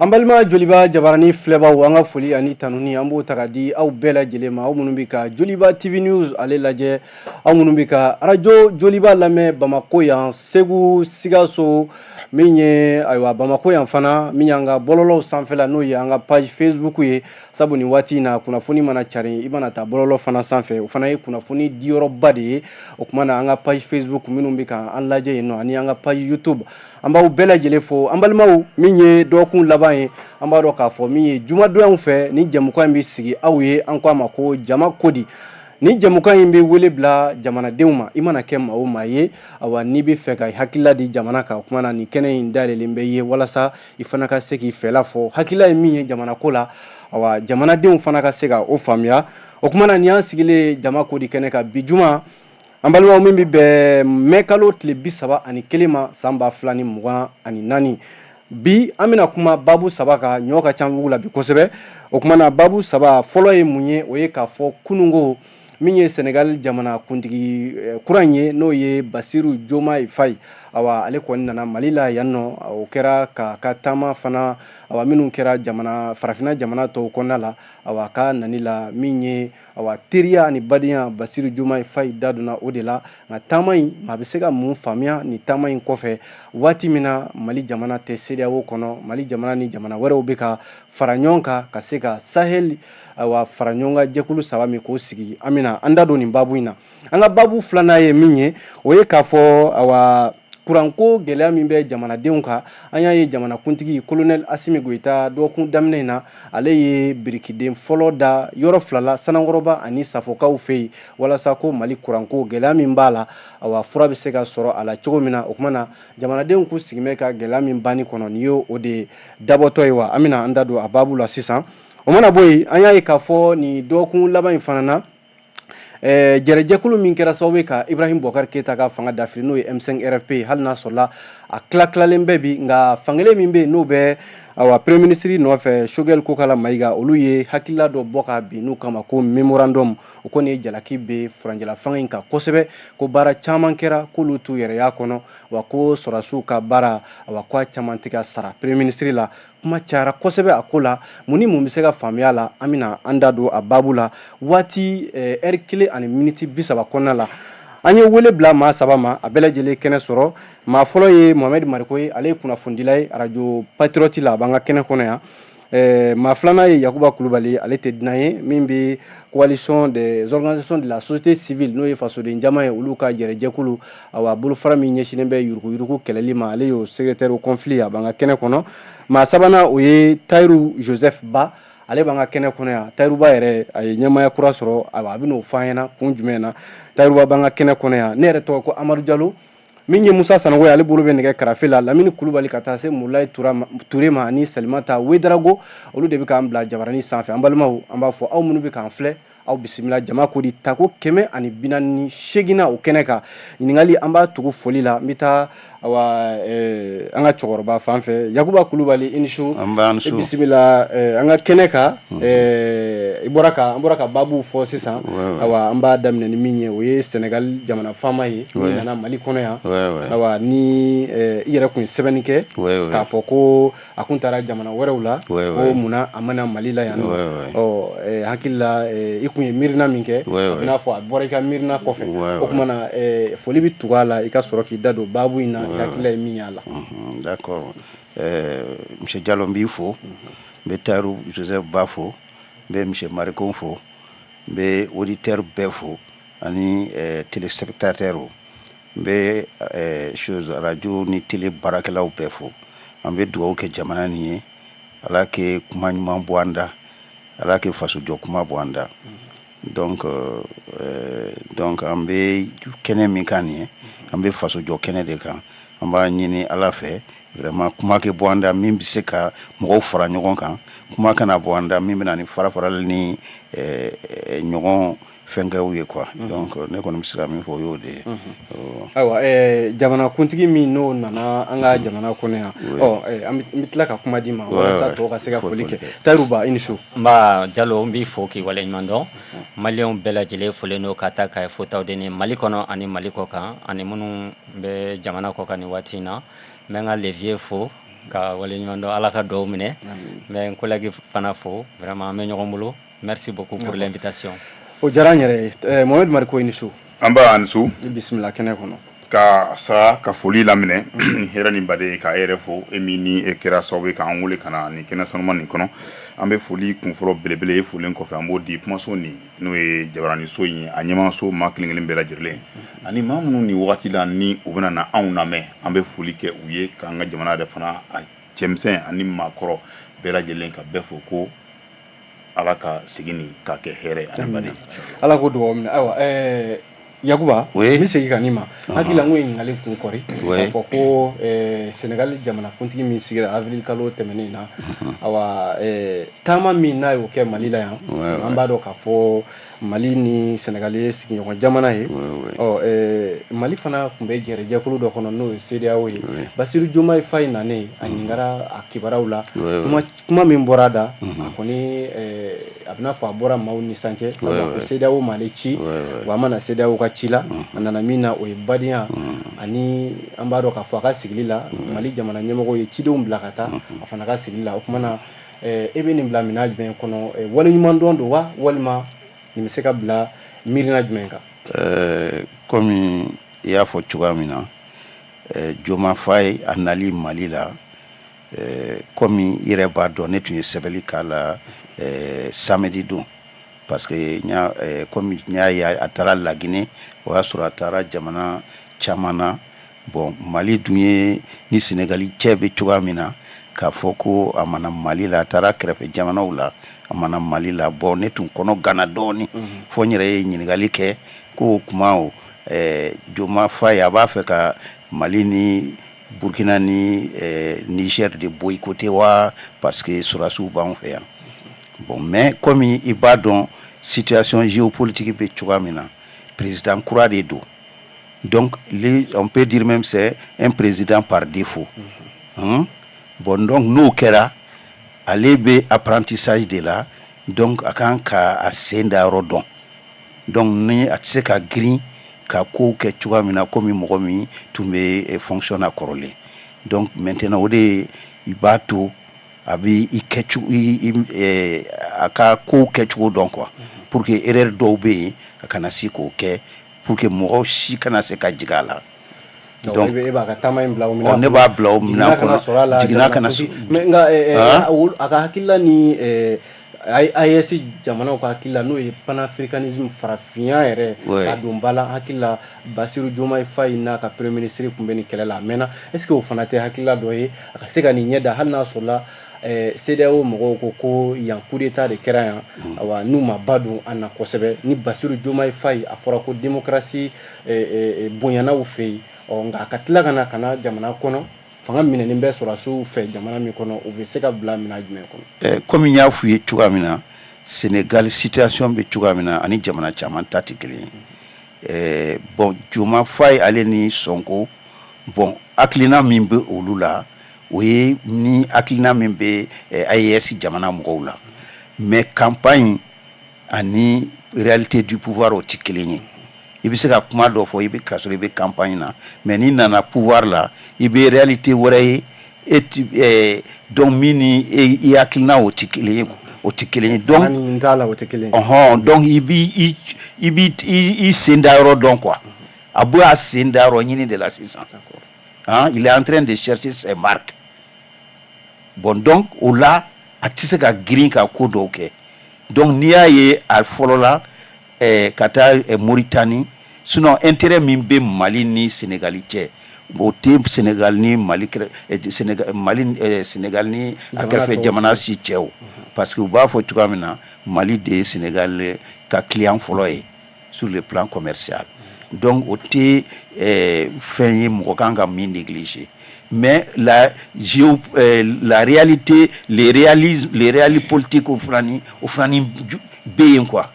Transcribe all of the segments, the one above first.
An balima Joliba jabarani filɛbaw, an ka foli ani tanuni, an b'o ta ka di aw bɛɛ lajɛlen ma, aw minnu bɛ ka Joliba TV News ale lajɛ, aw minnu bɛ ka arajo Joliba lamɛn Bamako yan, Segu, Sikaso, min ye ayiwa Bamako yan fana, min y'an ka bɔlɔlɔw sanfɛla, n'o ye an ka page Facebook ye. Sabu nin waati in na, kunnafoni mana cari, i mana taa bɔlɔlɔ fana sanfɛ, o fana ye kunnafoni diyɔrɔba de ye. O tuma na, an ka page Facebook minnu bɛ ka an lajɛ yen nɔ, ani an ka page YouTube, an b'aw bɛɛ lajɛlen fo. An balimaw, min ye dɔgɔkun laban ye, an b'a dɔn k'a fɔ min ye jumadonyaw fɛ, ni jɛmukan in bɛ sigi aw ye, an ko a ma ko Jama Kodi. Ni jɛmukan in bɛ wele bila jamanadenw ma, i mana kɛ maa o maa ye, awa, n'i bɛ fɛ ka hakilila di jamana kan, o tuma na nin kɛnɛ in dayɛlɛlen bɛ ye walasa i fana ka se k'i fɛla fɔ, hakilila ye min ye jamana ko la, awa, jamanadenw fana ka se ka o faamuya. O tuma na, nin y'an sigilen Jama Kodi kɛnɛ kan bi juma, an balimaw, min bɛ bɛn mɛ kalo tile 31 ma, san 2024. Bi an bɛna kuma babu saba kan. Ɲɔ ka ca la bi kosɛbɛ. O tuma na, babu saba fɔlɔ ye mun ye? O ye k'a fɔ kununko min ye Senegal jamana kuntigi kura in ye, n'o ye Basiru Jomayi Fayi, awa, ale kɔni nana Mali la yan nɔ. O kɛra ka taama fana, awa, minnu kɛra jamana farafinna jamana tɔw kɔnɔna la. Awa, ka nani la min ye, awa, teriya ani badenya, Basiru Jomayi Fayi da donna o de la. Nka taama in, maa bɛ se ka mun faamuya nin taama in kɔfɛ, waati min na Mali jamana tɛ CEDEAO kɔnɔ, Mali jamana ni jamana wɛrɛw bɛ ka fara ɲɔgɔn kan ka se ka Sahel, awa, fara ɲɔgɔn kan jɛkulu saba min k'o sigi? An bɛna an da don nin babu in na. An ka babu filanan ye min ye, o ye k'a fɔ, awa, kuranko gɛlɛya min bɛ jamanadenw kan. An y'a ye jamanakuntigi Colonel Asimi Goyita, dɔgɔkun daminɛ in na, ale ye birikiden fɔlɔ da yɔrɔ fila la, Sanankɔrɔba ani Safokaw fɛ yen, walasa ko Mali kuranko gɛlɛya min b'a la, awa, fura bɛ se ka sɔrɔ a la cogo min na. O tuma na, jamanadenw k'u sigi bɛ ka gɛlɛya min banni kɔnɔ, nin ye o de dabɔtɔ ye wa? An bɛna an da don a baabu la sisan. O mana bɔ yen, an y'a ye k'a fɔ nin dɔgɔkun laban in fana na, jɛrɛjɛkulu min kɛra sababu ye ka Ibrahim Boubacar Keita ka fanga dafiri, n'o ye M5 RFP, hali n'a sɔrɔla a tila tilalen bɛ bi, nka fankelen min bɛ yen, n'o bɛ, awa, premier ministre nɔfɛ, Choguel Kokala Mayiga, olu ye hakilila dɔ bɔ ka bin n'u kama ko mémorandum. O kɔni ye jalaki bɛ furancɛla fanga in kan kosɛbɛ, ko baara caman kɛra k'olu t'u yɛrɛya kɔnɔ, wa ko sɔrɔdasiw ka baara, awa, ko a caman tɛ ka sara premier ministre la. Kuma cayara kosɛbɛ a ko la. Mun ni mun bɛ se ka faamuya la? An bɛna an da don a baabu la waati ɛri 1 ani miniti 30 kɔnɔna la. An ye wele bila maa saba ma, a bɛɛ lajɛlen kɛnɛ sɔrɔ. Maa fɔlɔ ye Mohamed Mariko ye, ale ye kunnafonidila ye arajo Patriote la, a b'an ka kɛnɛ kɔnɔ yan. Maa filanan ye Yakuba Kulubali, ale tɛ dunan ye, min bɛ Coalition des organisations de la société civile, n'o ye fasoden jama ye, olu ka jɛrɛjɛkulu, awa, bolofara min ɲɛsinnen bɛ yuruguyurugu kɛlɛli ma, ale y'o secrétaire au conflit, a b'an ka kɛnɛ kɔnɔ. Maa sabanan, o ye Tayiru Joseph Ba, ale b'an ka kɛnɛ kɔnɔ yan. Tayiru Ba yɛrɛ, a ye ɲɛmaaya kura sɔrɔ, awa, a bɛ n'o fɔ an ɲɛna kun jumɛn na. Tayiru Ba b'an ka kɛnɛ kɔnɔ yan. Ne yɛrɛ tɔgɔ ko Amadu Jalo. Min ye Musa Sanogo ye, ale bolo bɛ nɛgɛ karafe la. Lamini Kulubali ka taa se Mulayi Ture ma ani Salimata Wedarago, olu de bɛ k'an bila jabarani sanfɛ. An balimaw, an b'a fɔ aw minnu bɛ k'an filɛ, aw bisimila Jama Kodi tako 148nan o kɛnɛ kan. Ɲininkali, an b'a tugu foli la. N bɛ taa, awa, an ka cɛkɔrɔba fan fɛ, Yakuba Kulubali, i ni su. I bisimila an ka kɛnɛ kan. I bɔra ka an bɔra ka baabu fɔ sisan. Awa, an b'a daminɛ ni min ye, o ye Senegal jamana faama ye min nana Mali kɔnɔ yan. Awa, ni i yɛrɛ kun ye sɛbɛnni kɛ k'a fɔ ko a kun taara jamana wɛrɛw la, ko munna a ma na Mali la yan nɔ. Ɔ, hakili la, i kun ye miirina min kɛ, a bɛ n'a fɔ a bɔra i ka miirina kɔfɛ. O tuma na, foli bɛ tugu a la, i ka sɔrɔ k'i da don baabu in na, i hakilila ye min y'a la. D'accord, monsieur Diallo, n b'i fo, n bɛ Tayiru Joseph Ba fo, n bɛ monsieur Mariko fo, n bɛ auditeur bɛɛ fo ani téléspectateur. N bɛ chose radio ni télé baarakɛlaw bɛɛ fo. An bɛ dugawu kɛ jamana nin ye, Ala kɛ kuma ɲuman bɔ an da, Ala kɛ fasojɔ kuma bɔ an da. Donc an bɛ kɛnɛ min kan nin ye, an bɛ fasojɔ kɛnɛ de kan. An b'a ɲini Ala fɛ vraiment, kuma kɛ bɔ an da min bɛ se ka mɔgɔw fara ɲɔgɔn kan, kuma kana bɔ an da min bɛ na ni fara farali ni ɲɔgɔn fɛnkɛw ye quoi. Donc ne kɔni bɛ se ka min fɔ, o y'o de ye. Ayiwa, jamanakuntigi min n'o nana an ka jamana kɔnɔ yan, ɔ, an bɛ tila ka kuma d'i ma walasa tɔw ka se ka foli kɛ. Tayiru Ba, i ni su. N ba Jalo, n b'i fo k'i waleɲuman dɔn. Maliyɛnw bɛɛ lajɛlen folen don ka taa Kayi fo Tawudeni, Mali kɔnɔ ani Mali kɔ kan, ani minnu bɛ jamana kɔ kan nin waati in na. N bɛ n ka levier fo. Ka waleɲuman dɔn, Ala ka dugawu minɛ. N bɛ n collègue fana fo, vraiment an bɛ ɲɔgɔn bolo. Merci beaucoup pour l'invitation. O diyara n yɛrɛ ye. Mohamed Mariko, i ni su. An ba, ani su. I bisimila kɛnɛ kɔnɔ. Ka sa ka foli laminɛ ni hɛrɛ ni baden ye, k'a yɛrɛ fo, e min ni e kɛra sababu ye k'an wele ka na nin kɛnɛ sanuman nin kɔnɔ. An bɛ foli kunfɔlɔ belebele ye, folilen kɔfɛ, an b'o di kumaso nin, n'o ye jabaraniso in ye, a ɲɛmaaso maa kelen kelen bɛɛ lajɛlen ani maa minnu ni wagati la ni u bɛna na anw lamɛn. An bɛ foli kɛ u ye, k'an ka jamana yɛrɛ fana, a cɛmisɛn ani maakɔrɔ bɛɛ lajɛlen, ka bɛɛ fo ko Ala ka segin nin k'a kɛ hɛrɛ ani baden. Ala ko dugawu minɛ. Ayiwa, Yakuba, n bɛ segin ka n'i ma. Hakili la n ko ye ɲininkali kun kɔri k'a fɔ ko Senegali jamanakuntigi min sigira avril kalo tɛmɛnen na, awa, taama min n'a y'o kɛ Mali la yan, an b'a dɔn k'a fɔ Mali ni Senegali ye sigiɲɔgɔn jamana ye. Ɔ Mali fana tun bɛ jɛrɛjɛkulu dɔ kɔnɔ, n'o ye CEDEAO ye. Basiru Diomaye Faye nanen, a ɲininkara a kibaruyaw la. Kuma min bɔra a da, a kɔni a bɛna fɔ a bɔra maaw ni san cɛ, sabula ko CEDEAO m'ale ci, wa a ma na CEDEAO ka ci la. A nana min na, o ye badenya, ani an b'a dɔn k'a fɔ a ka sigili la, Mali jamana ɲɛmɔgɔw ye cidenw bila ka taa a fana ka sigili la. O tuma na, e bɛ nin bila minɛn jumɛn kɔnɔ? Waleɲuman dɔn don wa, walima nin bɛ se ka bila miirina jumɛn kan? Komi i y'a fɔ cogoya min na, Diomaye Faye a nali Mali la, komi i yɛrɛ b'a dɔn, ne tun ye sɛbɛnni k'a la samedi don, parce que komi n y'a ye a taara Laginɛ, o y'a sɔrɔ a taara jamana caman na. Bon, Mali dun ye ni Senegali cɛ bɛ cogoya min na, k'a fɔ ko a mana Mali la, a taara kɛrɛfɛ jamanaw la, a mana Mali la. Bon, ne tun kɔnɔ gana dɔɔni, fo n yɛrɛ ye ɲininkali kɛ ko o kuma o Diomaye Faye a b'a fɛ ka Mali ni Burkina ni Niger de boycotter wa, parce que sɔrɔdasiw b'an fɛ yan. Bon, mais komi i b'a dɔn situation géopolitique bɛ cogoya min na, président kura de don. Donc on peut dire même c'est un président par défaut, hein? Bon, donc n'o kɛra, ale bɛ apprentissage de la. Donc a kan ka a sen da yɔrɔ dɔn. Donc ni a tɛ se ka girin ka kow kɛ cogoya min na, komi mɔgɔ min tun bɛ fonction na kɔrɔlen. Donc maintenant, o de i b'a to a bɛ i kɛcogo i a ka kow kɛcogo dɔn quoi, pour que erreur dɔw bɛ yen, a kana se k'o kɛ, pour que mɔgɔw si kana se ka jigin a la. Donc e b'a ka taama in bila o minɛn? Ne b'a bila o minɛn kɔnɔ, jiginna kana. Mais nka a ka hakilila ni AES jamanaw ka hakilila, n'o ye panafricanisme, farafinya yɛrɛ ka don ba la, hakili la Basiru Diomaye Faye n'a ka premier ministre tun bɛ nin kɛlɛ la a mɛnna. Est ce que o fana tɛ hakilila dɔ ye a ka se ka nin ɲɛ da, hali n'a sɔrɔla CEDEAO mɔgɔw ko ko yan coup d'état de kɛra yan, awa, n'u ma ba don an na kosɛbɛ, ni Basiru Diomaye Faye a fɔra ko démocratie bonyana u fɛ yen? Ɔ nka a ka tila ka na jamana kɔnɔ, fanga minɛnen bɛ sɔrɔdasiw fɛ jamana min kɔnɔ, o bɛ se ka bila minɛn jumɛn kɔnɔ? Komi n y'a f'u ye cogoya min na, Sénégal situation bɛ cogoya min na ani jamana caman ta tɛ kelen ye. Bon, Diomaye Faye, ale ni Sonko, bon, hakilina min bɛ olu la, o ye ni hakilina min bɛ AES jamana mɔgɔw la. Mais campagne ani réalité du pouvoir, o tɛ kelen ye. I bɛ se ka kuma dɔ fɔ i bɛ ka sɔrɔ i bɛ campagne na, mais n'i nana pouvoir la, i bɛ réalité wɛrɛ ye e ti donc min ni i hakilina, o tɛ kelen ye, o tɛ kelen ye. Donc ni t'a la, o tɛ kelen ye. Ɔhɔn, donc i b'i i sen da yɔrɔ dɔn quoi. A bɛ a sen da yɔrɔ ɲini de la sisan. Hein, il est en train de chercher ses marques. Bon, donc o la, a tɛ se ka girin ka ko dɔw kɛ. Donc n'i y'a ye a fɔlɔ la ka taa Mauritanie, sinon intérêt min bɛ Mali ni Sénégal cɛ, o tɛ Sénégal ni Mali kɛrɛ Sénégal, Mali, Sénégal ni a kɛrɛfɛ jamana si cɛ o, parce que u b'a fɔ cogoya min na, Mali de ye Sénégal ka client fɔlɔ ye sur le plan commercial. Donc o tɛ fɛn ye mɔgɔ kan ka min négliger. Mais la réalité, les réalismes, les réalités politiques, o fana ni bɛ yen quoi,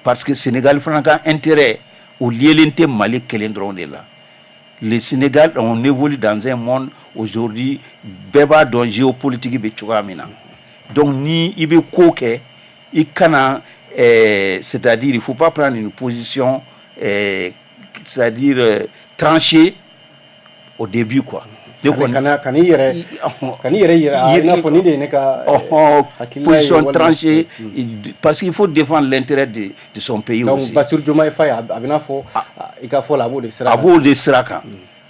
parce que Sénégal fana ka intérêt, o liélen tɛ Mali kelen dɔrɔn de la. Le Sénégal, on évolue dans un monde aujourd'hui, bɛɛ b'a dɔn géopolitique bɛ cogoya min na. Donc ni i bɛ ko kɛ, i kana c'est-à-dire il faut pas prendre une position c'est-à-dire tranchée au début quoi. Ne kɔni Ka n'i yɛrɛ yira i n'a fɔ nin de ye ne ka position tranchée, parce qu'il faut défendre l'intérêt de son pays. Donc aussi. Bassirou Diomaye Faye, a bɛ n'a fɔ i ka fɔ la, a b'o de sira A b'o de sira kan.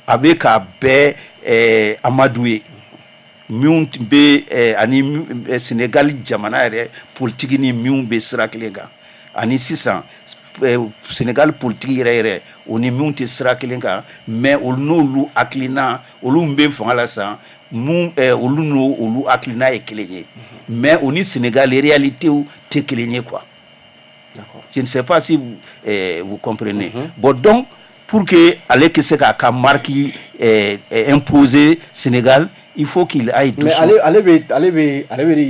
A bɛ k'a bɛɛ Amadu ye minnu bɛ ani Sénégal jamana yɛrɛ politique ni minnu bɛ sira kelen kan, ani sisan Sénégal politique yɛrɛ yɛrɛ, o ni minnu tɛ sira kelen kan, mais olu n'olu hakilina, olu min bɛ fanga la sisan mun, olu n'o olu hakilina ye kelen ye, mais o ni Sénégal réalité tɛ kelen ye quoi. Je ne sais pas si vous comprenez. Bon, donc pour que ale ka se k'a ka marque imposer Sénégal, il faut qu'il aille Mais ale bɛ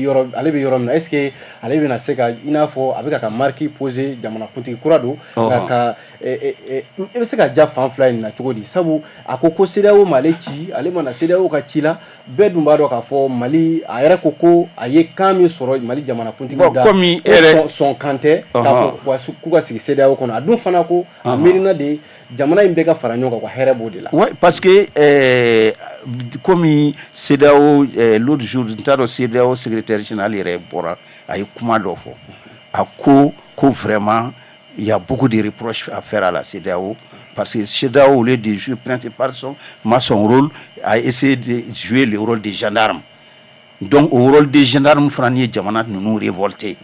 yɔrɔ min na, est ce que ale bɛna se ka, i n'a fɔ a bɛ ka marque poser, jamanakuntigi kura don, nka ka e bɛ se ka ja fan fila in na cogo di? Sabu a ko ko CEDEAO m'ale ci, ale ma na CEDEAO ka ci la. Bɛɛ dun b'a dɔn k'a fɔ Mali, a yɛrɛ ko ko a ye kan min sɔrɔ Mali jamanakuntigiw da, komi e yɛrɛ sɔn kan tɛ k'a fɔ k'u ka sigi CEDEAO kɔnɔ. A dun fana ko a miirina de jamana in bɛɛ ka fara ɲɔgɔn kan, ka hɛrɛ b'o de la. Ouais, parce que komi CEDEAO, l'autre jour, n t'a dɔn, CEDEAO secrétaire général yɛrɛ bɔra, a ye kuma dɔ fɔ. A ko ko vraiment il y a beaucoup de reproches à faire à la CEDEAO, parce que CEDEAO, au lieu de jouer principalement son rôle, a essayé de jouer le rôle des gendarmes. Donc au rôle des gendarmes fana ye jamana ninnu révolté.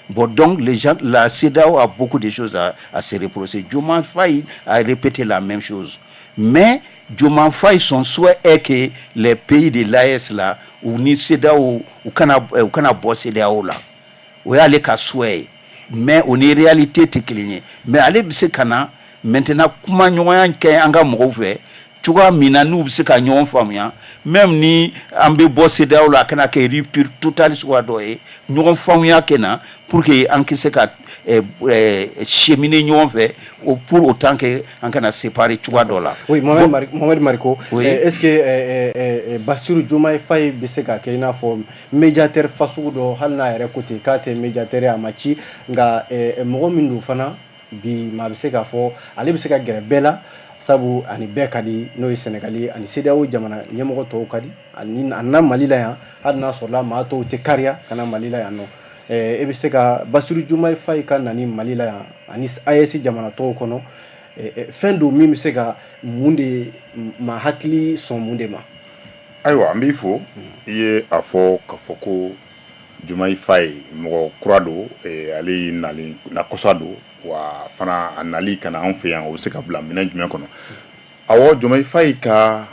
Bon, donc les gens, la CEDEAO a beaucoup de choses à se reprocher. Diomaye Faye a répété la même chose. Mais Diomaye Faye, son souhait est que les pays de l'AES là, ou ni CEDEAO, ou kana bɔ CEDEAO la. O y'ale ka souhait ye. Mais o ni réalité tɛ kelen ye. Mais ale bɛ se ka na maintenant kuma ɲɔgɔnya kɛ an ka mɔgɔw fɛ cogoya min na n'u bɛ se ka ɲɔgɔn faamuya, même ni an bɛ bɔ CEDEAO la, a kana kɛ rupture totale suguya dɔ ye, ɲɔgɔn faamuya kɛ na pour que an ka se ka cheminer ɲɔgɔn fɛ o, pour autant que an kana séparer cogoya dɔ la. Oui, Mohamed, Mohamed Mariko. Oui. Est-ce que Bassirou Diomaye Faye bɛ se ka kɛ i n'a fɔ médiateur fasugu dɔ, hali n'a yɛrɛ ko ten k'a tɛ médiateur ye, a ma ci, nka mɔgɔ min don fana bi, maa bɛ se k'a fɔ ale bɛ se ka gɛrɛ bɛɛ la, sabu ani bɛɛ ka di, n'o ye Sénégal ye, ani CEDEAO jamana ɲɛmɔgɔ tɔw ka di, ani a na Mali la yan, hali n'a sɔrɔla maa tɔw tɛ kariya ka na Mali la yan nɔ. E bɛ se ka Bassirou Diomaye Faye ka na ni Mali la yan ani AES jamana tɔw kɔnɔ, fɛn don min bɛ se ka mun de maa hakili sɔn mun de ma? Ayiwa, n b'i fo. I ye a fɔ k'a fɔ ko Diomaye Faye mɔgɔ kura don, ale ye nali na kɔsa don wa fana, a nali ka na anw fɛ yan, o bɛ se ka bila minɛn jumɛn kɔnɔ? Awɔ, Diomaye Faye ka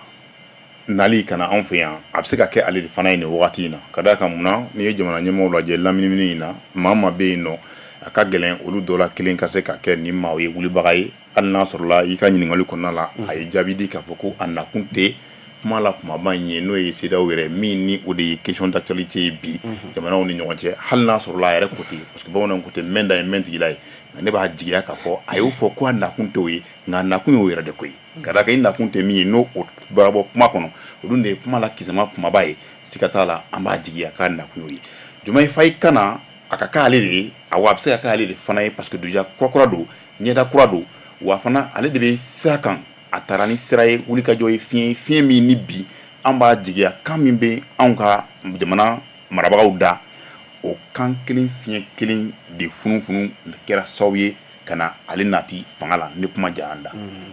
nali ka na anw fɛ yan, a bɛ se ka kɛ ale de fana ye nin wagati in na, ka d'a kan munna, n'i ye jamana ɲɛmɔgɔw lajɛ laminimini in na, maa maa bɛ yen nɔ, a ka gɛlɛn olu dɔ la kelen ka se ka kɛ ni maaw ye wulibaga ye. Hali n'a sɔrɔla i ka ɲininkali kɔnɔna la, a ye jaabi di k'a fɔ ko a nakun tɛ kuma la kumaba in ye, n'o ye CEDEAO yɛrɛ min ni o de ye question d'actualité ye bi jamanaw ni ɲɔgɔn cɛ. Hali n'a sɔrɔla a yɛrɛ ko ten, parce que bamananw ko ten, mɛn da ye mɛn tigila ye, nka ne b'a jigiya k'a fɔ a y'o fɔ ko a nakun t'o ye, nka a nakun y'o yɛrɛ de ko ye, ka d'a kan i nakun tɛ min ye, n'o o bɔra bɔ kuma kɔnɔ, o dun de ye kuma la kisɛma kumaba ye. Siga t'a la, an b'a jigiya k'a nakun y'o ye. Diomaye Faye ka na, a ka k'ale de ye. Awɔ, a bɛ se ka k'ale de fana ye, parce que déjà kura don, ɲɛda kura don, wa fana ale de bɛ sira kan. A taara ni sira ye, wulikajɔ ye, fiɲɛ ye, fiɲɛ min ni bi an b'a jigiya kan min bɛ anw ka jamana marabagaw da, o kan kelen, fiɲɛ kelen de funufunu kɛra sababu ye ka na ale nati fanga la. Ni kuma diyara n da,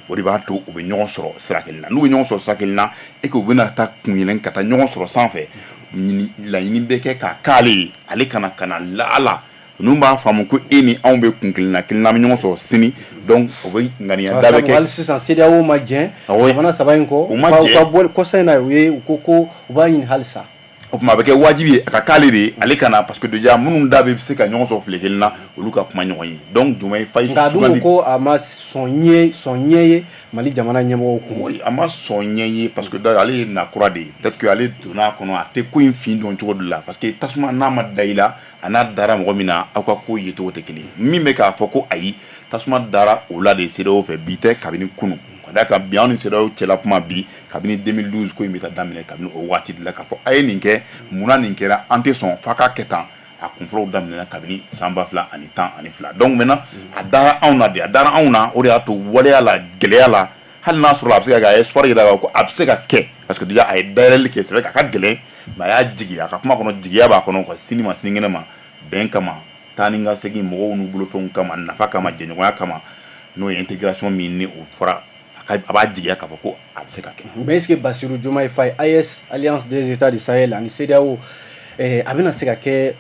o de b'a to u bɛ ɲɔgɔn sɔrɔ sira kelen na. N'u bɛ ɲɔgɔn sɔrɔ sira kelen na e que u bɛna taa kun yɛlɛn ka taa ɲɔgɔn sɔrɔ sanfɛ, laɲini bɛ kɛ k'a k'ale ye, ale kana ka na laala ninnu b'a faamu ko e ni anw bɛ kun kelen na kelen na, an bɛ ɲɔgɔn sɔrɔ sini. Donc o bɛ ŋaniya da bɛ kɛ. Hali sisan CEDEAO ma jɛn jamana saba in kɔ. U ma jɛn. U ka bɔ kɔsa in na, u ye u ko ko u b'a ɲini halisa. O tuma a bɛ kɛ wajibi ye a ka k'ale de ye, ale ka na, parce que déjà minnu da bɛ se ka ɲɔgɔn sɔrɔ file kelen na, olu ka kuma ɲɔgɔn ye. Donc Diomaye Faye Nka a dun ko ko a ma sɔn ɲɛ sɔn ɲɛ ye Mali jamana ɲɛmɔgɔw kun. Oui, a ma sɔn ɲɛ ye, parce que d'ailleurs ale ye na kura de ye. Peut-être que ale donna a kɔnɔ, a tɛ ko in fin dɔn cogo dɔ la, parce que tasuma n'a ma da i la, a n'a dara mɔgɔ min na, aw ka ko yecogo tɛ kelen ye. Min bɛ k'a fɔ ko ayi, tasuma dara o la de CEDEAO fɛ bi tɛ, kabini kunun, ka d'a kan bi anw ni CEDEAO cɛla kuma bi, kabini 2012 ko in bɛ taa daminɛ, kabini o waati de la k'a fɔ a ye nin kɛ, munna nin kɛra, an tɛ sɔn f'a ka kɛ tan. A kunfɔlɔw daminɛna kabini san 2012. Donc maintenant a dara anw na de, a dara anw na, o de y'a to waleya la, gɛlɛya la, hali n'a sɔrɔ a bɛ se ka kɛ, a ye espoir yira ko a bɛ se ka kɛ, parce Parce que déjà a ye dayɛlɛli kɛ. C'est vrai que a ka gɛlɛn, mais a y'a jigi, a ka kuma kɔnɔ, jigiya b'a kɔnɔ ka sini ma, sinikɛnɛ ma, bɛn kama, taa ni ka segin mɔgɔw n'u bolofɛnw kama, nafa kama, jɛɲɔgɔnya kama, n'o ye intégration min ni o fɔra, a b'a jigiya k'a fɔ ko a bɛ se ka kɛ. Mais est ce que Bassirou Diomaye Faye, AES, Alliance des États du Sahel ani CEDEAO, a bɛna se ka kɛ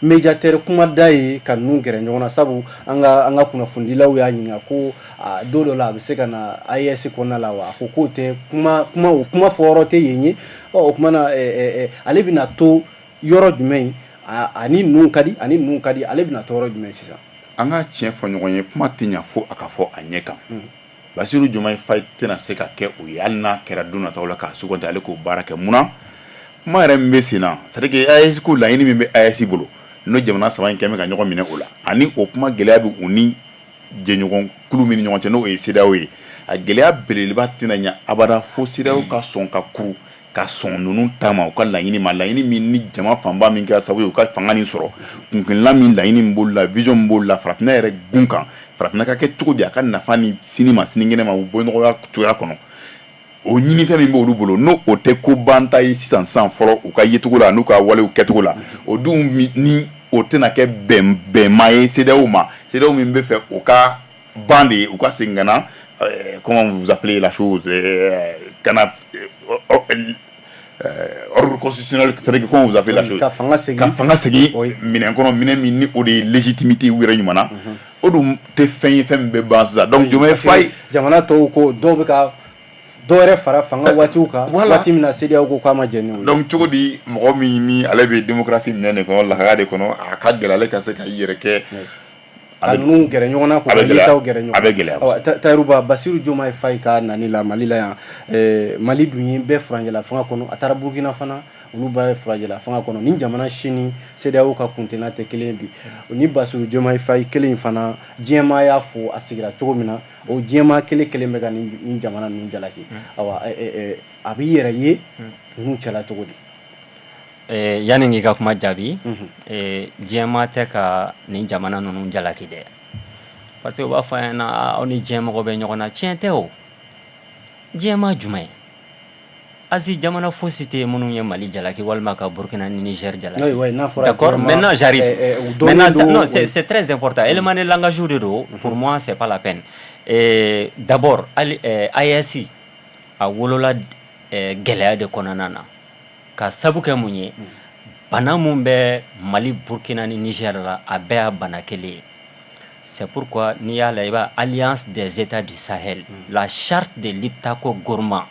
médiateur kumada ye ka ninnu gɛrɛ ɲɔgɔn na? Sabu an ka kunnafonidilaw y'a ɲininka ko a don dɔ la a bɛ se ka na AES kɔnɔna la wa? A ko k'o tɛ kuma, kuma o kuma fɔyɔrɔ tɛ yen ye. Ɔ, o kuma na, ale bɛna to yɔrɔ jumɛn? Ani ninnu ka di, ani ninnu ka di, ale bɛna to yɔrɔ jumɛn sisan? An ka tiɲɛ fɔ ɲɔgɔn ye, kuma tɛ ɲɛ fo a ka fɔ a ɲɛ kan. Bassirou Diomaye Faye tɛna se ka kɛ o ye, hali n'a kɛra don nataw la k'a suganti, ale k'o baara kɛ. Munna? Kuma yɛrɛ min bɛ sen na, c'est à dire que AES ko, laɲini min bɛ AES bolo, n'o jamana saba in kɛn bɛ ka ɲɔgɔn minɛ o la, ani o kuma gɛlɛya bɛ u ni jɛɲɔgɔn kulu min ni ɲɔgɔn cɛ, n'o ye CEDEAO ye, a gɛlɛya belebeleba tɛna ɲɛ abada fo CEDEAO ka sɔn ka kuru ka sɔn ninnu ta ma, u ka laɲini ma, laɲini min ni jama fanba min kɛra sababu ye u ka fanga nin sɔrɔ, kunkilenna min, laɲini min b'olu la, vision min b'olu la farafinna yɛrɛ gun kan, farafinna ka kɛ cogo di, a ka nafa ni sini ma, sinikɛnɛ ma, u bɔ ɲɔgɔnya cogoya kɔnɔ, o ɲinifɛn min b'olu bolo, n'o o tɛ ko banta ye sisan sisan fɔlɔ u ka yecogo la n'u ka walew kɛcogo la. O dun ni o tɛna kɛ bɛn bɛnma ye CEDEAO ma. CEDEAO min bɛ fɛ o ka ban de ye, u ka segin ka na, comment vous appelez la chose, ka na ordre constitutionnel, c'est-à-dire comment vous appelez la chose. Ka fanga segin. Ka fanga segin minɛn kɔnɔ, minɛn min ni o de ye légitimité u yɛrɛ ɲuman na, o dun tɛ fɛn ye, fɛn min bɛ ban sisan. Donc Diomaye Faye Jamana tɔw ko dɔw bɛ ka dɔw yɛrɛ fara fanga waatiw kan, waati min na CEDEAO ko k'a ma jɛn n'o ye. Donc cogo di, mɔgɔ min ni ale bɛ démocratie minɛ nin kɔnɔ, lahaya de kɔnɔ, a ka gɛlɛn ale ka se ka i yɛrɛ kɛ ka ninnu gɛrɛ ɲɔgɔn na, k'u ka yetaw gɛrɛ ɲɔgɔn na. A bɛ gɛlɛya. Awa, Tahirou Bah, Bassirou Diomaye Faye ka nani la Mali la yan, Mali dun ye bɛɛ furancɛla fanga kɔnɔ, a taara Burukina fana, olu bɛɛ furancɛla fanga kɔnɔ. Ni jamana si ni CEDEAO ka kuntenna tɛ kelen ye bi. Ni Bassirou Diomaye Faye kelen in fana, diɲɛmaa y'a fo a sigira cogo min na, o diɲɛmaa kelen kelen bɛ ka nin jamana ninnu jalaki. Awa, a b'i yɛrɛ ye ninnu cɛla cogo di? Yanni k'i ka kuma jaabi, diɲɛmaa tɛ ka nin jamana ninnu jalaki dɛ, parce que u b'a fɔ an ɲɛna aw ni diɲɛ mɔgɔ bɛ ɲɔgɔn na. Tiɲɛ tɛ o. Diɲɛmaa jumɛn? Asie jamana fosi tɛ yen minnu ye Mali jalaki walima ka Burkina ni Niger jalaki. Oui, n'a fɔra. D'accord, maintenant j'arrive. Maintenant, non, c'est très important. Élément de langage de don, pour moi c'est pas la peine. D'abord, AES a wolola gɛlɛya de kɔnɔna na. Ka sabu kɛ mun ye? Bana mun bɛ Mali, Burkina ni Niger la, a bɛɛ y'a bana kelen ye. C'est pourquoi n'i y'a la, i b'a Alliance des États du Sahel, la charte de Liptako Gourma,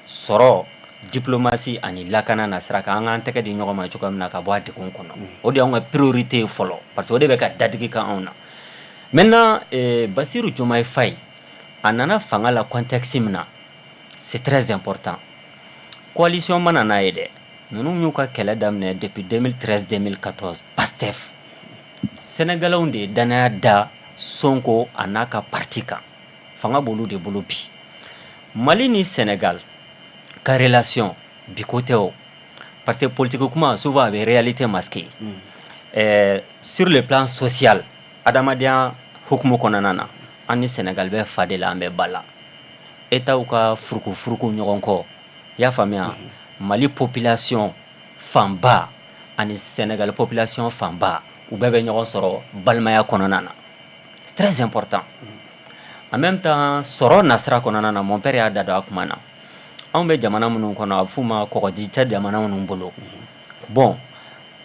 sɔrɔ, diplomatie ani lakana na sira kan, an k'an tɛgɛ di ɲɔgɔn ma cogoya min na ka bɔ a degun kɔnɔ, o de y'anw ka priorité ye fɔlɔ, parce que o de bɛ ka dadigi kɛ anw na. Maintenant, Bassirou Diomaye Faye a nana fanga la contexte min na, c'est très important. Coalition mana n'a ye dɛ, ninnu y'u ka kɛlɛ daminɛ depuis 2013, 2014, PASTEF. Sénégalais de ye danaya da Sonko a n'a ka parti kan, fanga b'olu de bolo bi. Mali ni Sénégal ka relation bi ko tɛ o, parce que politique kuma, souvent a bɛ réalité masquée. Sur le plan social, adamadenya hukumu kɔnɔna na, an ni Sénégal bɛ fa de la, an bɛ ba la. États ka furuku furuku ɲɔgɔn kɔ, i y'a faamuya? Mali population fanba ani Sénégal population fanba, u bɛɛ bɛ ɲɔgɔn sɔrɔ balimaya kɔnɔna na. Très important. En même temps, sɔrɔ nasira kɔnɔna na, mon père y'a da don a kuma na, anw bɛ jamana minnu kɔnɔ, a bɛ f'u ma kɔgɔji tɛ jamana minnu bolo. Bon,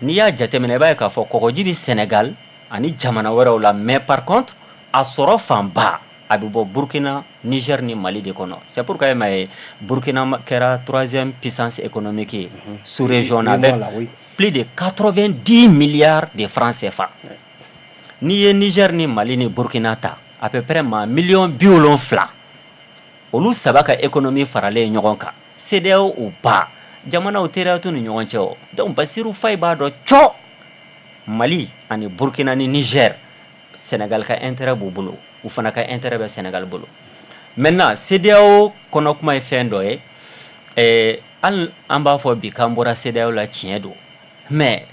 n'i y'a jateminɛ, i b'a ye k'a fɔ kɔgɔji bɛ Sénégal ani jamana wɛrɛw la, mais par contre a sɔrɔ fanba a bɛ bɔ Burkina, Niger ni Mali de kɔnɔ. C'est pourquoi e m'a ye Burkina kɛra troisième puissance économique ye sous région avec plus de 90 milliards de francs CFA. N'i ye Niger ni Mali ni Burkina ta, à peu près maa miliyɔn 70, olu saba ka économie faralen ɲɔgɔn kan, CEDEAO ou pas, jamanaw teriya t'u ni ɲɔgɔn cɛ o. Donc Bassirou Faye b'a dɔn cɔ Mali ani Burkina ni Niger, Sénégal ka intérêt b'u bolo, u fana ka intérêt bɛ Sénégal bolo. Maintenant, CEDEAO kɔnɔ kuma ye fɛn dɔ ye, hali an b'a fɔ bi k'an bɔra CEDEAO la, tiɲɛ don, mais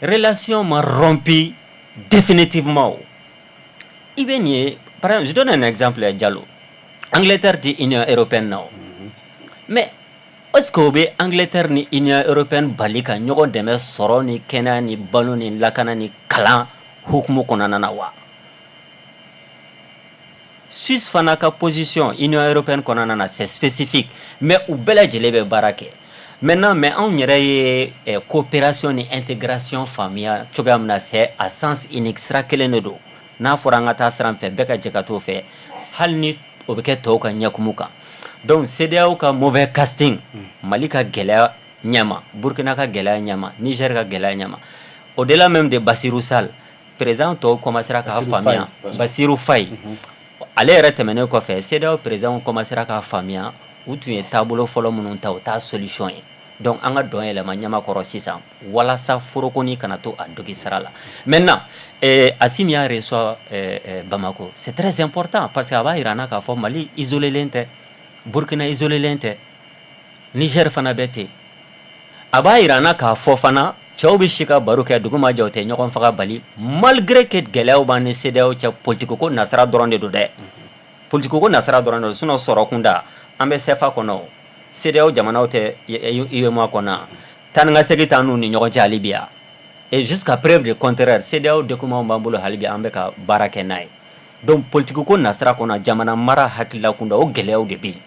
relation ma rompu définitivement o. I bɛ nin ye, par exemple, je donne un exemple, Diallo, Angleterre tɛ Union européenne na o, mais Est-ce que o bɛ Angleterre ni Union européenne bali ka ɲɔgɔn dɛmɛ sɔrɔ ni kɛnɛya ni balo ni lakana ni kalan hukumu kɔnɔna na wa? Suisse fana ka position Union européenne kɔnɔna na, c'est spécifique, mais u bɛɛ lajɛlen bɛ baara kɛ maintenant. Mais anw yɛrɛ ye coopération ni intégration faamuya cogoya min na, c'est à sens unique, sira kelen de don. N'a fɔra an ka taa sira fɛ, bɛɛ ka jɛ ka t'o fɛ, hali ni o bɛ kɛ tɔw ka ɲɛkumu kan. Donc CEDEAO ka mauvais casting, Mali ka gɛlɛya ɲɛma, Burkina ka gɛlɛya ɲɛma, Niger ka gɛlɛya ɲɛma, au-delà même de Bassirou Sall, président tɔw commencera k'a faamuya. Bassirou Faye, ale yɛrɛ tɛmɛnen kɔfɛ, CEDEAO président commencera k'a faamuya, u tun ye taabolo fɔlɔ minnu ta, o t'a solution ye. Donc an ka dɔn yɛlɛma ɲama kɔrɔ sisan walasa forokoni kana to a dogi sara la. Maintenant, Assimi y'a reçoit Bamako, c'est très important parce que a b'a yira an na k'a fɔ Mali isolélen tɛ, Burkina isolélen tɛ, Niger fana bɛ ten. A b'a yira an na k'a fɔ fana, cɛw bɛ si ka baro kɛ, dugu ma jɛ, o tɛ ɲɔgɔn faga bali, malgré que gɛlɛyaw b'an ni CEDEAO cɛ. Politique ko nasara dɔrɔn de don dɛ, politique ko nasara dɔrɔn de don. Sinon sɔrɔ kunda, an bɛ CFA kɔnɔ, CEDEAO jamanaw tɛ UEMOA kɔnɔ, taa ni ka segin t'an n'u ni ɲɔgɔn cɛ hali bi yan. Et jusqu'à preuve de contraire, CEDEAO document b'an bolo hali bi, an bɛ ka baara kɛ n'a ye. Donc politique ko nasara kɔnɔ, jamana mara hakilila kunda, o gɛlɛyaw de bɛ yen,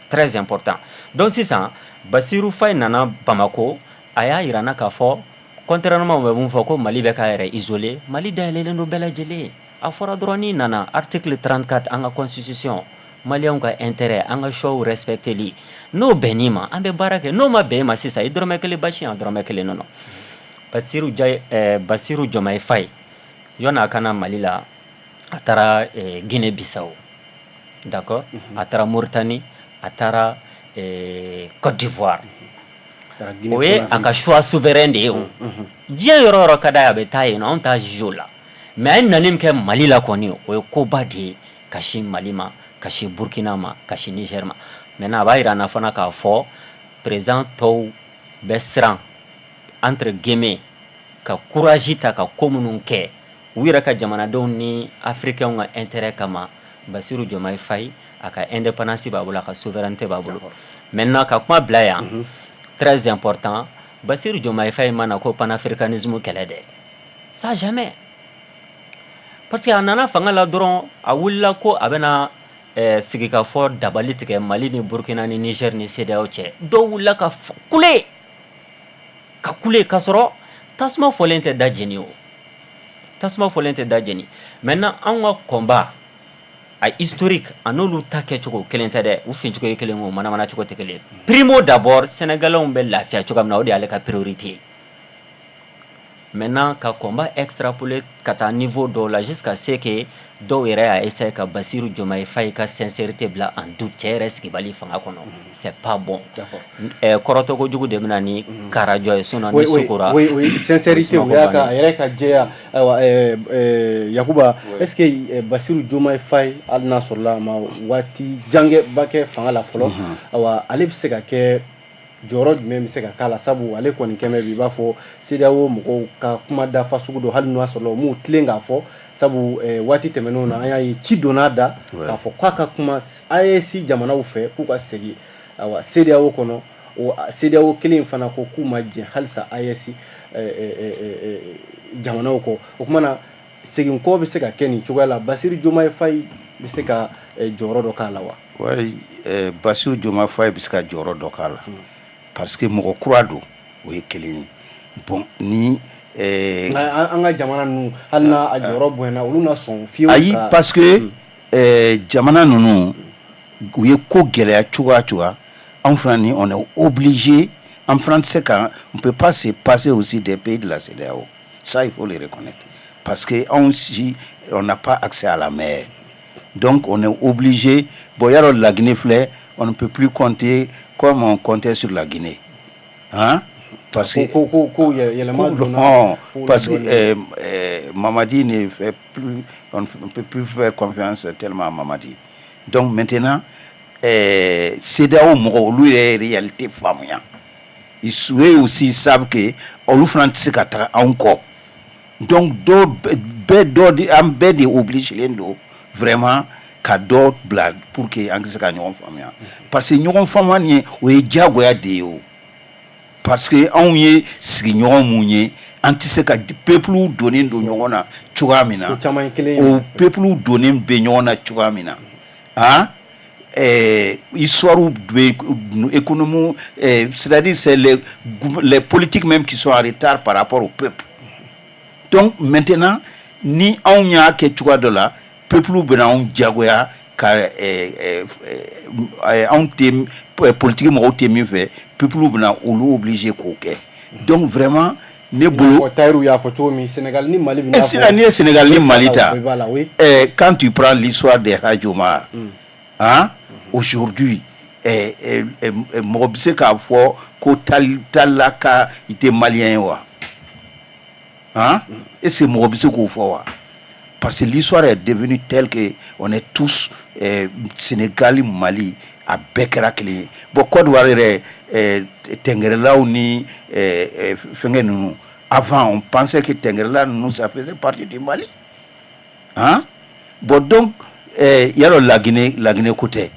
très important. Donc sisan Bassirou Faye nana Bamako, a y'a yira n na k'a fɔ, contrairement u bɛ mun fɔ ko Mali bɛ k'a yɛrɛ isolé, Mali dayɛlɛlen don bɛɛ lajɛlen. A fɔra dɔrɔn n'i nana, article 34 an ka constitution, maliyɛnw ka intérêt, an ka choix respecteli, n'o bɛnn'i ma, an bɛ baara kɛ, n'o ma bɛn i ma sisan, i dɔrɔmɛ kelen basi, an dɔrɔmɛ kelen nɔnɔ. Bassirou Jaye, Bassirou Diomaye Faye, yɔn'a ka na Mali la, a taara Guinée Bissau, d'accord, a taara Mauritanie, a taara Côte d'Ivoire. O ye a ka choix souverain de ye. O diɲɛ yɔrɔ yɔrɔ ka d'a ye, a bɛ taa yen nɔ, anw t'a juger o la. Mais a ye nali min kɛ Mali la kɔni, o ye koba de ye ka sin Mali ma, ka sin Burkina ma, ka sin Niger ma. Maintenant, a b'a yira an na fana k'a fɔ président tɔw bɛ siran, entre guillemets, ka courage ta ka ko minnu kɛ u yɛrɛ ka jamanadenw ni africains ka intérêt kama. Bassirou Diomaye Faye, a ka indépendance b'a bolo, a ka souveraineté b'a bolo. Maintenant, ka kuma bila yan, très important, Bassirou Diomaye Faye ma na ko panafricanisme kɛlɛ dɛ, ça jamais, parce que a nana fanga la dɔrɔn, a wulila ko a bɛna sigikafɔ dabali tigɛ Mali ni Burkina ni Niger ni CEDEAO cɛ. Dɔw wulila ka kule ka kule, k'a sɔrɔ tasuma fɔlen tɛ da jeni, o tasuma fɔlen tɛ da jeni. Maintenant, anw ka combat a historique, a n'olu ta kɛcogo kelen tɛ dɛ, u fincogo ye kelen, o manamana cogo tɛ kelen. Primo d'abord, sénégalais bɛ lafiya cogoya min na, o de y'ale ka priorité ye. Maintenant, ka combat extrapoler ka taa niveau dɔw la jusqu'à ce que dɔw yɛrɛ y'a essayer ka Bassirou Diomaye Faye ka sincérité bila en doute, cɛ yɛrɛ sigibali fanga kɔnɔ, c'est pas bon. Kɔrɔtɔ kojugu de bɛna ni karajɔ ye, sinon ni sukora. Oui, sincérité, o y'a ka a yɛrɛ ka jɛya. Ayiwa, Yakuba, est ce que Bassirou Diomaye Faye, hali n'a sɔrɔla a ma waati jan kɛ ba kɛ fanga la fɔlɔ, ayiwa, ale bɛ se ka kɛ, jɔyɔrɔ jumɛn bɛ se ka k'a la? Sabu ale kɔni kɛmɛ bi, i b'a fɔ CEDEAO mɔgɔw ka kuma dafa sugu dɔ, hali n'o y'a sɔrɔ u m'u tilen k'a fɔ, sabu waati tɛmɛnenw na, an y'a ye ci donna da k'a fɔ k'a ka kuma AES jamanaw fɛ k'u ka segin, ayiwa, CEDEAO kɔnɔ. O CEDEAO kelen in fana ko k'u ma jɛn halisa AES jamanaw kɔ. O kuma na, segin kɔ bɛ se ka kɛ nin cogoya la, Bassirou Diomaye Faye bɛ se ka jɔyɔrɔ dɔ k'a la wa? Oui, Bassirou Diomaye Faye bɛ se ka jɔyɔrɔ dɔ k'a la, parce que mɔgɔ kura don, o ye kelen ye. Bon, ni an ka jamana ninnu, hali n'a a jɔyɔrɔ bonyana, olu na sɔn fiyewu? Ayi, parce que jamana ninnu, u ye ko gɛlɛya cogoya cogoya, anw fana ni on est obligé, an fana tɛ se ka, on peut pas se passer aussi des pays de la CEDEAO, ça il faut le reconnaître, parce que anw si, on n'a pas accès à la mer, donc on est obligé. Bon, yarɔ, la Guinée filɛ, on ne peut plus compter comme on comptait sur la Guinée, hein, parce que ko yɛlɛma donna. Parce que Mamadi ne fait plus, on ne peut plus faire confiance tellement à Mamadi. Donc maintenant, CEDEAO mɔgɔw, olu yɛrɛ ye réalité faamuya, ils eux aussi savent que olu fana tɛ se ka taga anw kɔ. Donc dɔw bɛɛ, dɔ de, an bɛɛ de obligé don vraiment. ka dɔ bila pour que an ka se ka ɲɔgɔn faamuya, parce que ɲɔgɔn faamuya nin ye, o ye diyagoya de ye o, parce que anw ye sigiɲɔgɔn mun ye, an tɛ se ka peuple donnen don ɲɔgɔn na cogoya min na, o caman ye kelen ye. O peuple donnen bɛ ɲɔgɔn na cogoya min na, han, histoire bɛ économie, c'est-à-dire c'est les politiques même qui sont en retard par rapport au peuple. Donc maintenant, ni anw y'a kɛ cogoya dɔ la, peuple bɛna anw diyagoya ka anw tɛ politique mɔgɔw tɛ min fɛ, peuple bɛna olu obligé k'o kɛ. Donc vraiment, ne bolo, Tayiru y'a fɔ cogo min, Sénégal ni Mali bɛ. Sisan n'i ye Sénégal ni Mali ta, b'a la, oui. Quand tu prends l'histoire des Hadj Omar, hein, aujourd'hui, mɔgɔ bɛ se k'a fɔ ko Talla ka i tɛ malien ye wa? Hein? Est-ce que mɔgɔ bɛ se k'o fɔ wa? Parce que l'histoire est devenue telle que on est tous Sénégal, Mali, a bɛɛ kɛra kelen ye. Bon, Côte d'Ivoire yɛrɛ, tɛngɛrɛlaw ni fɛnkɛ ninnu, avant on pensait que tɛngɛrɛla ninnu, ça faisait partie du Mali, hein. Bon, donc yarɔ, Laginɛ, Laginɛ ko tɛ,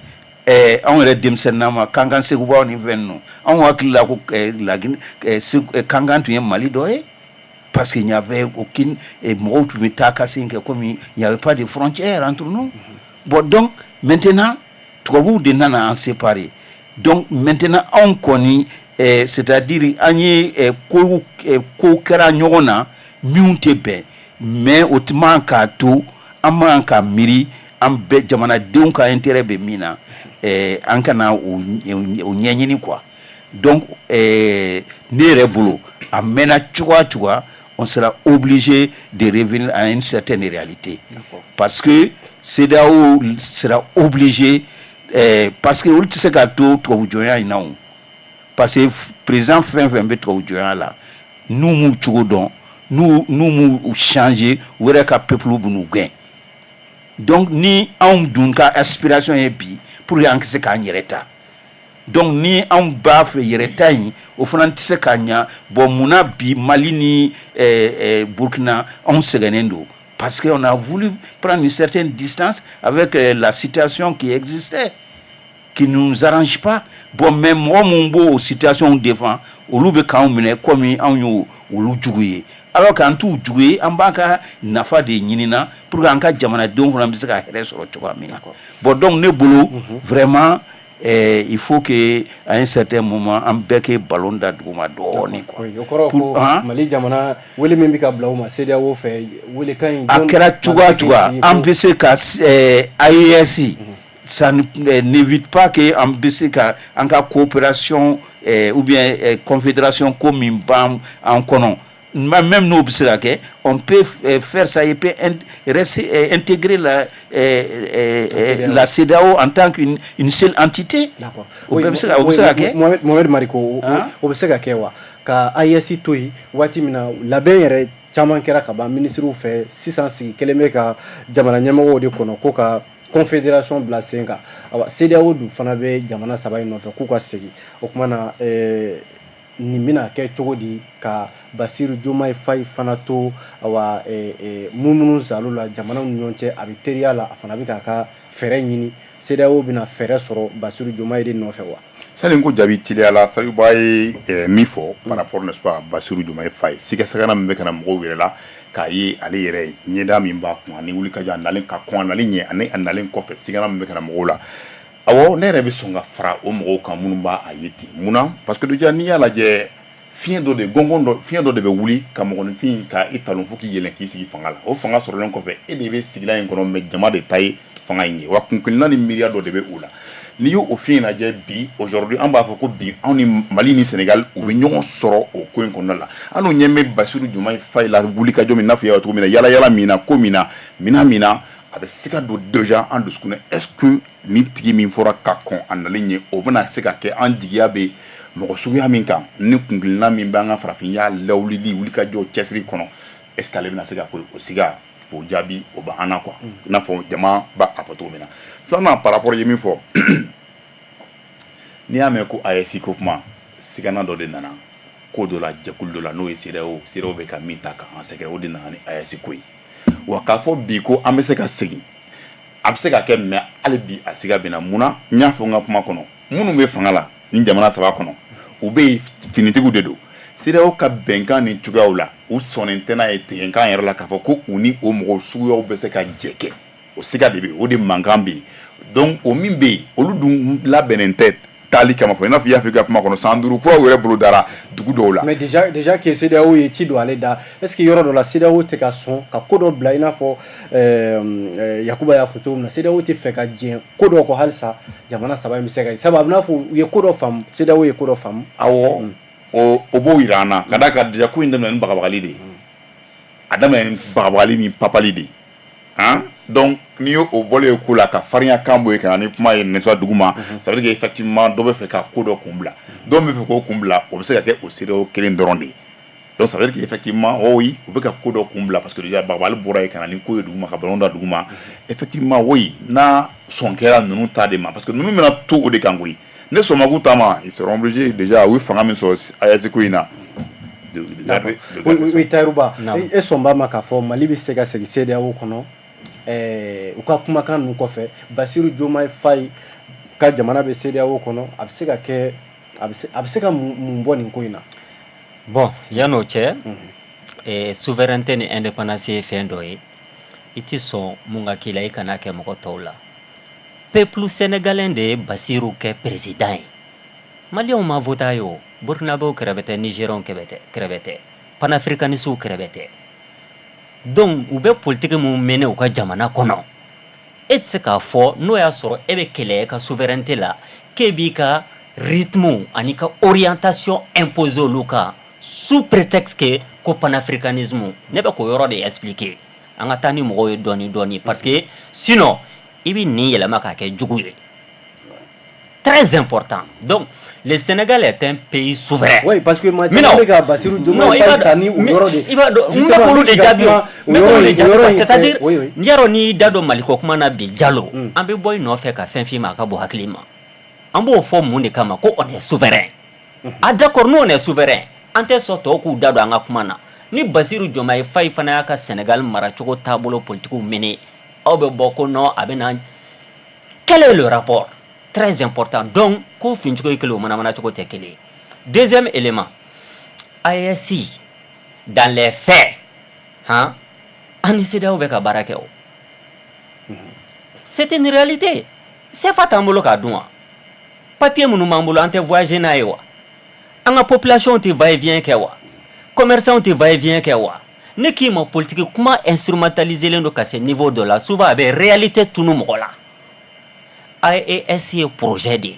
anw yɛrɛ denmisɛnnin ma, Kankan Segubaw ni fɛn ninnu, anw hakili la ko Laginɛ, Kankan tun ye Mali dɔ ye, parce qu'il n'y avait aucune, mɔgɔw tun bɛ taa ka segin kɛ comme il n'y avait pas de frontière entre nous. Bon, donc maintenant, tubabuw de nana an séparer. Donc maintenant, anw kɔni, c'est-à-dire an ye ko ko kɛra ɲɔgɔn na minnu tɛ bɛn, mais o tɛ man k'a to an man ka miiri an bɛɛ jamanadenw ka intérêt bɛ min na, an kana o ɲɛɲini quoi. Donc ne yɛrɛ bolo, a mɛnna cogoya o cogoya, on sera obligé de revenir à une certaine réalité, parce que CEDEAO sera obligé, parce que olu tɛ se ka to tubabu jɔnya in na o, parce que président fɛn fɛn bɛ tubabu jɔnya la, n'u m'u cogo dɔn, n'u m'u changer, u yɛrɛ ka peuple bɛ n'u gɛn. Donc ni anw dun ka aspiration ye bi pour que an ka se k'an yɛrɛ ta, donc ni anw b'a fɛ yɛrɛ ta in, o fana tɛ se ka ɲa. Bon, munna bi Mali ni Burkina, anw sɛgɛnnen don? Parce que on a voulu prendre une certaine distance avec la situation qui existait, qui ne nous arrange pas. Bon, mais mɔgɔ mun b'o situation défend, olu bɛ k'anw minɛ comme anw y'o olu jugu ye, alors qu'an t'u jugu ye, an b'an ka nafa de ɲinina pour que an ka jamanadenw fana bɛ se ka hɛrɛ sɔrɔ cogoya min na. Bon, donc ne bolo, vraiment, il faut que à un certain moment, an bɛɛ kɛ ballon da duguma dɔɔnin quoi. O kɔrɔ ko Mali jamana, wele min bɛ ka bila u ma CEDEAO fɛ, welekan in. A kɛra cogoya cogoya, an bɛ se ka AES, ça n'évite pas que an bɛ se ka an ka coopération ou bien confédération ko min b'an an kɔnɔ, même n'o bɛ se ka kɛ, on peut faire ça et peut rester intégrer la CEDEAO en tant qu'une une seule entité. D'accord. O bɛɛ bɛ se ka, o bɛ se ka kɛ. Mohamed Mariko, o bɛ se ka kɛ wa, ka AES to yen waati min na labɛn yɛrɛ caman kɛra ka ban minisiriw fɛ, sisan sigi kelen bɛ ka jamana ɲɛmɔgɔw de kɔnɔ ko ka confédération bila sen kan? Awa, CEDEAO dun fana bɛ jamana saba in nɔfɛ k'u ka segin. O tuma na, nin bɛna kɛ cogo di ka Basiru Diomaye Faye fana to, awa, munumunu salo la jamanaw ni ɲɔgɔn cɛ, a bɛ teriya la, a fana bɛ k'a ka fɛɛrɛ ɲini? CEDEAO bɛna fɛɛrɛ sɔrɔ Basiru Diomaye de nɔfɛ wa? Sani n ko jaabi teliya la, Saliba ye min fɔ par rapport, n'est-ce pas, Basiru Diomaye Faye, sigasɛgɛna min bɛ ka na mɔgɔw yɛrɛ la k'a ye ale yɛrɛ ɲɛda min b'a kun ani wulikajɔ a nalen ka kɔn a nalen ɲɛ ani a nalen kɔfɛ, sigana min bɛ ka na mɔgɔw la, awɔ, ne yɛrɛ bɛ sɔn ka fara o mɔgɔw kan minnu b'a a ye ten. Munna? Parce que déjà, n'i y'a lajɛ, fiɲɛ dɔ de gɔngɔn dɔ, fiɲɛ dɔ de bɛ wuli ka mɔgɔninfin ka i talon fo k'i yɛlɛn k'i sigi fanga la. O fanga sɔrɔlen kɔfɛ, e de bɛ sigilan in kɔnɔ, mais jama de ta ye fanga in ye wa. Kunkilenna ni miiriya dɔ de bɛ o la. N'i y'o fiɲɛ lajɛ bi, aujourd'hui, an b'a fɔ ko bi anw ni Mali ni Sénégal, u bɛ ɲɔgɔn sɔrɔ o ko in kɔnɔna la. An n'o ɲɛ bɛ Basiru Diomaye Faye la, wulikajɔ min n'a fɔ i y'a cogo min na, yala yala min na, ko min na, minan min na, a bɛ se ka don déjà an dusukun na. Est ce que nin tigi min fɔra ka kɔn a nalen ɲɛ, o bɛna se ka kɛ? An jigiya bɛ mɔgɔ suguya min kan ni kunkilenna min b'an ka farafinya lawulili wulikajɔ cɛsiri kɔnɔ, est ce que ale bɛna se ka ko o siga k'o jaabi o b'an na quoi, i n'a fɔ jama b'a a fɔ cogo min na. Filanan, par rapport ye min fɔ, n'i y'a mɛn ko AES ko kuma, sigana dɔ de nana ko dɔ la, jɛkulu dɔ la, n'o ye CEDEAO. CEDEAO bɛ ka min ta k'an sɛgɛrɛ, o de nana ni AES ko ye wa. K'a fɔ bi ko an bɛ se ka segin A bɛ se ka kɛ, mais hali bi a siga bɛ na. Mun na? N y'a fɔ n ka kuma kɔnɔ, minnu bɛ fanga la ni jamana saba kɔnɔ, u bɛ yen, finitigiw de don. CEDEAO ka bɛnkan ni cogoyaw la, u sɔnnen tɛ n'a ye tigɛnkan yɛrɛ la k'a fɔ ko u ni o mɔgɔw suguyaw bɛ se ka jɛ kɛ. O siga de bɛ yen, o de mankan bɛ yen. Donc o min bɛ yen, olu dun labɛnnen tɛ taali kama fɔ, i n'a fɔ i y'a fɔ i ka kuma kɔnɔ, san 5 kuraw yɛrɛ bolo dara dugu dɔw la. Mais déjà que CEDEAO ye ci don ale da, est ce que yɔrɔ dɔ la CEDEAO tɛ ka sɔn ka ko dɔ bila, i n'a fɔ Yakuba y'a fɔ cogo min na, CEDEAO tɛ fɛ ka diɲɛ ko dɔ kɔ halisa jamana saba in bɛ se ka sabu a bɛ n'a fɔ u ye ko dɔ faamu, CEDEAO ye ko dɔ faamu? Awɔ, o b'o yira an na, ka d'a kan déjà ko in daminɛ ni bagabagali de ye, a daminɛ ni bagabagali ni papali de ye, han. Donc n'i y'o o bɔlen ye ko la, ka farinya kan bɔ yen, ka na ni kuma ye, n'est-ce pas, dugu ma, ça veut dire que effectivement dɔ bɛ fɛ ka ko dɔ kun bila. Dɔw bɛ fɛ k'o kun bila, o bɛ se ka kɛ o CEDEAO kelen dɔrɔn de ye. Donc ça veut dire que effectivement, oh oui, u bɛ ka ko dɔ kun bila, parce que déjà bagabagali bɔra yen ka na ni ko ye dugu ma, ka ballon da dugu ma. Effectivement, oui, n'a sɔn kɛra ninnu ta de ma, parce que ninnu bɛna to o de kan koyi. Ne sɔn ma k'u ta ma, ils seront obligés déjà, u ye fanga min sɔrɔ AES ko in na. Oui, Tayiruba, e sɔn b'a ma k'a fɔ Mali bɛ se ka segin CEDEAO kɔnɔ u ka kumakan ninnu kɔfɛ, Basiru Diomaye Faye ka jamana bɛ CEDEAO kɔnɔ, a bɛ se ka kɛ, a bɛ se ka mun bɔ nin ko in na? Bon, yan'o cɛ, souveraineté ni indépendance ye fɛn dɔ ye, i ti sɔn mun ka k'i la, i kana kɛ mɔgɔ tɔw la. Peuple sénégalais de ye Basiru kɛ président ye. Maliyɛnw ma voté a ye o, Burkinabéw kɛrɛfɛ tɛ, Nigériens kɛrɛfɛ tɛ, panafricanistes kɛrɛfɛ tɛ. Donc u bɛ politique mun mener u ka jamana kɔnɔ, e tɛ se k'a fɔ n'o y'a sɔrɔ e bɛ kɛlɛ ka souveraineté la, k'e b'i ka rythme ani ka orientation imposer olu kan sous prétexte que ko panafricanisme. Ne bɛ k'o yɔrɔ de expliquer, an ka taa ni mɔgɔw ye dɔɔni dɔɔni, parce que sinon i bɛ nin yɛlɛma k'a kɛ jugu ye. Très important. Donc, le Sénégal est un pays souverain. Oui, parce que maa caman bɛ ka Bassirou Diomaye Faye ta ni o yɔrɔ de. I b'a dɔn, n bɛ k'olu de jaabi o, n bɛ k'olu de jaabi. C'est-à-dire, n y'a dɔn, n'i da don Maliko kuma na bi, Jalo, an bɛ bɔ i nɔfɛ ka fɛn f'i ma, a ka bon hakili ma. An b'o fɔ mun de kama? Ko on est souverain. Ah d'accord, nous on est souverain. An tɛ sɔn tɔw k'u da don an ka kuma na. Ni Bassirou Diomaye Faye fana y'a ka Sénégal maracogo taabolo politique mener, aw bɛ bɔ ko non, a bɛ na. Quel est le rapport? Très important. Donc, ko fincogo ye kelen, o manamana cogo tɛ kelen ye. Deuxième élément, AES, dans les faits, han, an ni CEDEAO bɛ ka baara kɛ o. C'est une réalité. CFA t'an bolo k'a dun wa? Papier minnu b'an bolo, an tɛ voyager n'a ye wa? An ka population tɛ va et vient kɛ wa? Commerçant tɛ va et vient kɛ wa? Ne k'i ma, politique kuma instrumentalisé len don ka se niveau dɔ la, souvent a bɛ réalité tunu mɔgɔ la. AES ye projet de ye.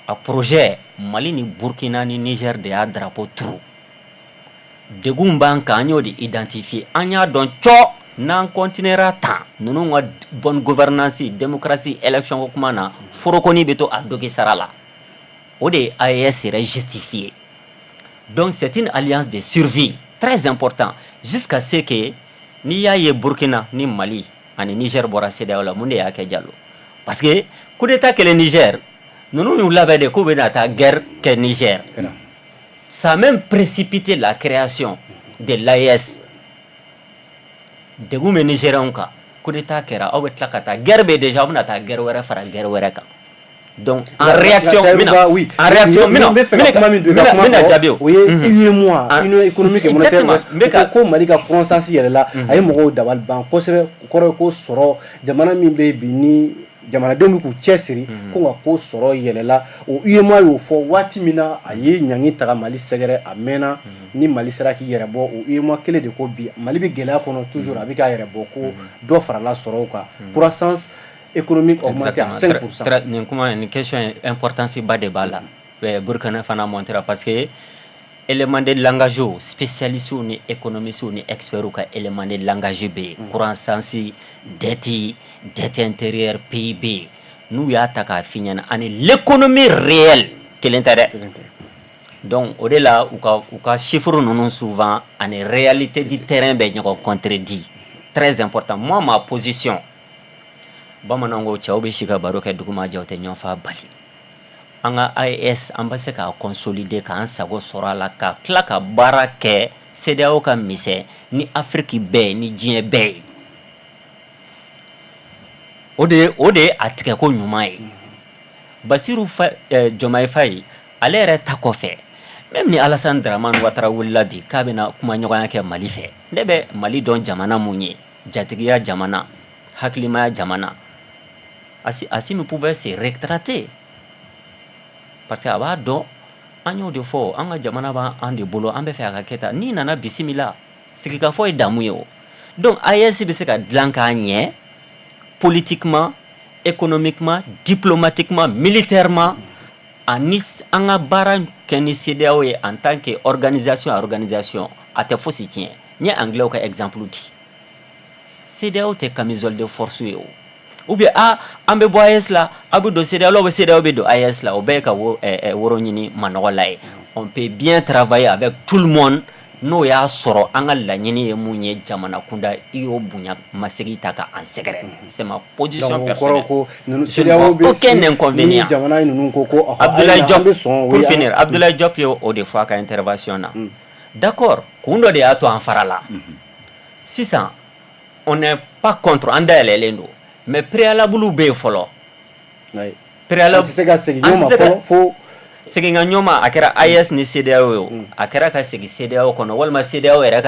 A projet, Mali ni Burkina ni Niger de y'a drapeau turu. Degun b'an kan, an y'o de identifier. An y'a dɔn cɔ n'an continuera tan, ninnu ka bonne gouvernance, démocratie, élection ko kuma na, forokoni bɛ to a dogi sara la. O de ye AES yɛrɛ justifié. Donc c'est une alliance de survie, très important, jusqu'à ce que n'i y'a ye Burkina ni Mali ani Niger bɔra CEDEAO la, mun de y'a kɛ, Jalo? Parce que coup d'état kɛlen Niger, ninnu y'u labɛn de k'u bɛna taa guerre kɛ Niger. Ça a même précipité la création de l'AES. Degun bɛ Nigériens kan, coup d'état kɛra, aw bɛ tila ka taa guerre bɛ déjà, aw bɛna taa guerre wɛrɛ fara guerre wɛrɛ kan. Donc en réaction, oui, en réaction, n bɛ fɛ ka kuma min don i ka kuma kɔrɔ, jaabi o ye UEMOA, Union économique et monétaire, ko Mali ka croissance yɛrɛ la, a ye mɔgɔw dabali ban kosɛbɛ. O kɔrɔ ye ko sɔrɔ, jamana min bɛ bi ni jamanadenw bɛ k'u cɛsiri, ko nka ko sɔrɔ yɛlɛla. O UEMOA y'o fɔ waati min na, a ye ɲangi ta ka Mali sɛgɛrɛ, a mɛnna ni Mali sera k'i yɛrɛ bɔ. O UEMOA kelen de ko bi Mali bɛ gɛlɛya kɔnɔ toujours, a bɛ k'a yɛrɛ bɔ, ko dɔ farala sɔrɔw kan, croissance économique augmentée à 5%. Nin kuma, nin question importance ba de b'a la. Burkina fana montera, parce que élément de langage, spécialistes ni économistes ni experts ka élément de langage bɛ yen: croissance, dette, dette intérieure, PIB. N'u y'a ta k'a f'i ɲɛna, ani l'économie réelle kelen tɛ dɛ. Donc o de la u ka chiffres ninnu, souvent ani réalité du terrain bɛ ɲɔgɔn contredit. Très important. Moi, ma position, bamananw ko cɛw bɛ si ka baro kɛ, dugu ma jɛ, u tɛ ɲɔgɔn fa bali. An ka AES, an bɛ se k'a consolider k'an sago sɔrɔ a la, ka tila ka baara kɛ CEDEAO ka misɛn ni Afrique bɛɛ ni diɲɛ bɛɛ ye. O de ye a tigɛko ɲuman ye. Basiru Diomaye Faye, ale yɛrɛ ta kɔfɛ, même ni Alassane Dramane Ouattara wulila bi k'a bɛna kumaɲɔgɔnya kɛ Mali fɛ, ne bɛ Mali dɔn jamana mun ye, jatigiya jamana, hakilimaya jamana, Assimi pouvait se rétracter parce que a b'a dɔn, an y'o de fɔ, an ka jamana b'an de bolo, an bɛ fɛ a ka kɛ tan. N'i nana, bisimila, sigikafɔ ye damu ye. O donc AES bɛ se ka dilan k'a ɲɛ politiquement, économiquement, diplomatiquement, militairement, ani an ka baara kɛ ni CEDEAO ye en tant que organisation à organisation, a tɛ fosi tiɲɛ. N ye anglais ka exemple di. CEDEAO tɛ camisole de force ye o, ou bien a an bɛ bɔ AES la, a bɛ don CEDEAO la, ou bien CEDEAO bɛ don AES la, o bɛɛ ye ka woro ɲini manɔgɔ la ye. On peut bien travailler avec tout le monde. N'o y'a sɔrɔ an ka laɲini ye mun ye jamana kunda, i y'o bonya masegin ta ka an sɛgɛrɛ. C'est ma position personnelle. Ko Je ne vois aucun inconvénient. Ni jamana ninnu ko Abdoulaye Diop, pour finir, Abdoulaye Diop ye o de fɔ a ka intervention na. D'accord, kun dɔ de y'a to an farala sisan. On n'est pas contre, an dayɛlɛlen don, mais préalable bɛ yen fɔlɔ. Préalable tɛ se ka segin ɲɔgɔn ma fɔlɔ fo Segin ka ɲɔgɔn ma, a kɛra AES ni CEDEAO ye o, a kɛra ka segin CEDEAO kɔnɔ, walima CEDEAO yɛrɛ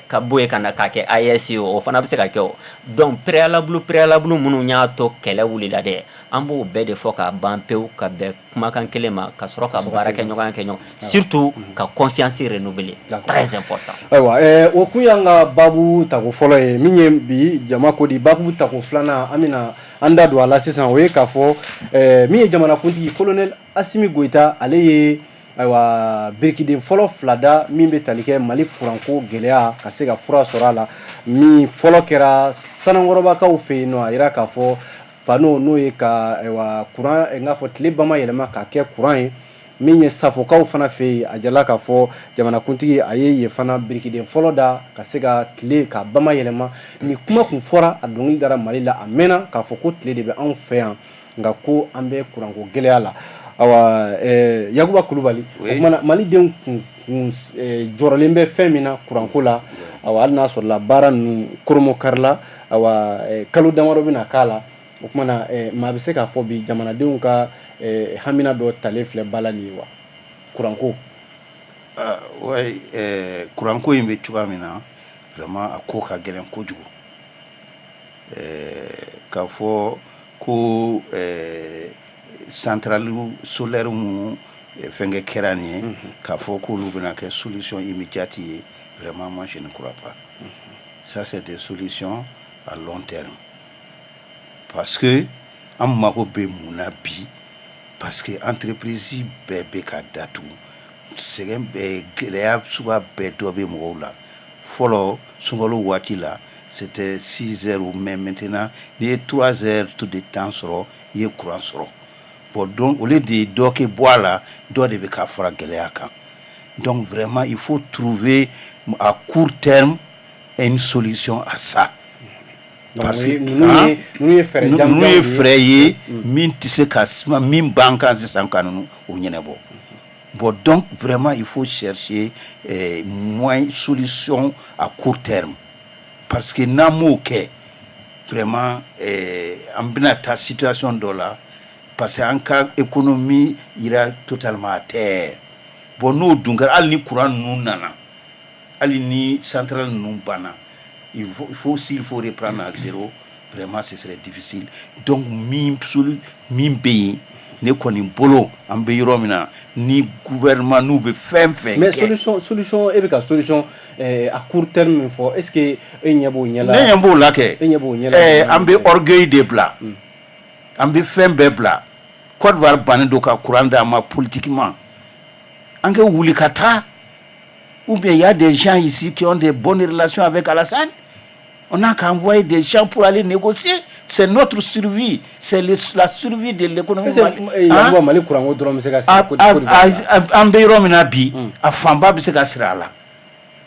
ka bɔ yen ka na k'a kɛ AES ye o, o fana bɛ se ka kɛ o. Donc préalable minnu y'a to kɛlɛ wulila dɛ, an b'o bɛɛ de fɔ k'a ban pewu, ka bɛn kumakan kelen ma, ka sɔrɔ ka baara kɛ ɲɔgɔn kɛ ɲɔgɔn, surtout ka confiance renouveler, très important. Ayiwa, o kun y'an ka baabu tako fɔlɔ ye. Min ye bi jama ko di, baabu tako filanan, an bɛna an da don a la sisan, o ye k'a fɔ min ye jamanakuntigi colonel Assimi Goïta, ale ye ayiwa birikiden fɔlɔ fila da min bɛ tali kɛ Mali kuranko gɛlɛya ka se ka fura sɔrɔ a la. Min fɔlɔ kɛra Sanankɔrɔbakaw fɛ yen nɔ, a yira k'a fɔ panneau, n'o ye ka ayiwa kuran n k'a fɔ tile bama yɛlɛma ka kɛ kuran ye. Min ye Safokaw fana fɛ yen, a jala k'a fɔ jamanakuntigi a ye yen fana birikiden fɔlɔ da ka se ka tile ka bama yɛlɛma. Ni kuma kun fɔra, a dɔnkili dara Mali la, a mɛnna k'a fɔ ko tile de bɛ anw fɛ yan, nka ko an bɛ kuranko gɛlɛya la. Awa, Yakuba Kulubali, o kumana malidenw kun jɔrɔlen bɛ fɛn min na kuranko la, awa hali n'a sɔrɔla baara ninnu koromokarila, awa kalo damadɔ bɛna k'a la, o kumana maa bɛ se k'a fɔ bi jamanadenw ka hamina dɔ talen filɛ ba la nin ye wa, kuranko? Ouais, kuranko in bɛ cogoya min na, vraiment a ko ka gɛlɛn kojugu. K'a fɔ ko centrale solaire minnu fɛnkɛ kɛra nin ye, k'a fɔ k'olu bɛna kɛ solution immédiate ye, vraiment moi je ne crois pas. Ça, c'est des solutions à long terme, parce que an mago bɛ mun na bi? Parce que entreprise bɛɛ bɛ ka datugu, sɛgɛn bɛɛ, gɛlɛya suguya bɛɛ dɔ bɛ mɔgɔw la. Fɔlɔ sunkalo waati la, c'était 6 heures, mais maintenant n'i ye 3 heures tout de temps sɔrɔ, i ye courant sɔrɔ. Bon, donc au lieu de dɔ kɛ bɔ a la, dɔ de bɛ ka fara gɛlɛya kan. Donc vraiment il faut trouver à court terme une solution à ça, parce que ninnu ye fɛɛrɛ ninnu ye fɛɛrɛ ye min tɛ se ka min ban kan sisan ka ninnu o ɲɛnabɔ. Bon, donc vraiment il faut chercher moins solution à court terme, parce que n'an m'o kɛ, vraiment an bɛna taa situation dɔ la, parce que an ka économie ira totalement à terre. Bon, n'o dun kɛra, hali ni courant ninnu nana, hali ni centrale ninnu banna, il faut s'il faut reprendre à zéro, vraiment ce serait difficile. Donc min bɛ yen, ne kɔni bolo, an bɛ yɔrɔ min na ni gouvernement n'u bɛ fɛn fɛn Mais solution, e bɛ ka solution à court terme min fɔ, est ce que e ɲɛ b'o ɲɛ la? Ne ɲɛ b'o la kɛ. E ɲɛ b'o ɲɛ la? An bɛ orgueil de bila, an bɛ fɛn bɛɛ bila. Côte d'Ivoire bannen don ka courant d'an ma politiquement, an kɛ wuli ka taa, ou bien il y a des gens ici qui ont des bonnes relations avec Alassane, on n'a qu'à envoyer des gens pour aller négocier. C'est notre survie, c'est la survie de l'économie. Yakuba, Mali kuranko dɔrɔn bɛ se ka An bɛ yɔrɔ min na bi, a fanba bɛ se ka siri a la,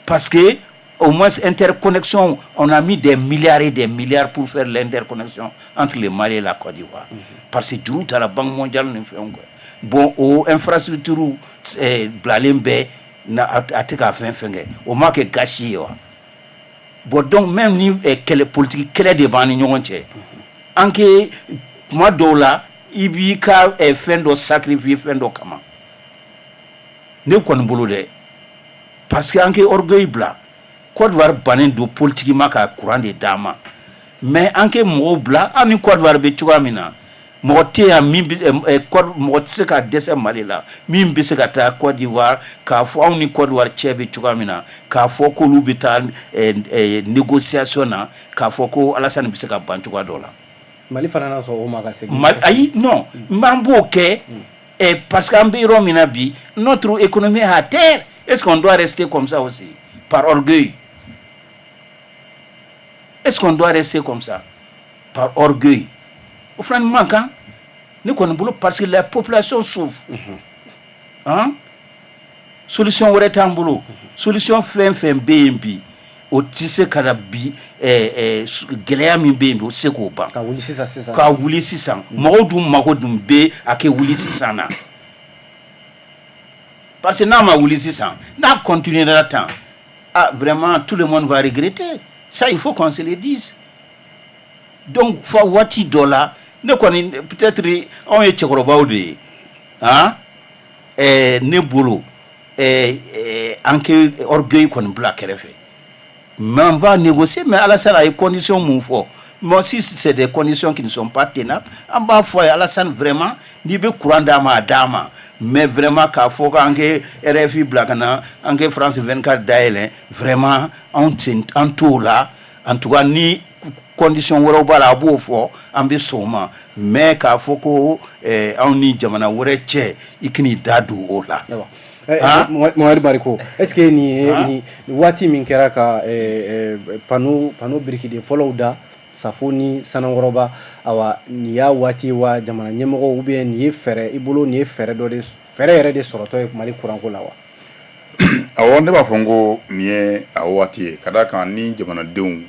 parce que au moins interconnexion, on a mis des milliards et des milliards pour faire l'interconnexion entre le Mali et la Côte d'Ivoire. Parce que juru taara Banque mondiale ni fɛnw kɛ. Bon, o infrastructure bilalen bɛɛ na, a tɛ ka fɛn fɛn kɛ, o ma kɛ gâchis ye wa? Bon, donc même ni kɛlɛ politique kɛlɛ de b'an ni ɲɔgɔn cɛ. An ke kuma dɔw la, i b'i ka fɛn dɔ sacrifier fɛn dɔ kama. Ne kɔni bolo dɛ, parce que an ke orgueil bila. Côte d'Ivoire bannen don politiquement ka courant de d'an ma, mais an ke mɔgɔw bila. An ni Côte d'Ivoire bɛ cogoya min na, mɔgɔ tɛ yan min bɛ, mɔgɔ tɛ se ka dɛsɛ Mali la min bɛ se ka taa Côte d'Ivoire k'a fɔ anw ni Côte d'Ivoire cɛ bɛ cogoya min na, k'a fɔ k'olu bɛ taa négociation na, k'a fɔ ko Alassane bɛ se ka ban cogoya dɔ la. Mali fana na sɔn o ma ka segin. Ayi, non, n b'o kɛ parce que an bɛ yɔrɔ min na bi, notre économie est à terre. Est-ce qu'on doit rester comme ça aussi par orgueil? Est-ce qu'on doit rester comme ça par orgueil? O fana man kan ne kɔni bolo, parce que la population souffre. Hein, solution wɛrɛ t'an bolo. Solution fɛn fɛn bɛ yen bi, o tɛ se ka na bi. Gɛlɛya min bɛ yen bi, o tɛ se k'o ban. Ka wuli sisan sisan. Ka wuli sisan. Mɔgɔw dun mago dun bɛ a kɛ wuli sisan na, parce que n'a ma wuli sisan, n'a continuera tan, ah, vraiment, tout le monde va regretter ça. Il faut qu'on se le dise. Donc fo waati dɔ la, ne kɔni, peut-être anw ye cɛkɔrɔbaw de ye, han, ne bolo, an kɛ orgueil kɔni bila kɛrɛfɛ, mais on va négocier. Mais Alassane a ye condition mun fɔ? Bon, si c'est des conditions qui ne sont pas tenables, an b'a fɔ a ye: Alassane, vraiment, n'i bɛ courant d'a ma, a d'a ma. Mais vraiment, k'a fɔ k'an kɛ RFI bila ka na, an kɛ France 24 dayɛlɛ, vraiment, anw sen an t'o la. En tout cas, ni condition wɛrɛw b'a la, a b'o fɔ, an bɛ sɔn o ma. Mais k'a fɔ ko anw ni jamana wɛrɛ cɛ, i kan'i da don o la. Mohamed Mariko, est-ce que nin ye nin waati min kɛra ka panneau birikiden fɔlɔw da Safo ni Sanankɔrɔba, awa, nin y'a waati wa jamana ɲɛmɔgɔw, ou bien nin ye fɛɛrɛ i bolo, nin ye fɛɛrɛ dɔ de, fɛɛrɛ yɛrɛ de sɔrɔtɔ ye Mali kuranko la wa? Awɔ, ne b'a fɔ n ko nin ye a waati ye, ka d'a kan ni jamanadenw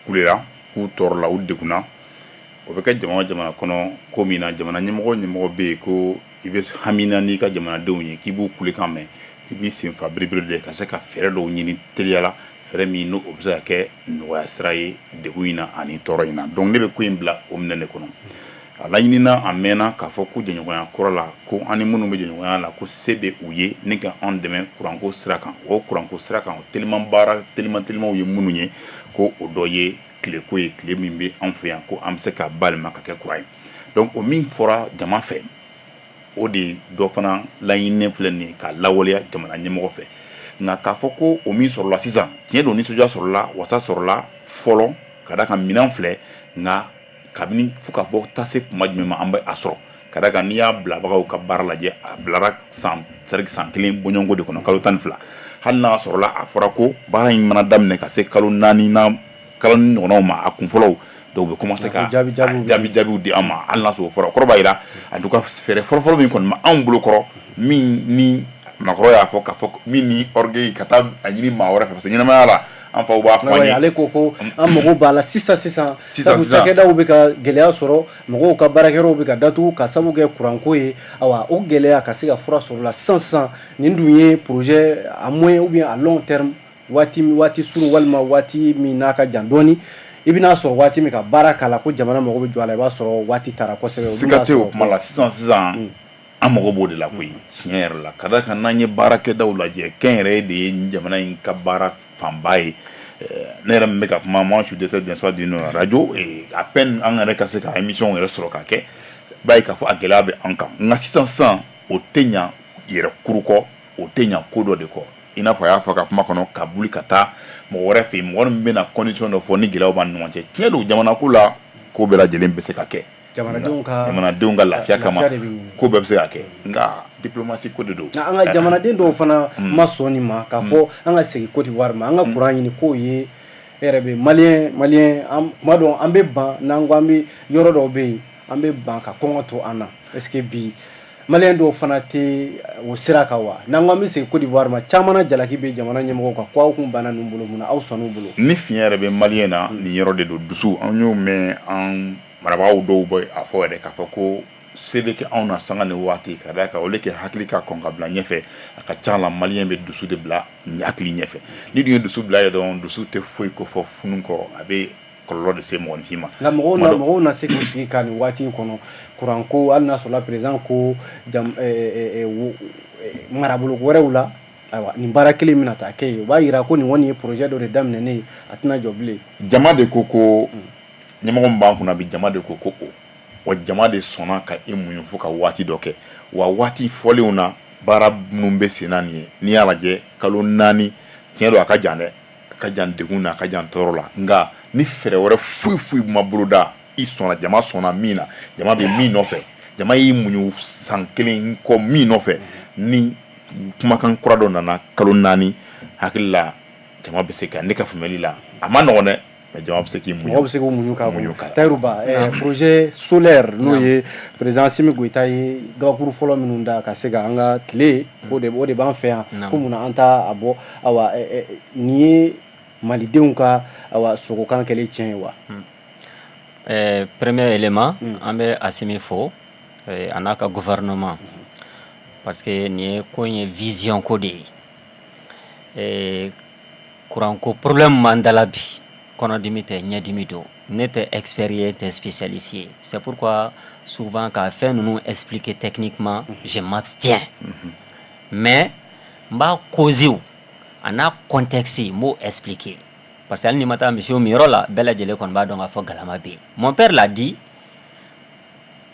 kulera k'u tɔɔrɔla, u degunna, o bɛ kɛ jamana o jamana kɔnɔ ko min na, jamana ɲɛmɔgɔ bɛ yen ko i bɛ hamina n'i ka jamanadenw ye, k'i b'u kulekan mɛn, i b'i sen fa biribiri de ka se ka fɛɛrɛ dɔw ɲini teliya la, fɛɛrɛ min n'o bɛ se ka kɛ nɔgɔya sira ye degun in na ani tɔɔrɔ in na. Donc ne bɛ ko in bila o minɛn de kɔnɔ. A laɲinina a mɛnna k'a fɔ ko jɛɲɔgɔnya kɔrɔ la, ko an ni minnu bɛ jɛɲɔgɔnya la, ko se bɛ u ye ni ka anw dɛmɛ kuranko sira kan. O kuranko sira kan, o teliman baara teliman telimanw ye minnu ye, ko o dɔ ye tileko ye, tile min bɛ anw fɛ yan, ko an bɛ se ka bayɛlɛma ka kɛ kuran ye. Donc o min fɔra jama fɛ, o de dɔ fana laɲininen filɛ nin ye ka lawaleya jamana ɲɛmɔgɔ fɛ. Nka k'a fɔ ko o min sɔrɔla sisan, tiɲɛ don, nisɔndiya sɔrɔla, wasa sɔrɔla fɔlɔ, ka d'a kan minɛn filɛ. Nka kabini fo ka bɔ taa se kuma jumɛn ma an bɛ a sɔrɔ? Ka d'a kan n'i y'a bilabagaw ka baara lajɛ, a bilara san, c'est san 1 bɔɲɔgɔnko de kɔnɔ, kalo 12. Hali n'a sɔrɔla a fɔra ko baara in mana daminɛ ka se kalo 4 na, kalo ɲɔgɔnnaw ma, a kun fɔlɔw dɔw bɛ commencer ka jaabi jaabi jaabiw di an ma. Hali n'a sɔrɔ o fɔra, o kɔrɔ b'a jira en tout cas fɛɛrɛ fɔlɔfɔlɔ min kɔni ma anw bolo kɔrɔ, min ni maakɔrɔ y'a fɔ k'a fɔ min ni orgueil ka taa a ɲini maa wɛrɛ fɛ, parce que ɲɛnamaya la, an faw b'a fɔ an ye. Ale ko ko an mago b'a la sisan sisan. Sisan. Sabu cakɛdaw bɛ ka gɛlɛya sɔrɔ, mɔgɔw ka baarakɛyɔrɔw bɛ ka datugu ka sababu kɛ kuranko ye. Awa, o gɛlɛya ka se ka fura sɔrɔ la sisan sisan. Nin dun ye projet à moyen ou bien à long terme, waati waati surun walima waati min n'a ka jan dɔɔni, i bɛna sɔrɔ waati min ka baara k'a la, ko jamana mago bɛ jɔ a la, i b'a sɔrɔ waati taara kosɛbɛ. Siga tɛ o kuma la. Sisan sisan, an mago b'o de la koyi, tiɲɛ yɛrɛ la, ka d'a kan n'an ye baarakɛdaw lajɛ, kɛnyɛrɛye de ye nin jamana in ka baara fanba ye. Ne yɛrɛ min bɛ ka kuma, moi je suis directeur d'un d'une radio et à peine an yɛrɛ ka se ka émission yɛrɛ sɔrɔ ka kɛ, i b'a ye k'a fɔ a gɛlɛya bɛ an kan. Nka sisan sisan, o tɛ ɲa yɛrɛ kuru kɔ, o tɛ ɲa ko dɔ de kɔ, i n'a fɔ a y'a fɔ a ka kuma kɔnɔ, ka boli ka taa mɔgɔ wɛrɛ fɛ yen, mɔgɔ min bɛna condition dɔ fɔ ni gɛlɛyaw b'an ni ɲɔgɔn cɛ. Tiɲɛ don, jamana ko la, ko bɛɛ lajɛlen bɛ se ka kɛ. Jamanadenw ka lafiya kama, ko bɛɛ bɛ se ka kɛ, nka diplomatie ko de don. An ka jamanaden dɔw fana ma sɔn nin ma, k'a fɔ an ka segin Côte d'Ivoire ma, an ka kuran ɲini, k'o ye e yɛrɛ bɛ malien kuma dɔn, an bɛ ban n'an ko an bɛ yɔrɔ dɔw bɛ yen, an bɛ ban ka kɔngɔ to an na. Est ce que bi malien dɔw fana tɛ o sira kan wa? N'an ko an bɛ segin Côte d'Ivoire ma, caman na jalaki bɛ jamana ɲɛmɔgɔw kan ko aw kun banna ninnu bolo, mun na aw sɔnn'u bolo? Ni fiɲɛ yɛrɛ bɛ malien na, nin yɔrɔ de don. Dusu, an y'o mɛn, an marabagaw dɔw bɛ a fɔ yɛrɛ k'a fɔ ko se bɛ kɛ anw na sanga ni waati, ka d'a kan o kɛ hakili ka kɔn ka bila ɲɛfɛ. A ka ca la, malien bɛ dusu de bila hakili ɲɛfɛ. Ni dun ye dusu bila ye dɔrɔn, dusu tɛ foyi ko fɔ funu kɔ, a bɛ kɔlɔlɔ de se mɔgɔninfin ma. Nka mɔgɔw na se k'u sigi ka nin waati in kɔnɔ, kuranko, hali n'a sɔrɔla président ko jam marabolo wɛrɛw la, ayiwa, nin baara kelen bɛna taa kɛ yen, o b'a yira ko nin kɔni ye projet dɔ de daminɛnen ye, a tɛna jɔ bilen. Jama de ko ɲɛmɔgɔ min b'an kunna bi, jama de ko o wa jama de sɔnna ka e muɲu fo ka waati dɔ kɛ. Wa waati fɔlenw na, baara minnu bɛ sen na nin ye, n'i y'a lajɛ, kalo 4, tiɲɛ don, a ka jan dɛ, a ka jan degun na, a ka jan tɔɔrɔ la. Nka ni fɛɛrɛ wɛrɛ foyi foyi ma boloda, i sɔnna, jama sɔnna min na, jama bɛ min nɔfɛ, jama y'i muɲu san kelen kɔ min nɔfɛ, ni kumakan kura dɔ nana kalo 4, hakili la jama bɛ se ka, ne ka faamuyali la, a ma nɔgɔn dɛ, mais jama bɛ se k'i muɲu. Mɔgɔ bɛ se k'u muɲu k'a muɲu. Tayiru Ba, projet solaire, n'o ye président Assimi Goïta ye gabakuru fɔlɔ minnu da ka se ka an ka tile, o de b'an fɛ yan, ko munna an t'a bɔ? Awa, nin ye malidenw ka, awa, sogokan kɛlen tiɲɛ ye wa? Premier élément, an bɛ Assimi fo a n'a ka gouvernement, parce que nin ye ko in ye vision ko de ye. Courant ko problème m'an da la bi, kɔnɔdimi tɛ, ɲɛdimi don. Ne tɛ expert ye, n tɛ spécialiste ye, c'est pourquoi souvent ka fɛn ninnu expliquer techniquement, je m'abstiens. Mais n b'a cause a n'a contexte, n b'o expliquer, parce que hali n'i ma taa misiw miyɔrɔ la, bɛɛ lajɛlen kɔni b'a dɔn k'a fɔ galama bɛ yen. Mon père l'a dit,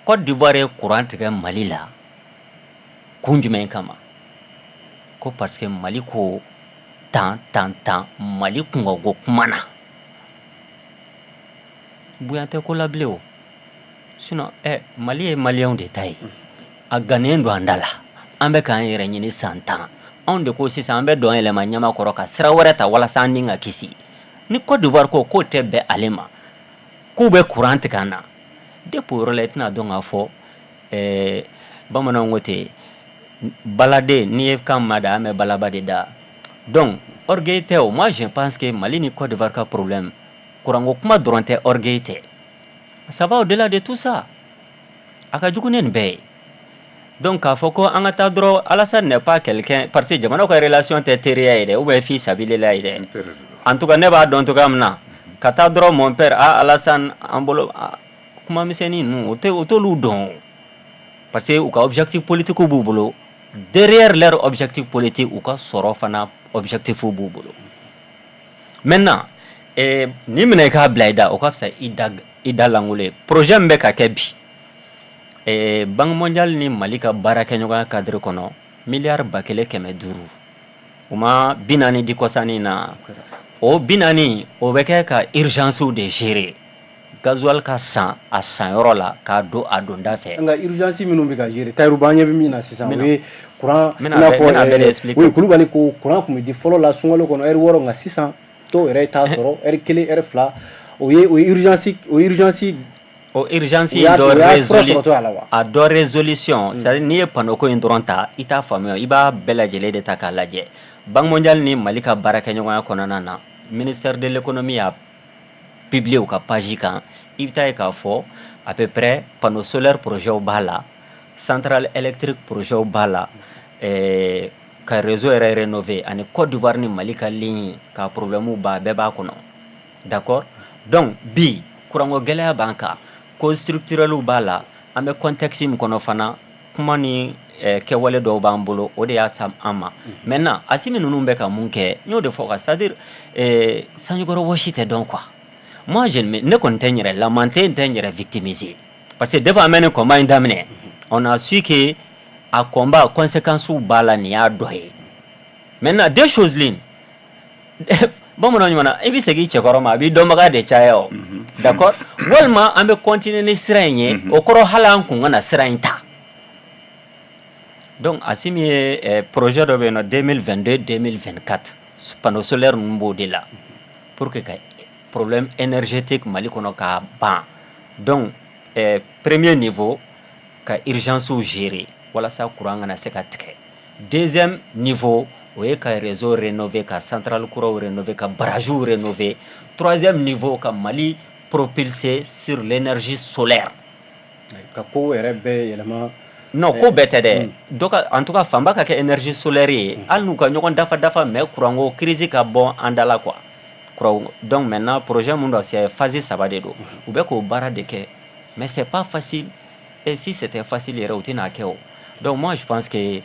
Côte d'Ivoire ye courant tigɛ Mali la kun jumɛn kama? Ko parce que Mali ko tan tan tan, Mali kunkanko kuma na, bonya tɛ ko la bilen o. Sinon Mali ye maliyɛnw de ta ye, a gannen don an da la, an bɛ k'an yɛrɛ ɲini san 10. Anw de ko sisan an bɛ dɔn yɛlɛma ɲama kɔrɔ ka sira wɛrɛ ta walasa an ni ka kisi. Ni Côte d'Ivoire ko k'o tɛ bɛn ale ma, k'u bɛ courant tigɛ an na, depuis o yɔrɔ la, i tɛna dɔn k'a fɔ bamananw ko ten, baladen n'i ye kan ma da, an bɛ balaba de da. Donc orgueil tɛ o. Moi, je pense que Mali ni Côte d'Ivoire ka problème, courant ko kuma dɔrɔn tɛ, orgueil tɛ, ça va au-delà de tout ça, a ka jugu ne nin bɛɛ ye. Donc k'a fɔ ko an ka taa dɔrɔn, Alassane n'est pas quelqu'un, parce que jamanaw ka relation tɛ teriya ye dɛ, ou bien fi sabilila ye dɛ. En tout cas, ne b'a dɔn cogoya min na, ka taa dɔrɔn, mon père, ah Alassane, an bolo kuma misɛnnin ninnu, o tɛ, o t'olu dɔn, parce que u ka objectif politique b'u bolo. Derrière leur objectif politique, u ka sɔrɔ fana objectif b'u bolo. Maintenant, nin minɛ i k'a bila i da, o ka fisa i da lankolon ye. Projet min bɛ ka kɛ bi, Banque mondiale ni Mali ka baarakɛɲɔgɔnya cadre kɔnɔ, miliyari 1500, u ma 40 di kɔsannin na. O 40, o bɛ kɛ ka urgence de gérer, gasoil ka san a sanyɔrɔ la k'a don a donda fɛ. Nka urgence minnu bɛ ka gérer, Tayiru Ba, an ɲɛ bɛ min na sisan, o ye courant, i n'a fɔ, oui, Kulubali ko courant tun bɛ di fɔlɔ la sunkalo kɔnɔ heure 6, nka sisan dɔw yɛrɛ t'a sɔrɔ heure 1, heure 2. O ye urgence, o ye urgence. O urgence in dɔ résolu, a dɔ résolution, c'est à dire n'i ye panneau ko in dɔrɔn ta, i t'a faamuya, i b'a bɛɛ lajɛlen de ta k'a lajɛ. Banque mondiale ni Mali ka baarakɛɲɔgɔnya kɔnɔna na, ministère de l'économie y'a publier u ka page kan, i bɛ taa ye k'a fɔ à peu près panneau solaire projet b'a la, centrale électrique projet b'a la, ka réseau yɛrɛ rénover, ani Côte d'Ivoire ni Mali ka ligne ka problème ba bɛɛ b'a kɔnɔ. D'accord? Donc bi, kuranko gɛlɛya b'an kan, cause structurelle b'a la, an bɛ contexte min kɔnɔ fana, kuma ni kɛwale dɔw b'an bolo, o de y'a sa an ma. Maintenant, Asimi ninnu bɛ ka mun kɛ? N y'o de fɔ, c'est à dire sanjikɔrɔ wɔsi tɛ dɔn quoi. Moi, je ne ne kɔni tɛ n yɛrɛ lamenter, n tɛ n yɛrɛ victimiser, parce que depuis an bɛ nin combat in daminɛ, on a su que a combat conséquences b'a la, nin y'a dɔ ye. Maintenant, deux choses l'une, bamananw ɲuman na, i bɛ segin i cɛkɔrɔ ma, a b'i dɔnbaga de caya o, d'accord? Walima an bɛ continuer ni sira in ye, o kɔrɔ hali an kun kana sira in ta. Donc Asimi ye projet dɔ bɛ yen nɔ, 2022 2024, panneau solaire ninnu b'o de la pour que ka problème énergétique Mali kɔnɔ k'a ban. Donc premier niveau, ka urgence gérer walasa courant kana se ka tigɛ. Deuxième niveau, o ye ka réseau rénover, ka centrale kuraw rénover, ka barrage rénover. Troisième niveau, ka Mali propulser sur l'énergie solaire. Ka ko yɛrɛ bɛɛ yɛlɛma. Non, ko bɛɛ tɛ dɛ, dɔ ka, en tout cas fanba ka kɛ énergie solaire ye, hali n'u ka ɲɔgɔn dafa dafa, mais courant ko crise ka bɔ an da la quoi. kuraw. Donc maintenant, projet mun don, c'est phase saba de don. U bɛ k'o baara de kɛ, mais c'est pas facile. Et si c'était facile yɛrɛ, u tɛna kɛ o. Donc moi, je pense que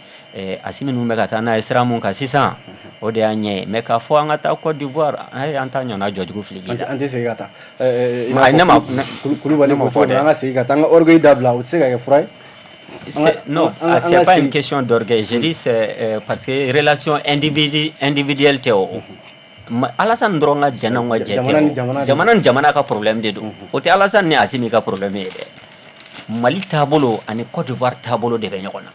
Assimi ninnu bɛ ka taa n'a ye sira mun kan sisan, o de y'a ɲɛ ye. Mais k'a fɔ an ka taa Côte d'Ivoire, an t'a ɲɔgɔnna jɔjugu fili ji la. An tɛ segin ka taa. I n'a fɔ Kulubali ko cogo min na, an ka segin ka taa, an ka orgueil dabila, o tɛ se ka kɛ fura ye. Non, c'est pas une question d'orgueil. Je dis, c'est parce que relation individuelle tɛ o. Alassane dɔrɔn ka jɛn n'anw ka jɛ tɛ o. Jamana ni jamana ka problème de don. O tɛ Alassane ni Assimi ka problème ye dɛ. Mali taabolo ani Côte d'Ivoire taabolo de bɛ ɲɔgɔn na.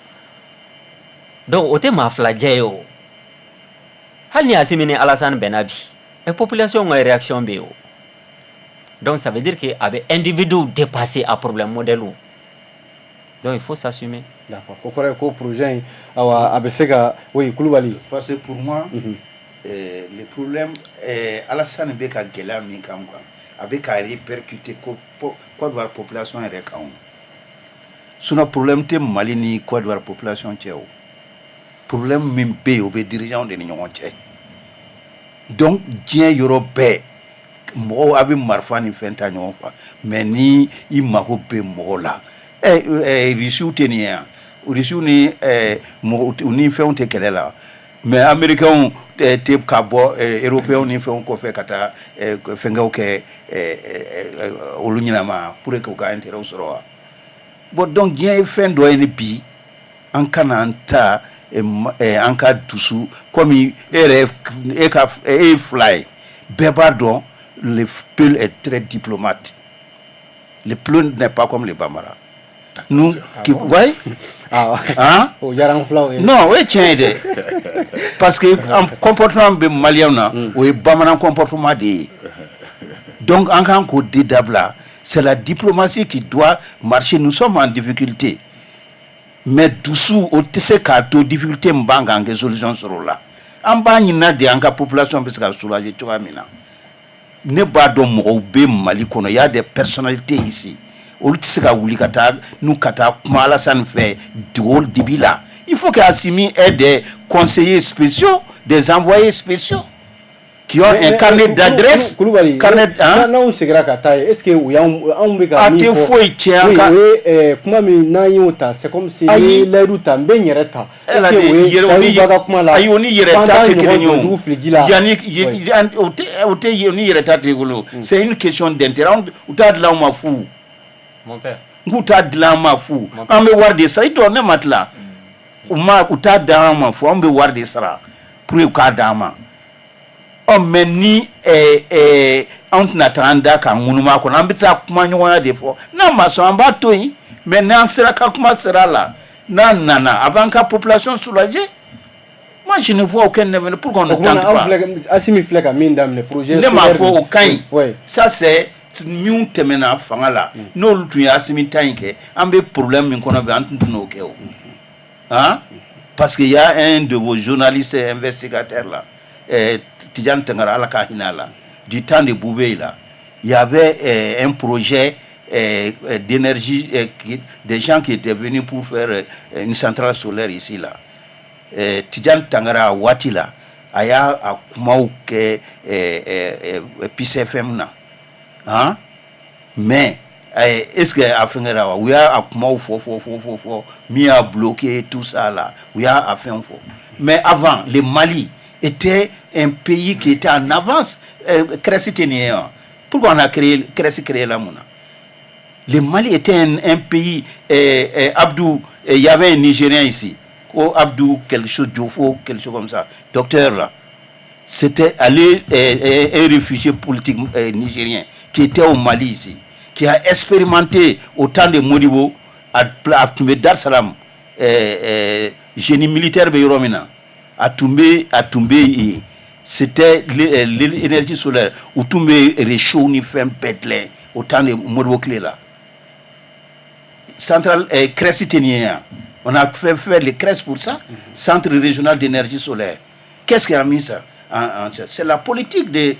Donc o tɛ maa fila jɛ ye o. Hali ni Assimi ni Alassane bɛnna bi, mais population ka réaction bɛ yen o. Donc ça veut dire que a bɛ individu dépasser, a problème modèle. Donc il faut s'assumer. D'accord. O kɔrɔ ye ko projet in, awa, a bɛ se ka, oui, Kulubali. Parce que pour moi, le problème, Alassane bɛ ka gɛlɛya min kan quoi, a bɛ ka répercuter ko Côte d'Ivoire population yɛrɛ kan o. Sinon, problème tɛ Mali ni Côte d'Ivoire population cɛ o. Problème min bɛ yen, o bɛ dirigeants de ni ɲɔgɔn cɛ. Donc diɲɛ yɔrɔ bɛɛ, mɔgɔw a bɛ marifa ni fɛn ta ɲɔgɔn fɛ, mais ni i mako bɛ mɔgɔ la, Rusiw tɛ nin ye yan, Rusiw ni mɔgɔ u ni fɛnw tɛ kɛlɛ la, mais Américains tɛ ka bɔ Européens ni fɛnw kɔfɛ ka taa fɛnkɛw kɛ olu ɲɛnama pour que u ka intérêt sɔrɔ wa? Bon, donc diɲɛ ye fɛn dɔ ye ni bi, an kana an ta an ka dusu komi e yɛrɛ e ka e ye fila ye, bɛɛ b'a dɔn, le Peul est très diplomate. Le Peul n'est pas comme les Bambara. Nous, qui, ouais. Ah, hein? O diyara an filaw ye. Non, o ye tiɲɛ ye dɛ. Parce que an comportement bɛ maliyɛnw na, o ye bamanan comportement de ye. Donc an kan k'o de dabila. C'est la diplomatie qui doit marcher. Nous sommes en difficulté. Mais dusu, o tɛ se k'a to difficulté min b'an kan kɛ solution sɔrɔ o la. An b'a ɲinina de an ka population bɛ se ka soulager cogoya min na. Ne b'a dɔn, mɔgɔw bɛ Mali kɔnɔ, il y a des personnalités ici. Olu tɛ se ka wuli ka taa n'u ka taa kuma Alassane fɛ digo dibi la. Il faut que Assimi ait des conseillers spéciaux, des envoyés spéciaux qui ont un carnet d'adresse. Kulubali, carnet, hein? N'anw seginna ka taa ye, est ce que u y'anw, anw bɛ ka A min tɛ fɔ, foyi tiɲɛ an oui, ka o ye kuma min n'an y'o ta, c'est comme si Ayi. ni ye layidu ta, n bɛ n yɛrɛ ta. Est ce que o ye yɛrɛ Tayiru Ba ka kuma la, ayi, o ni yɛrɛ k'an ta t'an tɛ kelen ye ɲɔgɔn o. jɔjugu fili ji la. Yanni o tɛ o ni yɛrɛ ta tɛ bolo. C'est une question d'intérêt. U t'a dilan anw ma fu. Mon père. N k'u t'a dilan an ma fu. An bɛ wari de sara. I tɔ ne ma tila. U ma, u t'a d'an ma fu. Anw bɛ wari de sara pour que u k'a d'an ma. Ɔ, mais ni anw tɛna taa an da k'an ŋunuma kɔnɔ, an bɛ taa kuma ɲɔgɔnya de fɔ. N'a ma sɔn, an b'a to yen. Mais n'an sera ka kuma sera a la, n'a nana, a b'an ka population soulager. Moi, je ne vois aucun événement. Pourquoi on ne O kuma tente na, anw pas? filɛ, Assimi filɛ ka min daminɛ, projet Ne m'a solaire. fɔ o ka ɲi. Ça, c'est minnu tɛmɛna fanga la, n'olu tun ye Assimi ta in kɛ, an bɛ problème min kɔnɔ bi, an tun tɛn'o kɛ o. Hein? Parce qu'il y a un de vos journalistes investigateurs là, Tidiane Tangara, Ala ka hinɛ a la, du temps de Boubèye là, il y avait un projet d'énergie, des gens qui étaient venus pour faire une centrale solaire ici là. Tidiane Tangara a waati la, a y'a a kumaw kɛ Peace FM na, hein? Mais est-ce que a fɛngɛra wa? U y'a a kumaw fɔ fɔ fɔ fɔ fɔ, min y'a bloqué, tout ça là, u y'a a fɛn fɔ. Mais avant, le Mali était un pays qui était en avance. CRES tɛ nin ye wa? Pourquoi on a créé CRES? Créé la mun na? Le Mali était un pays, Abdou, il y avait un Nigérien ici, ko Abdou quelque chose, Diofo, quelque chose comme ça, docteur là. C'était aller un réfugié politique nigérien qui était au Mali ici, qui a expérimenté au temps de Modibo, a tun bɛ Dar Salam, génie militaire bɛ yɔrɔ min na, a tun bɛ yen. C'était l'énergie solaire. U tun bɛ réchaud ni fɛn bɛɛ dilan au temps de Modibo tile la. Centrale CRES tɛ nin ye yan. On a fait faire le CRES pour ça, Centre régional d'énergie solaire. Qu'est-ce qui a mis ça? C'est la politique des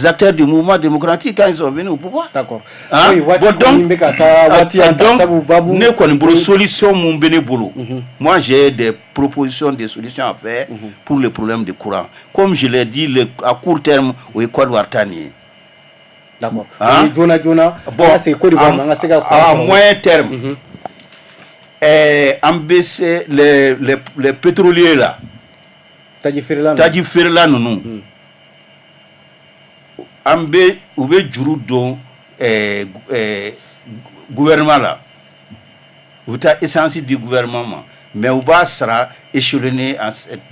acteurs du mouvement démocratique quand ils sont venus au pouvoir. D'accord. Hein? Oui, bon, donc, donc, ne kɔni bolo, solution mun bɛ ne bolo? Moi, j'ai des propositions de solutions à faire pour le problème de courant. Comme je l'ai dit, à court terme, o ye Côte d'Ivoire ta nin ye. D'accord. Hein? Joona joona. Bon, an ka segin Côte d'Ivoire ma, an ka se ka à moyen terme, an bɛ se les pétroliers là. Taji feerela. Taji feerela ninnu, an bɛ u bɛ juru don gouvernement la, u bɛ taa essence di gouvernement ma, mais u b'a sara échelonné en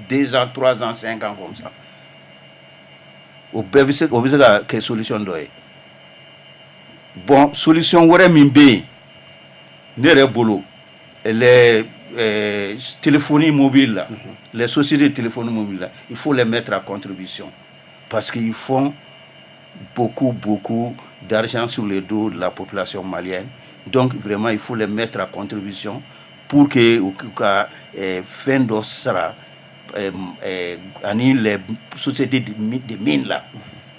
2 ans, 3 ans, 5 ans comme ça. O bɛɛ bɛ se, o bɛ se ka kɛ solution dɔ ye. Bon, solution wɛrɛ min bɛ yen ne yɛrɛ bolo, les téléphonie mobile là, les sociétés de téléphonie mobile là, il faut les mettre à contribution parce qu'ils font beaucoup, beaucoup d'argent sur le dos de la population malienne. Donc vraiment, il faut les mettre à contribution pour que u ka fɛn dɔ sara ani les sociétés de mines là,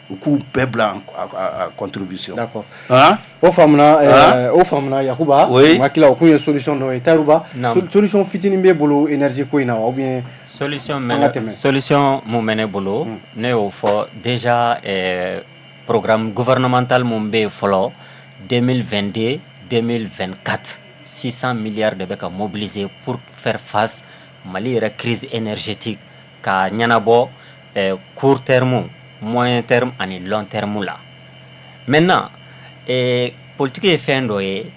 u k'u bɛɛ bila à contribution. D'accord. Hein? O faamuna, o faamuna, Yakuba. Oui. N hakili la o kun ye solution dɔ ye. Tayiruba, Naam. solution fitinin b'e bolo énergie ko in na wa, ou bien Solution an ka tɛmɛ? Solution mun bɛ ne bolo, ne y'o fɔ déjà, programme gouvernemental mun bɛ yen fɔlɔ, 2022 2024, 600 milliards de bɛ ka mobiliser pour faire face Mali yɛrɛ crise énergétique ka ɲɛnabɔ court terme, moyen terme ani long terme la. Maintenant, politique ye fɛn dɔ ye.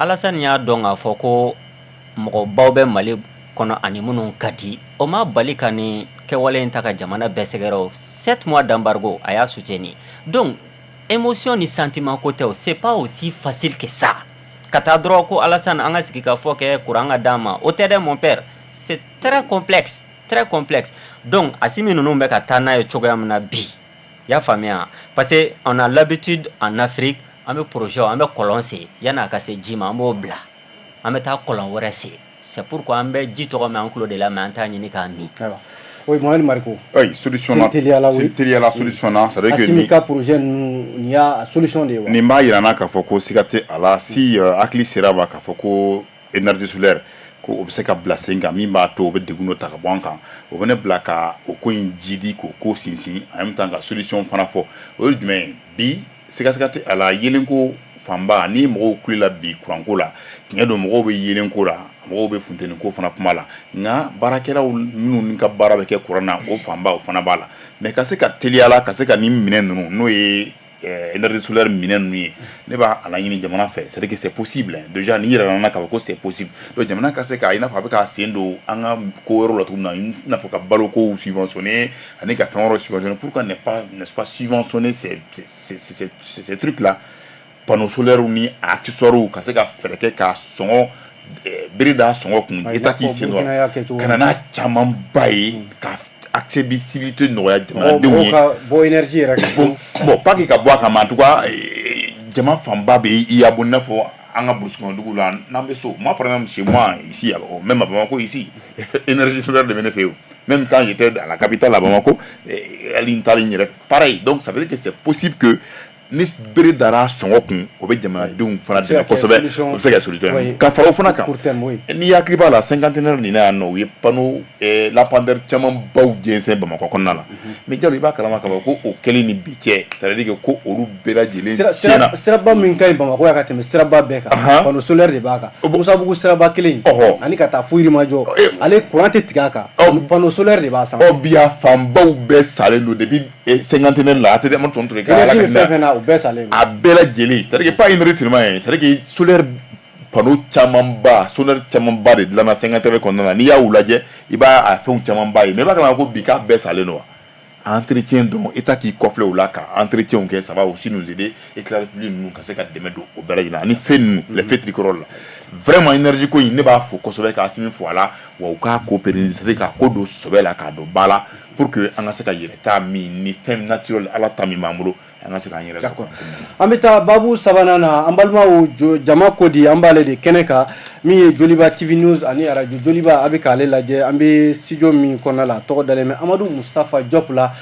Alassane y'a dɔn k'a fɔ ko mɔgɔbaw bɛ Mali kɔnɔ ani minnu ka di, o ma bali ka nin kɛwale in ta ka jamana bɛɛ sɛgɛrɛ. O 7 mois d'embargo, a y'a soutenu. Donc émotion ni sentiment ko tɛ o, c'est pas aussi facile que ça ka taa dɔrɔn ko Alassane, an ka sigi ka fɔ kɛ courant ka d'an ma. O tɛ dɛ, mon père, c'est très complexe, très complexe. Donc Assimi ninnu bɛ ka taa n'a ye cogoya min na bi, i y'a faamuya, parce que on a l'habitude en Afrique, an bɛ projet, an bɛ kɔlɔn sen, yan'a ka se ji ma, an b'o bila, an bɛ taa kɔlɔn wɛrɛ sen. C'est pourquoi an bɛ ji tɔgɔ mɛn an tulo de la, mais an t'a ɲini k'a min. Ayiwa, oui, Mohamed Mariko. Oui, solution na. Teliyala, oui. Teliyala, solution na, c'est à dire que Assimi ka projet ninnu, nin y'a solution de ye wa? Nin b'a yira n na k'a fɔ ko siga tɛ a la, si hakili sera ma k'a fɔ ko énergie solaire ko o bɛ se ka bila sen kan, min b'a to o bɛ degun dɔ ta ka bɔ an kan, o bɛ ne bila ka o ko in jidi, k'o ko sinsin, en même temps ka solution fana fɔ. O ye jumɛn ye? Bi, sigasɛgɛ tɛ a la, yeelenko fanba ni mɔgɔw kulela bi kuranko la, tiɲɛ don, mɔgɔw bɛ yeelenko la, mɔgɔw bɛ funteniko fana kuma la, nka baarakɛlaw minnu ka baara bɛ kɛ kuran na, o fanba o fana b'a la. Mais ka se ka teliya la, ka se ka nin minɛn ninnu, n'o ye énergie solaire minɛn ninnu ye, ne b'a a laɲini jamana fɛ, c'est à dire que c'est possible déjà, ni yɛrɛ nana k'a fɔ ko c'est possible. Donc jamana ka se ka, i n'a fɔ a bɛ k'a sen don an ka ko wɛrɛw la cogo min na, i n'a fɔ ka balokow subventionner ani ka fɛn wɛrɛw subventionner, pourquoi ne pas, n'est-ce pas, subventionner ces trucs là, panneaux solaires ni accessoires, ka se ka fɛɛrɛ kɛ k'a sɔngɔ bere da sɔngɔ kun, État k'i sen don a la ka na n'a camanba ye, ka accessibilité nɔgɔya jamanadenw ye. Ka bɔ énergie yɛrɛ kan. Bon, pas que ka bɔ a kan, mais en tout cas jama fanba bɛ i abonné, n'a fɔ an ka brousse kɔnɔ dugu la n'an bɛ so. Moi, par exemple, chez moi ici, même à Bamako ici, énergie solaire de bɛ ne fɛ yen. Même quand j'étais dans la capitale à Bamako, hali n taalen n yɛrɛ, pareil. Donc ça veut dire que c'est possible que ni bere dara sɔngɔ kun, o bɛ jamanadenw fana dɛmɛ kosɛbɛ, o bɛ se ka kɛ solution ye. Ka fara o fana kan, n'i hakili b'a la, cinquantenaire nin na yan nɔ, u ye panneau lampadaire caman baw jɛnsɛn Bamakɔ kɔnɔna la. Mais Jalo, i b'a kalama k'a fɔ ko o kɛlen ni bi cɛ, c'est à dire que ko olu bɛɛ lajɛlen tiɲɛna. Siraba min ka ɲi Bamakɔ yan ka tɛmɛ siraba bɛɛ kan, panneau solaire de b'a kan. Musabugu siraba kelen ani ka taa fo Yirimajɔ, ale courant tɛ tigɛ a kan, panneau solaire de b'a sanfɛ. Ɔ bi, a fanbaw bɛɛ salen don depuis cinquantenaire la. A tɛ ma tɔn ture. Énergie bɛ fɛn fɛn na, o bɛɛ salen don. A bɛɛ lajɛlen, c'est à dire que pas une seulement ye, c'est à dire que solaire, panneau camanba solaire camanba de dilanna cinquantenaire kɔnɔna na. N'i y'a lajɛ, i b'a a fɛnw camanba ye, mais i b'a kalama ko bi k'a bɛɛ salen don wa. Entretien dɔrɔn, État k'i kɔfilɛ o la ka entretien kɛ, ça va aussi nous aider. Éclairage public ninnu ka se ka dɛmɛ don o bɛɛ lajɛlen ani fɛn ninnu, les feux tricolores la. Vraiment, énergie ko in, ne b'a fo kosɛbɛ, k'a Assimi fo a la wa, u k'a ko pérenniser, c'est à dire k'a ko don sɛbɛ la, k'a don ba la, pour que an ka se ka yɛrɛ ta min ni fɛn naturel, Ala ta min b'an bolo. An ka se k'an yɛrɛ. D'accord, an bɛ taa baabu sabanan na. An balimaw, jama ko di, an b'ale de kɛnɛ kan. Min ye Joliba TV News ani arajo Joliba, a bɛ k'ale lajɛ. An bɛ studio min kɔnɔna la, a tɔgɔ dalen bɛ Amadu Mustafa Diop la.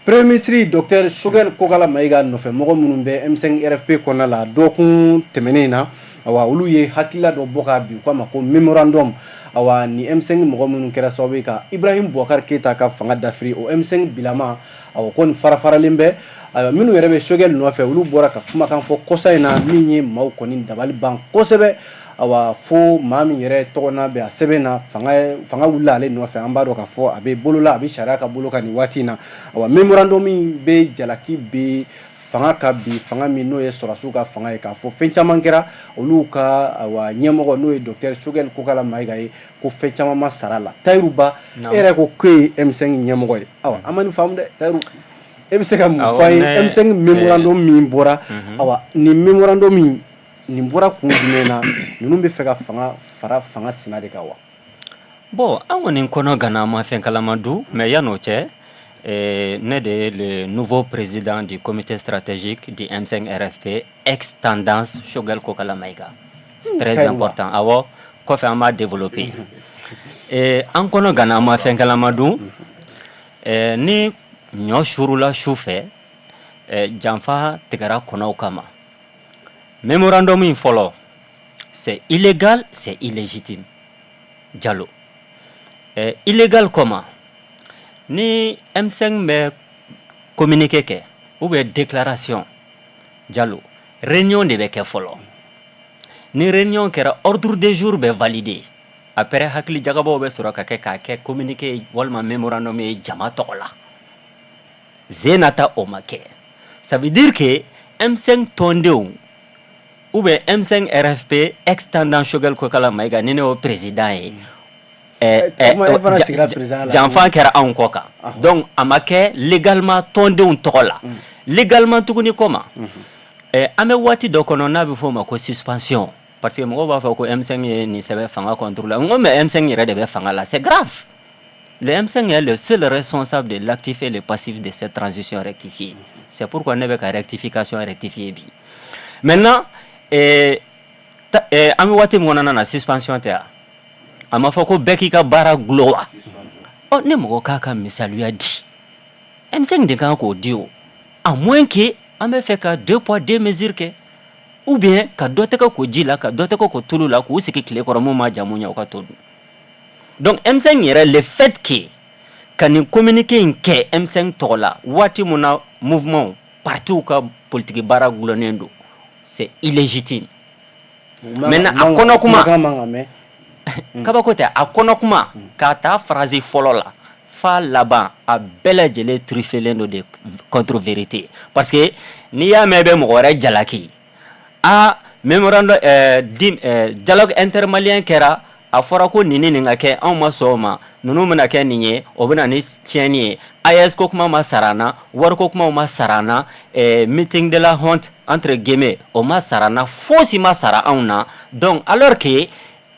Premier ministre docteur Choguel Kokala Maïga nɔfɛ mɔgɔ minnu bɛ M5 RFP kɔnɔna la, dɔgɔkun tɛmɛnen in na, awa, olu ye hakilila dɔ bɔ k'a bin, u k'a ma ko mémorandum. Awa, ni M5 mɔgɔ minnu kɛra sababu ye ka Ibrahim Boubacar Keita ka fanga dafiri, o M5 bilama, awa, ko nin fara faralen bɛ. Ayiwa, minnu yɛrɛ bɛ Choguel nɔfɛ, olu bɔra ka kumakan fɔ kɔsa in na min ye maaw kɔni dabali ban kosɛbɛ. Awa, fo maa min yɛrɛ tɔgɔ n'a bɛ a sɛbɛn na, fanga wulila ale nɔfɛ, an b'a dɔn k'a fɔ a bɛ bolo la, a bɛ sariya ka bolo kan nin waati in na. Awa, mémorandum min bɛ jalaki bɛ fanga ka bi, fanga min n'o ye sɔrɔdasiw ka fanga ye, k'a fɔ fɛn caman kɛra olu ka, awa, ɲɛmɔgɔ n'o ye docteur Choguel Kokala Maïga ye, ko fɛn caman ma sara la. Tayiru Ba, e yɛrɛ ko k'e ye M5 ɲɛmɔgɔ ye. Awa, an ma nin faamu dɛ. Tayiru, e bɛ se ka mun fɔ an ye M5 mémorandum min bɔra? Awa, nin mémorandum min nin bɔra kun jumɛn na? Ninnu bɛ fɛ ka fanga fara fanga sina de kan wa? Bon, an kɔni kɔnɔ gana, an ma fɛn kalama du. Mais yan'o cɛ, ne de ye le nouveau président du comité stratégique du M5 RFP ex-tendance Choguel Kokala Maïga. C'est très important. Awɔ, kɔfɛ an b'a développer. An kɔnɔ gana, an ma fɛn kalama dun. Ni ɲɔ surula su fɛ, janfa tigɛra kɔnɔw kama. Mémorandum in fɔlɔ, c'est illégal, c'est illégitime. Jalo, illégal comment? Ni M5 bɛ communiqué kɛ ou bien déclaration, Jalo, réunion de bɛ kɛ fɔlɔ. Ni réunion kɛra, ordre du jour bɛ valider. Après, hakili jagabɔw bɛ sɔrɔ ka kɛ k'a kɛ communiqué walima mémorandum ye jama tɔgɔ la. Zenata, o ma kɛ. Ça veut dire que M5 tɔndenw ou bien M5 RFP ex-tendance Choguel Kokala Maïga, ni ne y'o président ye, janfa kɛra anw kɔ kan. Donc a ma kɛ légalement tɔndenw tɔgɔ la. Légalement tuguni, kɔma an bɛ waati dɔ kɔnɔ n'a bɛ fɔ o ma ko suspension, parce que mɔgɔw b'a fɔ ko M5 ye nin sɛbɛn fanga contre la. N ko mais M5 yɛrɛ de bɛ fanga la, c'est grave. Le M5 est le seul responsable de l'actif et le passif de cette transition rectifiée. C'est pourquoi ne bɛ ka rectification rectifier bi. Maintenant, an bɛ waati min kɔnɔna na, suspension tɛ wa? A ma fɔ ko bɛɛ k'i ka baara gulon wa? Ɔ, ni mɔgɔ k'a ka misaliya di, M5 de kan k'o di o, à moins que an bɛ fɛ ka deux poids deux mesures kɛ, ou bien ka dɔ tɛgɛ ko ji la, ka dɔ tɛgɛ ko tulu la, k'u sigi tile kɔrɔ, mun ma jamu ɲɛ, u ka to dun. Donc M5 yɛrɛ, le fait que ka nin communiqué in kɛ M5 tɔgɔ la waati mun na mouvement partiw ka politique baara gulonnen don, c'est illégitime. Maintenant, a kɔnɔ kuma, kabako tɛ, a kɔnɔ kuma, k'a ta phrase fɔlɔ la f'a laban, a bɛɛ lajɛlen truffelen don de contre vérité, parce que n'i y'a mɛn i bɛ mɔgɔ wɛrɛ jalaki, a mémorandum di, dialogue intermalien kɛra, a fɔra ko nin ni nin ka kɛ, anw ma sɔn o ma, ninnu bɛna kɛ nin ye, o bɛna ni tiɲɛni ye. AES ko kuma ma sara an na, wariko kumaw ma sara an na, meeting de la honte entre guillemets, o ma sara an na, fosi ma sara anw na. Donc alors que e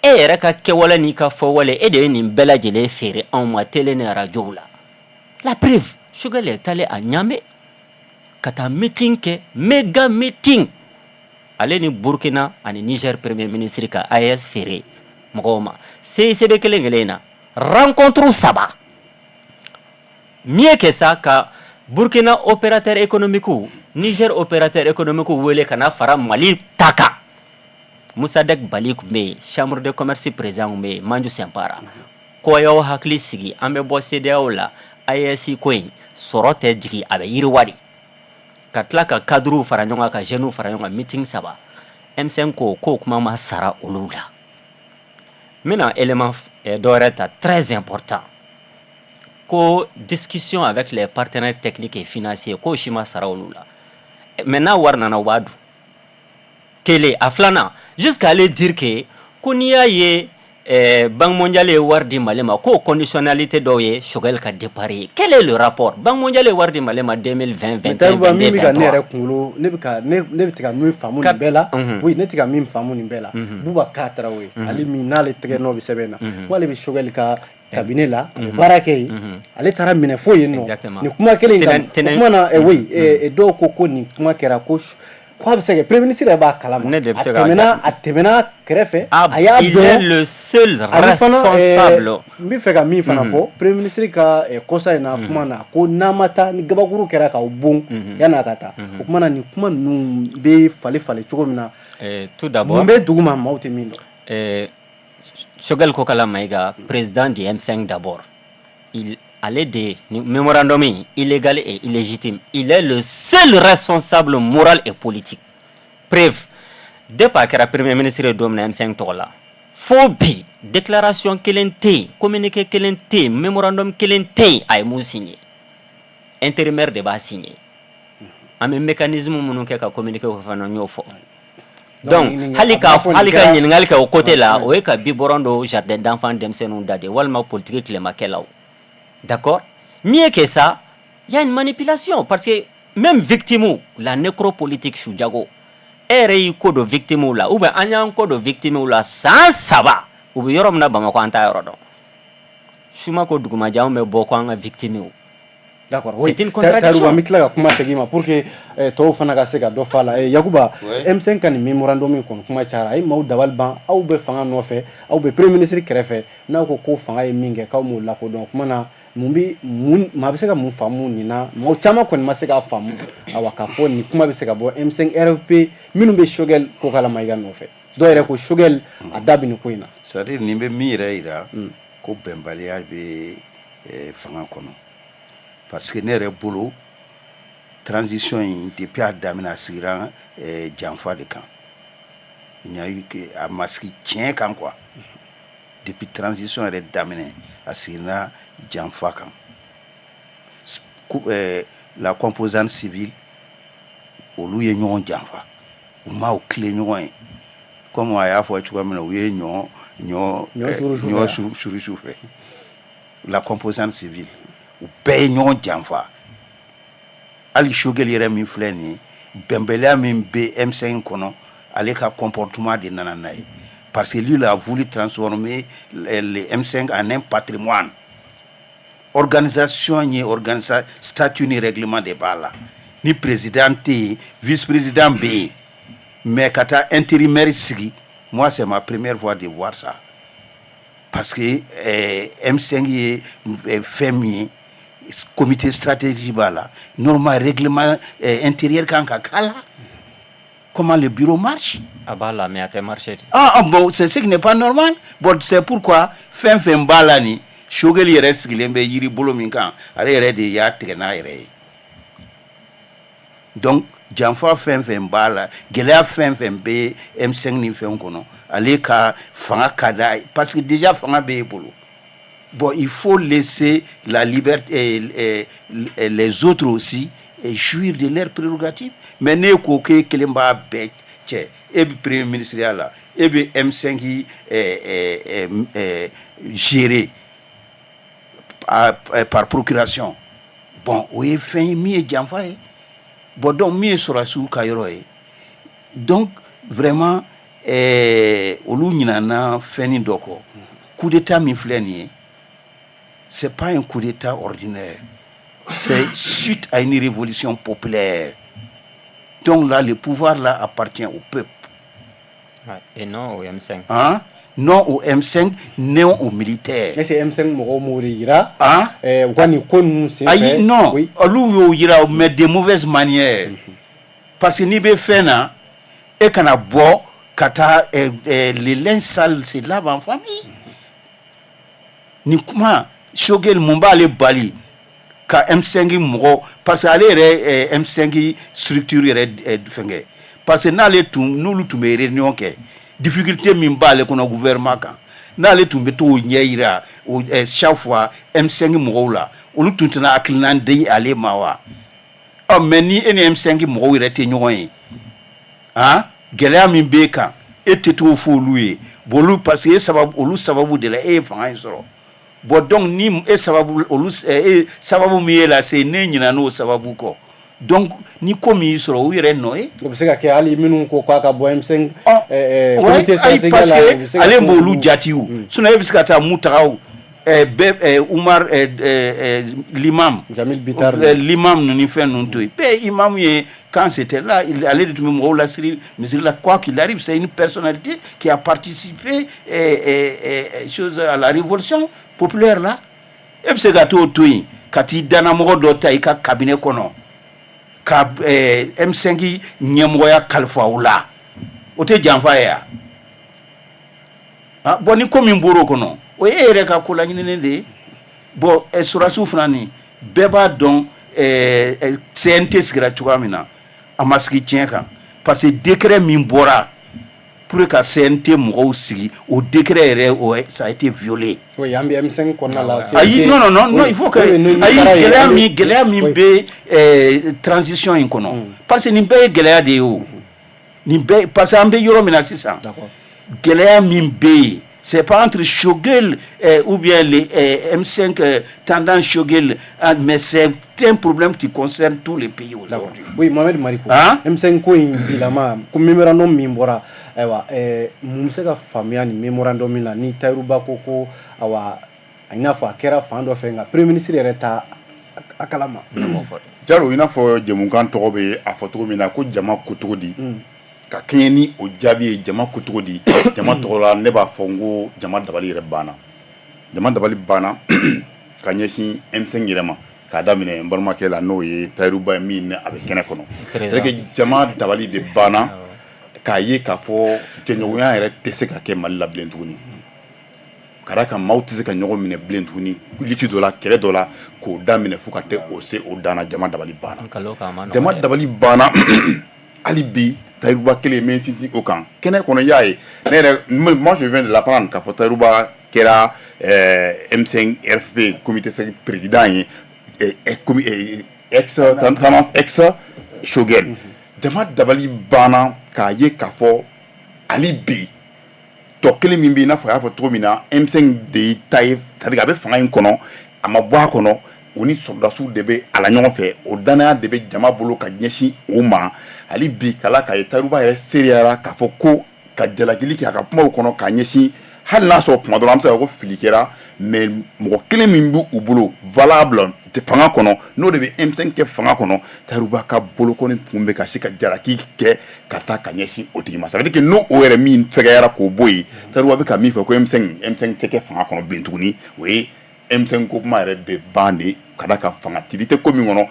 yɛrɛ ka kɛwale n'i ka fɔwale, e de ye nin bɛɛ lajɛlen feere anw ma télé ni radio la. La preuve, Choguel est allé à Niamey ka taa meeting kɛ, méga meeting, ale ni Burkina ani Niger premier ministre, ka AES feere mɔgɔw ma. CICB kelen kelen in na, rencontre saba. Mieux que ça, ka Burkina opérateur économique, Niger opérateur économique wele ka na fara Mali ta kan. Musadek Bali tun bɛ yen, chambre de commerce président tun bɛ yen, Manju Sɛnpara. Ko y'aw hakili sigi, an bɛ bɔ CEDEAO la, AES ko in sɔrɔ tɛ jigin, a bɛ yiriwa de. Ka tila ka cadres fara ɲɔgɔn kan, ka jeunes fara ɲɔgɔn kan, meeting saba. M5 ko k'o kuma ma sara olu la. N bɛna élément dɔ wɛrɛ ta, très important, ko discussion avec les partenaires techniques et financiers, k'o si ma sara olu la. Mais n'a wari nana, u b'a dun. Kelen a filanan, jusqu'à aller dire que ko n'i y'a ye Banque mondiale ye wari di Mali ma, k'o conditionnalité dɔw ye Choguel ka départ ye. Quel est le rapport? Banque mondiale ye wari di Mali ma 2020, 21, 22, min bɛ ka ne 23. yɛrɛ kunkolo, ne bɛ ka min faamu nin bɛɛ la, oui, ne tɛ ka min faamu nin bɛɛ la, Bouba Ka Traoré, ale min n'ale tɛgɛ nɔ bɛ sɛbɛn na, ko ale bɛ Choguel ka cabinet la, a bɛ baara kɛ yen, ale taara minɛ fo yen nɔ nin kuma kelen in kan. O kuma na, oui, dɔw ko ko nin kuma kɛra, ko ko a bɛ se ka kɛ premier ministre yɛrɛ b'a kalama. Ne de bɛ a se k'a tɛmɛna jaabi. A tɛmɛna kɛrɛfɛ, a y'a Il dɔn. est le seul Ani fana, responsable. N bɛ fɛ ka min fana fɔ, premier ministre ka kɔsa in na kuma na, ko n'a ma taa ni gabakuru kɛra k'aw bon yan'a ka taa. O kuma na, nin kuma ninnu bɛ falen falen cogo min na, Tout d'abord, mun bɛ dugu ma, maaw tɛ min dɔn. Choguel Kokalla Maïga, président du M5 d'abord, il allait des mémorandum illégal et illégitime. Il est le seul responsable moral et politique. Preuve, depuis a kɛra premier ministre ye don min na M5 tɔgɔ la, fo bi, déclaration kelen tɛ yen, communiqué kelen tɛ yen, mémorandum kelen tɛ yen a ye mun signé. Intérimaire de b'a signé. An bɛ mécanisme minnu kɛ ka communiqué o fana, n y'o fɔ. Donc hali ka a b'a fɔ nin hali ka kɛra ɲininkali kɛ o côté la, o ye ka biberon don jardin d'enfants denmisɛnninw da de, walima politique tilemakɛlaw. D'accord, mieux que ça, il y a une manipulation, parce que même victime la, nécropolitique, Sujago, e yɛrɛ y'i ko don victime la, ou bien an y'an ko don victime la san 3, u bɛ yɔrɔ min na Bamakɔ, an t'a yɔrɔ dɔn. Suma ko dugumajɛ, anw bɛ bɔ ko an ka victime. D'accord, oui. C'est une contradiction. Tayiru, an bɛ tila ka kuma segin i ma pour que tɔw fana ka se ka dɔ fɔ a la. Yakuba, M5 ka nin mémorandum in kɔni, kuma cayara, a ye maaw dabali ban. Aw bɛ fanga nɔfɛ, aw bɛ premier ministre kɛrɛfɛ, n'aw ko ko fanga ye min kɛ, k'aw m'o lakodɔn. O kuma na, mun bɛ mun, maa bɛ se ka mun faamu nin na? Mɔgɔ caman kɔni ma se k'a faamu. Awa, k'a fɔ nin kuma bɛ se ka bɔ M5 RFP minnu bɛ Choguel Kokalla Maïga nɔfɛ. Dɔw yɛrɛ ko Choguel a da bɛ nin ko in na. C'est à dire, nin bɛ min yɛrɛ yira, ko bɛnbaliya bɛ fanga kɔnɔ, parce que ne yɛrɛ bolo, transition in, depuis a daminɛ, a sigira janfa de kan. Il n'y a eu que a ma sigi tiɲɛ kan quoi. Depuis transition yɛrɛ daminɛ, a sigira janfa kan. La composante civile, olu ye ɲɔgɔn janfa, u ma o tile ɲɔgɔn ye. Comme a y'a fɔ cogoya min na, u ye ɲɔ ɲɔ ɲɔ suru su ɲɔ fɛ. Suru su fɛ. La composante civile, u bɛɛ ye ɲɔgɔn janfa. Hali Choguel yɛrɛ min filɛ nin ye, bɛnbaliya min bɛ M5 kɔnɔ, ale ka comportement de nana n'a ye, parce que lui, il a voulu transformer le M5 en un patrimoine. Organisation ye organisation, statut ni règlement de b'a la. Ni président tɛ yen, vice président bɛ yen, mais ka taa intérimaire sigi, moi, c'est ma première fois de voir ça, parce que M5 ye fɛn min ye, comité stratégique b'a la, normal, règlement intérieur kan ka k'a la, comment le bureau marche. A b'a la, mais a tɛ marché de. Ah, ah bon, c'est ce qui n'est pas normal. Bon, c'est pourquoi fɛn fɛn b'a la, ni Choguel yɛrɛ sigilen bɛ yiri bolo min kan, ale yɛrɛ de y'a tigɛ n'a yɛrɛ ye. Donc janfa fɛn fɛn b'a la, gɛlɛya fɛn fɛn bɛ M5 ni fɛn kɔnɔ, ale ka fanga ka d'a ye, parce que déjà fanga b'e bolo. Bon, il faut laisser la liberté, les autres aussi jouir de leurs prérogatives. Mais ne ko k'e kelen b'a bɛɛ cɛ, e bɛ premier ministre ya la, e bɛ M5 gérer par procuration. Bon, o ye fɛn ye min ye janfa ye. Bon, donc min ye sɔrɔdasiw ka yɔrɔ ye, donc vraiment, olu ɲinana fɛnnin dɔ kɔ. Coup d'état min filɛ nin ye, c'est pas un coup d'état ordinaire, c'est suite à une révolution populaire. Donc là, le pouvoir là appartient au peuple. Ouais, et non au M5. Hein? Non au M5, non aux militaires. Est ce que M5 mɔgɔw m'o de yira? Hein? U ka nin ko ninnu sen fɛ. Ayi, non. Olu y'o yira, mais de mauvaise manière. Parce que n'i bɛ fɛn na, e kana bɔ ka taa le linge sale se lave en famille. Nin kuma, Choguel, mun b'ale bali ka M5 mɔgɔ, parce que ale yɛrɛ M5 structure yɛrɛ fɛnkɛ, parce que n'ale tun n'olu tun bɛ réunion kɛ, difficulté min b'ale kɔnɔ gouvernement kan, n'ale tun bɛ t'o ɲɛ yira o chaque fois M5 mɔgɔw la, olu tun tɛna hakilina di ale ma wa? Ɔ, mais ni e ni M5 mɔgɔw yɛrɛ tɛ ɲɔgɔn ye, han, gɛlɛya min b'e kan. E tɛ t'o fɔ olu ye. Bon, olu, parce que e sababu, olu sababu de la e ye fanga in sɔrɔ. Bon, donc ni e sababu, olu e sababu min ye lase, ne ɲinɛ n'o sababu kɔ. Donc ni ko min y'i sɔrɔ, u yɛrɛ nɔ ye. O bɛ se ka kɛ hali minnu ko k'a ka bɔ M5 comité stratégique la, parce que ale b'olu jati o. Sinon e bɛ se ka taa Mutagaw bɛɛ, Umar l'imam Jamil Bitar, l'imam ninnu ni fɛn ninnu to yen bɛɛ. Imam ye, quand c'était là, ale de tun bɛ mɔgɔw lasiri misiri la. Quoi qu'il arrive, c'est une personnalité qui a participé chose à la révolution populaire là. E bɛ se ka t'o to yen ka t'i dannamɔgɔ dɔ ta i ka cabinet kɔnɔ ka M5 ɲɛmɔgɔya kalifa o la, o tɛ janfa ye wa? Bon, ni ko min bɔr'o kɔnɔ, o ye e yɛrɛ ka ko laɲininen de ye. Bon, sɔrɔdasiw fana, nin bɛɛ b'a dɔn, CNT sigira cogoya min na, a ma sigi tiɲɛ kan, parce que décret min bɔra pour ka CNT mɔgɔw sigi, o décret yɛrɛ, o ça a été violé. Oui, an bɛ M5 kɔnɔna la. Ayi, non, non, non, non, il faut que, ayi, gɛlɛya min bɛ transition in kɔnɔ, parce que nin bɛɛ ye gɛlɛya de ye o. Nin bɛɛ, parce que an bɛ yɔrɔ min na sisan, gɛlɛya min bɛ yen, c'est pas entre Choguel ou bien les M5 tendance Choguel, mais c'est un problème qui concerne tous les pays aujourd'hui. Oui, Mohamed Mariko. Hein? M5 ko in bilama ko mémorandum min bɔra, ayiwa, mun bɛ se ka faamuya nin mémorandum min la, ni Tahirou Bah ko awa, a n'a fɔ a kɛra fan dɔ fɛ, nka premier ministre yɛrɛ ta a kalama? Jalo, i n'a fɔ jɛmukan tɔgɔ bɛ a fɔ cogo min na ko jama ko cogo di, ka kɛɲɛ ni o jaabi ye, jama ko cogo di, jama tɔgɔ la, ne b'a fɔ n ko jama dabali yɛrɛ banna. Jama dabali banna ka ɲɛsin M5 yɛrɛ ma, k'a daminɛ n balimakɛ la, n'o ye Tahirou Bah ye, min ni a bɛ kɛnɛ kɔnɔ. C'est que jama dabali de banna k'a ye k'a fɔ jɛɲɔgɔnya yɛrɛ tɛ se ka kɛ Mali la bilen tuguni, ka d'a kan maaw tɛ se ka ɲɔgɔn minɛ bilen tuguni, lutte dɔ la, kɛlɛ dɔ la, k'o daminɛ fo ka taa o se o dan na. Jama dabali banna, jama dabali banna. Hali bi, Tahirou Bah kelen n bɛ sinsin o kan kɛnɛ kɔnɔ. I y'a ye, ne yɛrɛ, moi je viens de l'apprendre k'a fɔ Tahirou Bah kɛra M5 RFP comité président ye, ex tendance, ex Choguel. Jama dabali banna k'a ye k'a fɔ hali bi tɔ kelen min bɛ yen, i n'a fɔ a y'a fɔ cogo min na, M5 de y'i ta ye, c'est à dire a bɛ fanga in kɔnɔ, a ma bɔ a kɔnɔ, o ni sɔrɔdasiw de bɛ a la ɲɔgɔn fɛ, o danaya de bɛ jama bolo ka ɲɛsin o ma. Hali bi kala k'a ye, Tahirou Bah yɛrɛ seereyara k'a fɔ ko ka jalakili kɛ a ka kumaw kɔnɔ k'a ɲɛsin, hali n'a sɔrɔ tuma dɔ la an bɛ se ka ko fili kɛra, mais mɔgɔ kelen min b'u bolo valable fanga kɔnɔ, n'o de bɛ M5 kɛ fanga kɔnɔ, Tahirou Bah ka bolokɔni kun bɛ ka se ka jalaki kɛ ka taa ka ɲɛsin o tigi ma. Ça veut dire que n'o o yɛrɛ min fɛgɛyara k'o bɔ yen, Tahirou Bah bɛ ka min fɔ ko M5 tɛ kɛ fanga kɔnɔ bilen tuguni, o ye M5 ko kuma yɛrɛ bɛ ban de, ka d'a kan fanga tigi tɛ ko min kɔnɔ.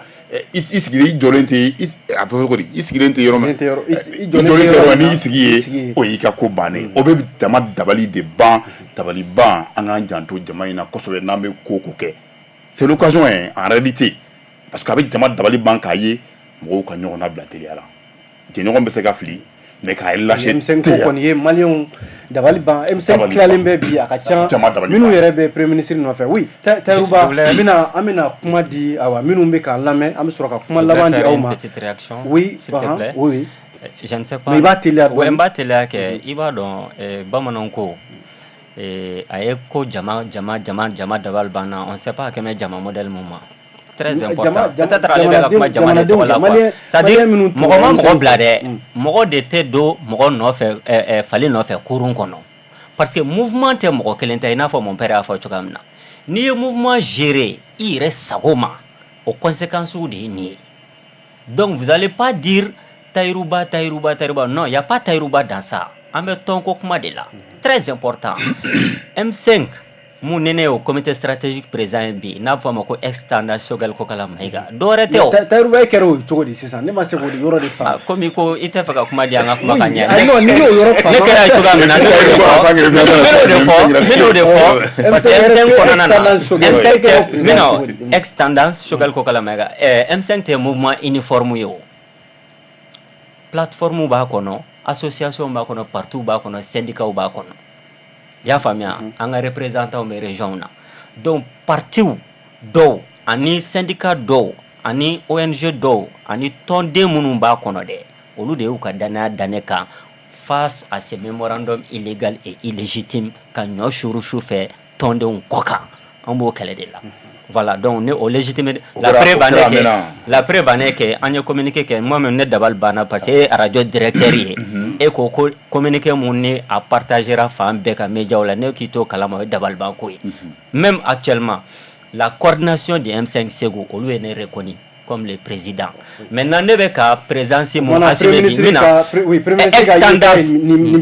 I sigilen, i jɔlen tɛ, a fɔ cogo di, i sigilen tɛ yɔrɔ min, i jɔlen tɛ yɔrɔ min, n'i sigi ye, o y'i ka ko bannen. O bɛ jama dabali de ban, dabali ban. An k'an janto jama in na kosɛbɛ n'an bɛ ko ko kɛ. C'est l'occasion hein, en réalité, parce que a bɛ jama dabali ban k'a ye mɔgɔw ka ɲɔgɔn labila teliya la. Jɛɲɔgɔn bɛ se ka fili, mais k'a lâcher. M5 ko kɔni ye maliyɛnw dabali ban. M5 tilalen bɛ bi, a ka ca minnu yɛrɛ bɛ premier ministre nɔfɛ. Oui, Tahirou Bah, an bɛna kuma di, awa, minnu bɛ k'an lamɛn, an bɛ sɔrɔ ka kuma laban di aw ma. Petite réaction. Oui. S'il te plaît. Oui. Je ne sais pas. Mais i b'a teliya. Ouais, n b'a teliya kɛ. I b'a dɔn, bamananw ko a ye ko jama jama jama jama dabali banna, on ne sait pas a kɛmɛ jama modèle mun ma. Très important. Peut-être ale bɛ ka kuma jama de tɔgɔ la quoi. C'est à dire mɔgɔ ma mɔgɔ bila dɛ, mɔgɔ de tɛ don mɔgɔ nɔfɛ, fali nɔfɛ kurun kɔnɔ, parce que mouvement tɛ mɔgɔ kelen tɛ. I n'a fɔ mon père y'a fɔ cogoya min na, n'i ye mouvement gérer i yɛrɛ sago ma, o conséquences de ye nin ye. Donc vous allez pas dire Tahirou Bah, Tahirou Bah, Tahirou Bah. Non, il y a pas Tahirou Bah dans ça. An bɛ tɔnko kuma de la. Très important. M5 mun ni ne y'o comité stratégique président ye bi, n'a bɛ fɔ a ma ko ex tendance Choguel Kokalla Maïga, dɔwɛrɛ tɛ o. Tahirou Bah, e kɛra o cogo di sisan? Ne ma se k'o yɔrɔ de faamu. Komi ko i tɛ fɛ ka kuma di, an ka kuma ka ɲɛ. Non, n'i y'o yɔrɔ faamu. Ne kɛra cogoya min na, ne y'o de fɔ, n bɛn'o de fɔ, parce que M5 kɔnɔna na, M5 tɛ, n bɛna ex tendance Choguel Kokalla Maïga, M5 tɛ mouvement uniforme ye o. Plateforme b'a kɔnɔ, association b'a kɔnɔ, parti b'a kɔnɔ, syndicat b'a kɔnɔ. I y'a faamuya? An ka représentant bɛ région na. Donc partiw dɔw ani syndicat dɔw ani ONG dɔw ani tɔnden minnu b'a kɔnɔ dɛ, olu de y'u ka danaya da ne kan. face à ce mémorandum illégal et illégitime ka ɲɔ suru su fɛ tɔndenw kɔ kan. An b'o kɛlɛ de la. Voilà, donc ne o légitimité, la preuve en est que, la preuve en est que an ye communiqué kɛ. Moi même, ne dabali banna parce que e ye radio directeur ye, e ko ko communiqué mun ni a partagera fan bɛɛ ka médiaw la, ne k'i t'o kalama, o ye dabali ban ko ye. Même actuellement, la coordination du M5 Segu, olu ye ne reconnu comme le président. Maintenant, ne bɛ ka présence mun assumer bi min na, ex-tendance, ne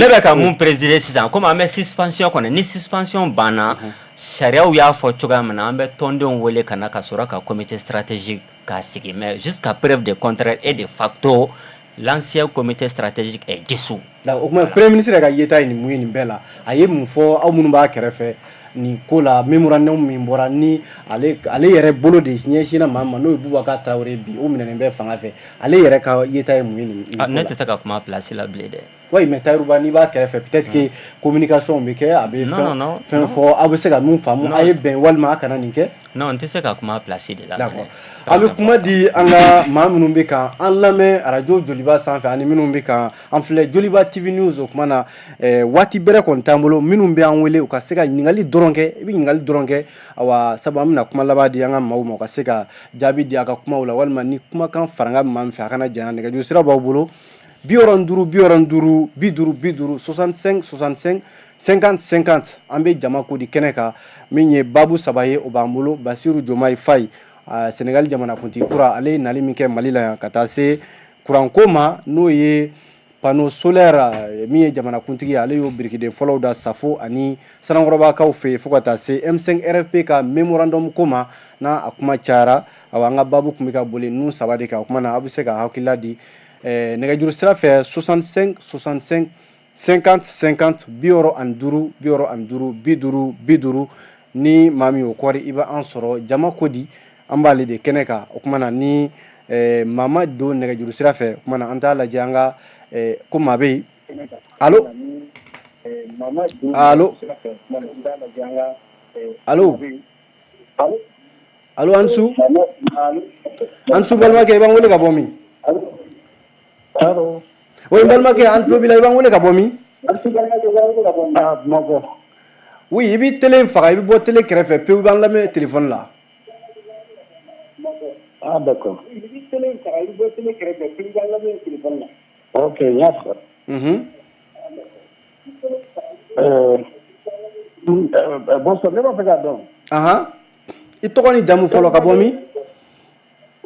bɛ ka mun présider sisan, comme an bɛ suspension kɔnɔ, ni suspension banna, sariyaw y'a fɔ cogoya min na, an bɛ tɔndenw wele ka na ka sɔrɔ ka comité stratégique k'a sigi. Mais jusqu'à preuve de contraire et de facto, l'ancien comité stratégique est dissous. O tuma, premier ministre yɛrɛ ka yeta ye nin mun ye nin bɛɛ la? A ye mun fɔ aw minnu b'a kɛrɛfɛ nin ko la? Mémorandum min bɔra ni ale yɛrɛ bolo de ɲɛsinna maa ma, n'o ye Boubacar Traoré, bi o minɛnen bɛ fanga fɛ, ale yɛrɛ ka yeta ye mun ye nin ko la? Ne tɛ se ka kuma place la bilen dɛ. Oui, mais Tahirou Bah, n'i b'a kɛrɛfɛ, peut-être que communication bɛ kɛ, a bɛ fɛn fɛn fɔ, aw bɛ se ka mun faamu, a ye bɛn walima a kana nin kɛ. Non, n tɛ se ka kuma place de la. D'accord, an bɛ kuma di an ka maa minnu bɛ ka an lamɛn arajo Joliba sanfɛ ani minnu bɛ ka an filɛ Joliba TV News. O kuma na, waati bɛrɛ kɔni t'an bolo. Minnu bɛ an wele, u ka se ka ɲininkali dɔrɔn kɛ, i bɛ ɲininkali dɔrɔn kɛ. Awa, sabu an bɛna kuma laban di an ka maaw ma, u ka se ka jaabi di a ka kumaw la, walima ni kumakan faranga bɛ maa min fɛ, a kana janya. Nɛgɛjuru sira b'aw bolo: 65 65 50 50, 65 65 50 50. An bɛ jama ko di kɛnɛ kan. Min ye babu saba ye, o b'an bolo: Bassirou Diomaye Faye, Sénégal jamanakuntigi kura, ale ye nali min kɛ Mali la yan, ka taa se kuranko ma, n'o ye panneau solaire, min ye jamanakuntigi ye, ale y'o birikiden fɔlɔw da Safo ani Sanankɔrɔbakaw fɛ yen, fo ka taa se M5 RFP ka mémorandum ko ma, n'a a kuma cayara. Awa, an ka babu tun bɛ ka boli ninnu saba de kan. O kuma na, aw bɛ se ka hakilila di nɛgɛjuru sira fɛ: 65 65 50 50, 65 65 50 50. Ni maa min y'o kɔri, i bɛ an sɔrɔ. Jama ko di, an b'ale de kɛnɛ kan. O kuma na, ni maa ma don nɛgɛjuru sira fɛ, o kuma na, an t'a lajɛ an ka ko maa bɛ yen. Allo, allo, allo, allo! An su, an su, balimakɛ, i b'an wele ka bɔ min? Allo. Oui, n balimakɛ, an tulo b'i la. I b'an wele ka bɔ min? Ah, Bamakɔ. Oui, i b'i télé faga, i bɛ bɔ télé kɛrɛfɛ pewu, i b'an lamɛn téléphone la. Ah, d'accord. Ok, n y'a fɔ. Bonsoir, ne b'a fɛ k'a dɔn. Ahan, i tɔgɔ ni jamu fɔlɔ, ka bɔ min?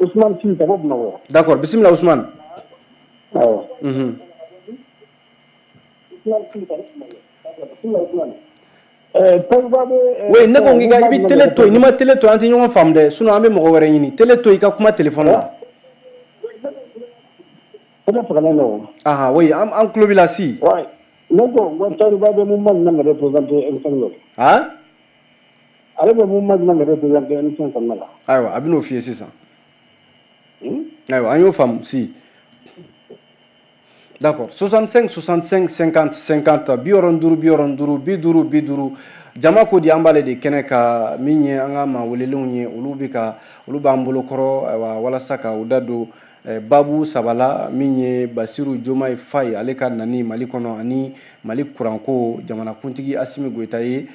Ousmane Sy, ka bɔ Bamakɔ. D'accord, bisimila Ousmane. Awɔ. Pogba bɛ. Oui, ne ko k'i ka, i bɛ télé to yen. N'i ma télé to yen, an tɛ ɲɔgɔn faamu dɛ, sinon an bɛ mɔgɔ wɛrɛ ɲini. Télé to yen, i ka kuma téléphone la. Télé fagalen don. Ahan, oui, an tulo b'i la si. Ouais. Ne ko n ko Tahirou bɛ mouvement jumɛn de représenter M5 la? Han? Ale bɛ mouvement jumɛn de représenter M5 kɔnɔna la? Ayiwa, a bɛ n'o f'i ye sisan. Ayiwa, an y'o faamu si. D'accord, 65 65 50 50, 65 65 50 50. Jama ko di, an b'ale de kɛnɛ ka min ye, an ka maa welelenw ye, olu bɛ ka olu b'an bolo kɔrɔ. Ayiwa, walasa ka u da don babu saba la, min ye Bassirou Diomaye Faye, ale ka nani Mali kɔnɔ, ani Mali kuranko, jamanakuntigi Assimi Goïta ye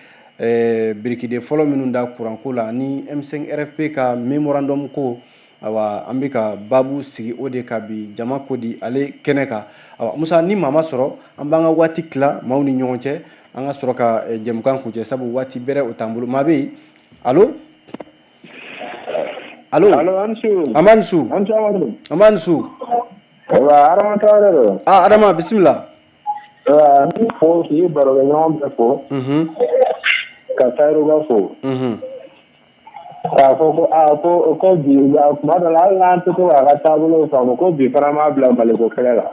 birikiden fɔlɔ minnu da kuranko la, ani M5 RFP ka mémorandum ko. Ayiwa, an bɛ ka babu sigi o de kan bi, jama ko di ale kɛnɛ kan. Ayiwa Musa, ni maa ma sɔrɔ, an b'an ka waati tila maaw ni ɲɔgɔn cɛ, an ka sɔrɔ ka jɛmukan kuncɛ, sabu waati bɛrɛ o t'an bolo. Maa bɛ yen? Allo, allo! Allo, an su. An b'an su. An su, Amadu. An b'an su. Wa Adama Traoré don. Ah, Adama, bisimila. Wa n b'i fo k'i barokɛɲɔgɔn bɛɛ fo. Ka Tahirou Bah fo. K'a fɔ ko aa ko bi tuma dɔ la, hali n'an tɛ to k'a ka taabolow faamu, ko bi fana m'a bila Maliko kɛlɛ la.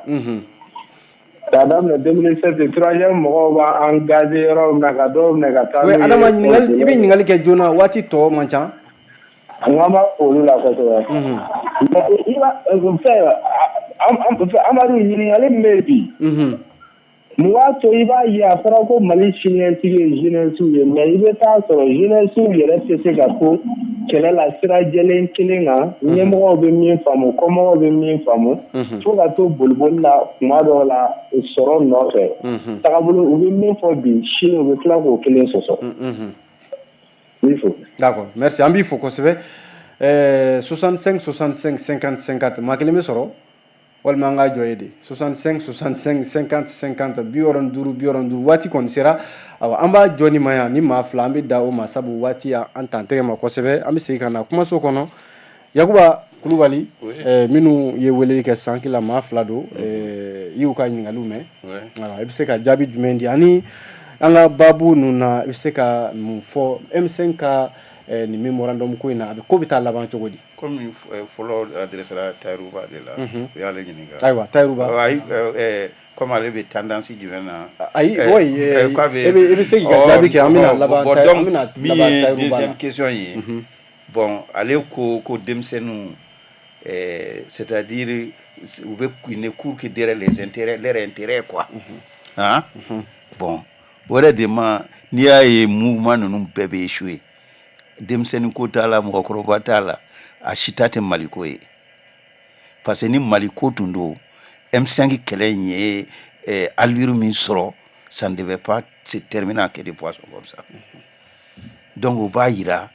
K'a daminɛ 2007, troisième mɔgɔw b'an gazé yɔrɔ min na, ka dɔw minɛ ka taa Oui, n'u ye. Adama, ɲininkali, i bɛ ɲininkali kɛ joona, waati tɔ man ca. N k'an b'a olu la kosɛbɛ. Mais i b'a fɛn, Amadu, ɲininkali min bɛ yen bi. Mun b'a to i b'a ye a fɔra ko Mali siniɲɛsigi ye jeunesse ye, mais i bɛ taa sɔrɔ jeunesse yɛrɛ tɛ se ka to kɛlɛ la sira jɛlen kelen kan, ɲɛmɔgɔw bɛ min faamu, kɔmɔgɔw bɛ min faamu, fo ka to boliboli la kuma dɔw la sɔrɔ nɔfɛ, tagabolo u bɛ min fɔ bi, sini u bɛ tila k'o kelen sɔsɔ. N b'i fo. D'accord, merci, an b'i fo kosɛbɛ. 65 65 50 50, maa kelen bɛ sɔrɔ walima an k'a jɔ ye de. 65 65 50 50, 65 65. Waati kɔni sera. Awa, an b'a jɔ ni ma yan ni maa fila, an bɛ da o ma, sabu waati y'an tan tɛgɛ ma kosɛbɛ. An bɛ segin ka na kumaso kɔnɔ. Yakuba Kulubali, minnu ye weleli kɛ san kila, maa fila don, i y'u ka ɲininkaliw mɛn. I bɛ se ka jaabi jumɛn di? Ani an ka baabu ninnu na, i bɛ se ka mun fɔ M5 ka nin mémorandum ko in na? A bɛ ko bɛ taa laban cogo di? Komi fɔlɔ adressera Tayiruba de la, u y'ale ɲininka. Ayiwa, Tayiruba. Ayi, comme ale bɛ tendance jumɛn na? Ayi, oui, e bɛ se k'i ka jaabi kɛ, an bɛna laban. Bon, donc min ye deuxième question ye, bon, ale ko ko denmisɛnninw, c'est-à-dire u bɛ, ils ne courent que derrière les intérêts, leur intérêt quoi. Hein, bon, o yɛrɛ de ma, n'i y'a ye mouvement ninnu bɛɛ bɛ échouer, denmisɛnnin ko t'a la, mɔgɔkɔrɔba t'a la, a si ta tɛ Maliko ye, parce que ni Maliko tun don, M5 kɛlɛ in ye allure min sɔrɔ, ça ne devait pas se terminer en queue de poisson comme ça. Donc o b'a yira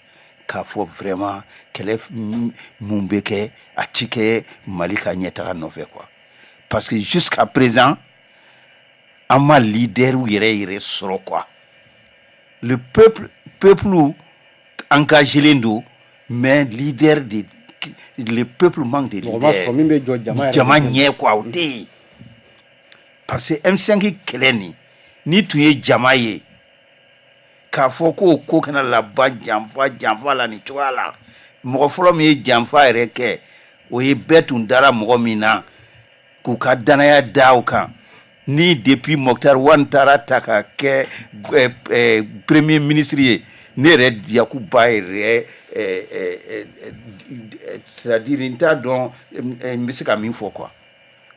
k'a fɔ vraiment kɛlɛ mun bɛ kɛ, a ti kɛ Mali ka ɲɛtaga nɔfɛ quoi, parce que jusqu'à présent an ma leader yɛrɛ yɛrɛ sɔrɔ quoi. Le peuple, peuple engagé don, mais leader de, le peuple manque de leader. Min bɛ jɔ jama. Jama ɲɛ quoi, o tɛ yen, parce que M5 kɛlɛ nin, ni tun ye jama ye k'a fɔ ko ko kana laban janfa janfa la nin cogoya la. Mɔgɔ fɔlɔ min ye janfa yɛrɛ kɛ, o ye bɛɛ tun dara mɔgɔ min na k'u ka danaya da o kan, ni depuis Moctar Ouane taara ta ka kɛ premier ministre ye, ne yɛrɛ Yakuba yɛrɛ, c'est à dire n t'a dɔn n bɛ se ka min fɔ quoi.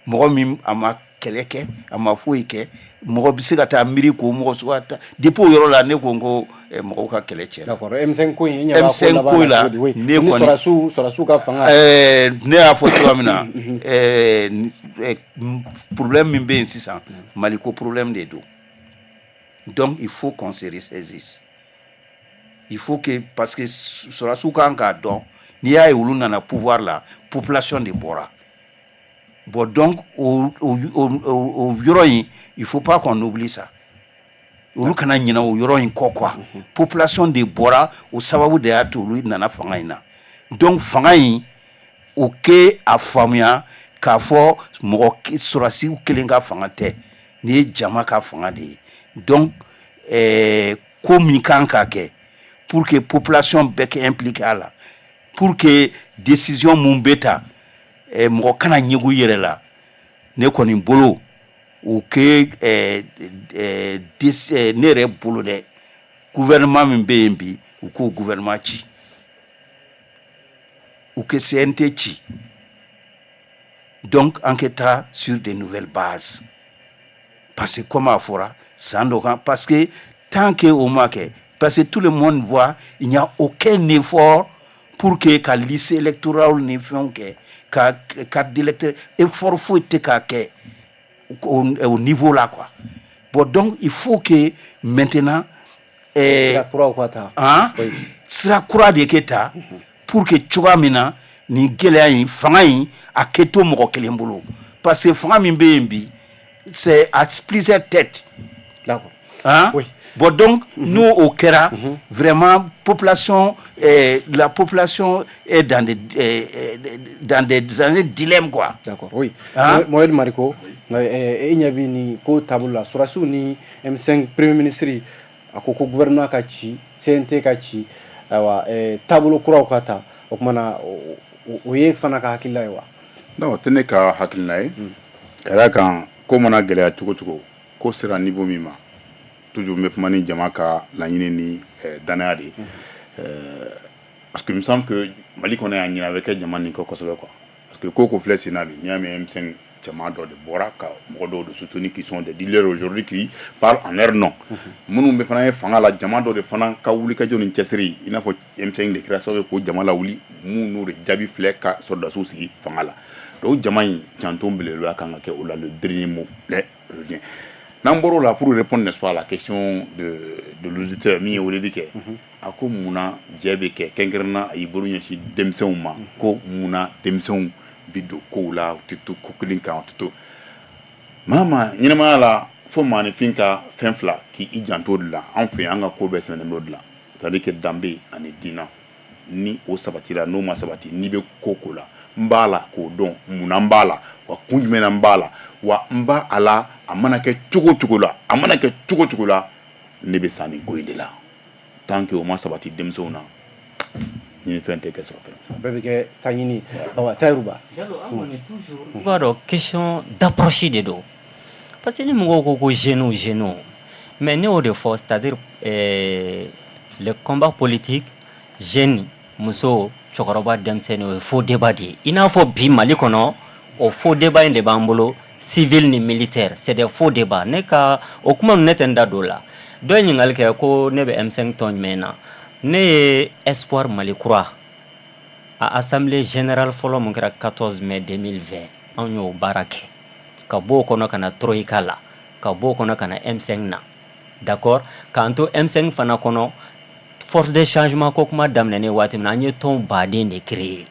Mɔgɔ min a ma kɛlɛ kɛ, a ma foyi kɛ, mɔgɔ bɛ se ka taa miiri k'o mɔgɔ suguya ta? Depuis o yɔrɔ la, ne ko n ko mɔgɔw ka kɛlɛ tiɲɛna. D'accord, M5 ko in, e ɲɛ b'a ko M5 laban ko na la, cogo di? Oui, ne ni kɔni sɔrɔdasiw ka fanga. Ne y'a fɔ cogoya min na, problème min bɛ yen sisan, Maliko problème de don. Donc il faut qu'on se ressaisisse, il faut que, parce que sɔrɔdasiw kan k'a dɔn, n'i y'a ye olu nana pouvoir la, population de bɔra. Bon, donc o yɔrɔ in, il faut pas qu'on oublie ça. Olu kana ɲinɛ o yɔrɔ in kɔ quoi. Population de bɔra, o sababu de y'a to olu nana fanga in na. Donc fanga in, o ke a faamuya k'a fɔ mɔgɔ sɔrɔdasiw kelen ka fanga tɛ, nin ye jama ka fanga de ye. Donc ko min kan ka kɛ pour que population bɛɛ kɛ impliqué a la, pour que décision mun bɛ ta, mɔgɔ kana ɲɛgu i yɛrɛ la. Ne kɔni bolo, o ke ne yɛrɛ bolo dɛ, gouvernement min bɛ yen bi, u k'o gouvernement ci, u ke CNT ci. Donc an kɛ taa sur de nouvelles bases, parce que comme a fɔra san dɔ kan, parce que tant que o ma kɛ, parce que tout le monde voit, il n'y a aucun effort pour que ka liste électorale ni fɛnw kɛ, ka carte d'électeur, effort foyi tɛ k'a kɛ au niveau là quoi. Bon, donc il faut que maintenant sira kuraw ka ta. Hein? Oui. Sira kura de kɛ ta pour que cogoya min na nin gɛlɛya in, fanga in a kɛ to mɔgɔ kelen bolo, parce que fanga min bɛ yen bi, c'est à plusieurs têtes. D'accord. Hein? Oui. Bon, donc, nous, au kɛra, vraiment, population, la population est dans des dilemmes, quoi. D'accord, oui. Hein? Mohamed Mariko, e ɲɛ bɛ nin ko taabolo la, sɔrɔdasiw ni M5, premier ministre a ko ko gouvernement ka ci, CNT ka ci, ayiwa, taabolo kuraw ka ta. O kumana o ye fana ka hakilila ye wa? Non, o tɛ ne ka hakilina ye. Ka d'a kan, ko mana gɛlɛya cogo cogo, ko sera niveau min ma, toujours n bɛ kuma ni jama ka laɲini ni danaya de ye, parce que il me semble que Mali kɔnɔ yan, ɲinɛ bɛ kɛ jama nin kɔ kosɛbɛ quoi, parce que ko ko filɛ sen na bi, n'i y'a mɛn M5 Jama dɔ de bɔra ka mɔgɔ dɔw de soutenir qui sont des leaders aujourd'hui, qui parlent en leur nom. Minnu bɛ fana ye fanga la, jama dɔ de fana ka wulikajɔ ni cɛsiri, i n'a fɔ M5 de kɛra sababu ye k'o jama lawuli, mun n'o de jaabi filɛ ka sɔrɔdasiw sigi fanga la. Donc jama in janto belebeleba kan ka kɛ o la. Le dernier mot les revient. N'an bɔr'o la, pour répondre, n'est-ce pas, à la question de l'auditeur min ye weleli kɛ, a ko munna jɛ bɛ kɛ, kɛrɛnkɛrɛnnenya a y'i bolo ɲɛsin denmisɛnw ma, ko munna denmisɛnw bi don kow la, u tɛ to ko kelen kan, u tɛ to maa ma ɲɛnamaya la. Fo maaninfin ka fɛn fila k'i janto o de la. Anw fɛ yan, an ka ko bɛɛ sɛmɛnen b'o de la, c'est à dire que danbe ani diinɛ, ni o sabatira, n'o ma sabati, n'i bɛ ko ko la, n b'a la k'o dɔn munna n b'a la, wa kun jumɛn na n b'a la, wa n b'a a la, a mana kɛ cogo cogo la, a mana kɛ cogo cogo la, ne bɛ sa nin ko in de la. Tant que o ma sabati denmisɛnw na, ɲini fɛn tɛ kɛ sɔrɔ fɛn. Bɛɛ bɛ kɛ ta ɲini. Awa, Tayiru Ba. Jalo, an kɔni toujours, i b'a dɔn, question d'approche de don, parce que ni mɔgɔw ko ko jeunes, jeunes, mais ne y'o de fɔ, c'est à dire le combat politique, jeune, muso, cɛkɔrɔba, denmisɛnnin, o ye faux débat de ye. I n'a fɔ bi Mali kɔnɔ, o faux débat in de b'an bolo, civil ni militaire, c'est des faux débats. Ne ka o kuma ninnu, ne tɛ n da don o la. Dɔ ye ɲininkali kɛ ko ne bɛ M5 tɔn jumɛn na. Ne ye Espoir Mali Kura a assemblée générale fɔlɔ mun kɛra 14 mai 2020, anw y'o baara kɛ ka bɔ o kɔnɔ ka na Troïka la, ka bɔ o kɔnɔ ka na M5 na, d'accord, k'an to M5 fana kɔnɔ, force de changement ko kuma daminɛnen waati min na, an ye tɔn baden de créer.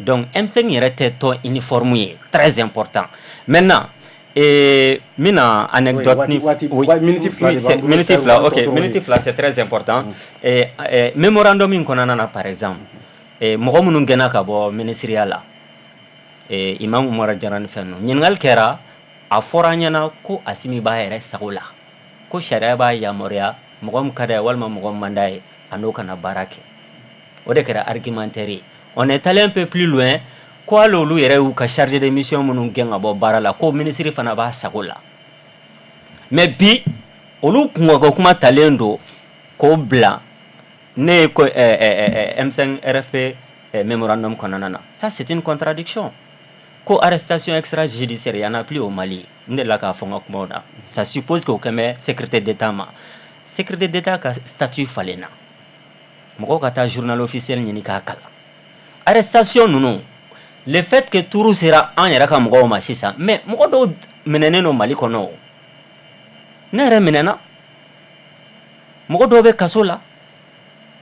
Donc M5 yɛrɛ tɛ tɔn uniforme ye, très important. Maintenant, n bɛna anecdote ni minute 2 de b'an bolo. Minute 2, ok, minute 2, c'est très important. Mémorandum min kɔnɔna na, par exemple, mɔgɔ minnu gɛnna ka bɔ ministériya la, Imam Umar Jara ni fɛn ninnu, ɲininkali kɛra, a fɔra an ɲɛna ko Asimi b'a yɛrɛ sago la, ko sariya b'a yamaruya, mɔgɔ min ka d'a ye walima mɔgɔ min man d'a ye, a n'o kana baara kɛ. O de kɛra argumentaire ye. On est allé un peu plus loin, ko hali olu yɛrɛ y'u ka chargé de mission minnu gɛn ka bɔ baara la, ko ministre fana b'a sago la. Mais bi, olu kunkanko kuma talen don k'o bila ne ye ko M5 RFP mémorandum kɔnɔna na. Ça, c'est une contradiction. Ko arrestation extrajudiciaire, il y en a plus au Mali. N delila k'a fɔ n ka kumaw na, ça suppose que o kɛn bɛ sécurité d'État ma. Sécurité d'État ka statut falenna, mɔgɔw ka taa journal officiel ɲini k'a kalan. Arrestation ninnu, le fait que turu sera an yɛrɛ ka mɔgɔw ma sisan, mais mɔgɔ dɔw minɛnen don Mali kɔnɔ, o ne yɛrɛ minɛna, mɔgɔ dɔw bɛ kaso la.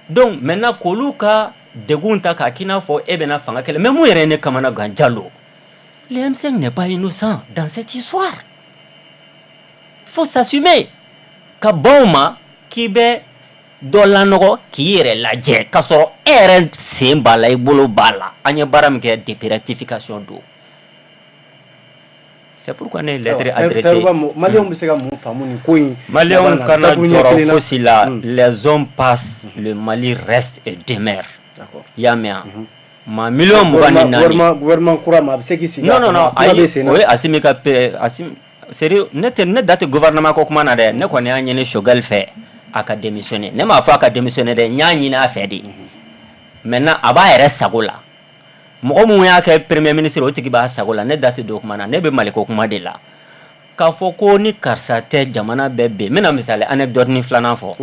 Donc maintenant, k'olu ka degun ta k'a k'i n'a fɔ e bɛna fanga kɛlɛ, mais mun yɛrɛ ye ne kamana gan, Jalo, le M5 n'est pas innocent dans cette histoire, il faut s'assumer. Ka ban o ma k'i bɛ dɔ lanɔgɔ k'i yɛrɛ lajɛ k'a sɔrɔ e yɛrɛ sen b'a la, i bolo b'a la. An ye baara min kɛ depuis rectification don, c'est pourquoi ne ye lettre adressée. Maliyɛnw bɛ se ka mun faamu nin ko in? Maliyɛnw kana jɔrɔ fosi la. Les hommes passent, le Mali reste et demeure. I y'a mɛn wa? Maa 24 miliyɔn. Gouvernement kura ma, a bɛ se k'i sigi? Non, non, non, ayi, o ye Asimi ka Asimi sérieux, ne tɛ ne da tɛ gouvernement ko kuma na dɛ. Ne kɔni y'a ɲini Choguel fɛ a ka démissionner. Ne m'a fɔ a ka démissionner dɛ, n y'a ɲini a fɛ de. Maintenant, a b'a yɛrɛ sago la. Mɔgɔ mun y'a kɛ premier ministre, o tigi b'a sago la. Ne da tɛ don o kuma na, ne bɛ Maliko kuma de la. K'a fɔ ko ni karisa tɛ, jamana bɛɛ ben. N bɛna misali anecdote ni filanan fɔ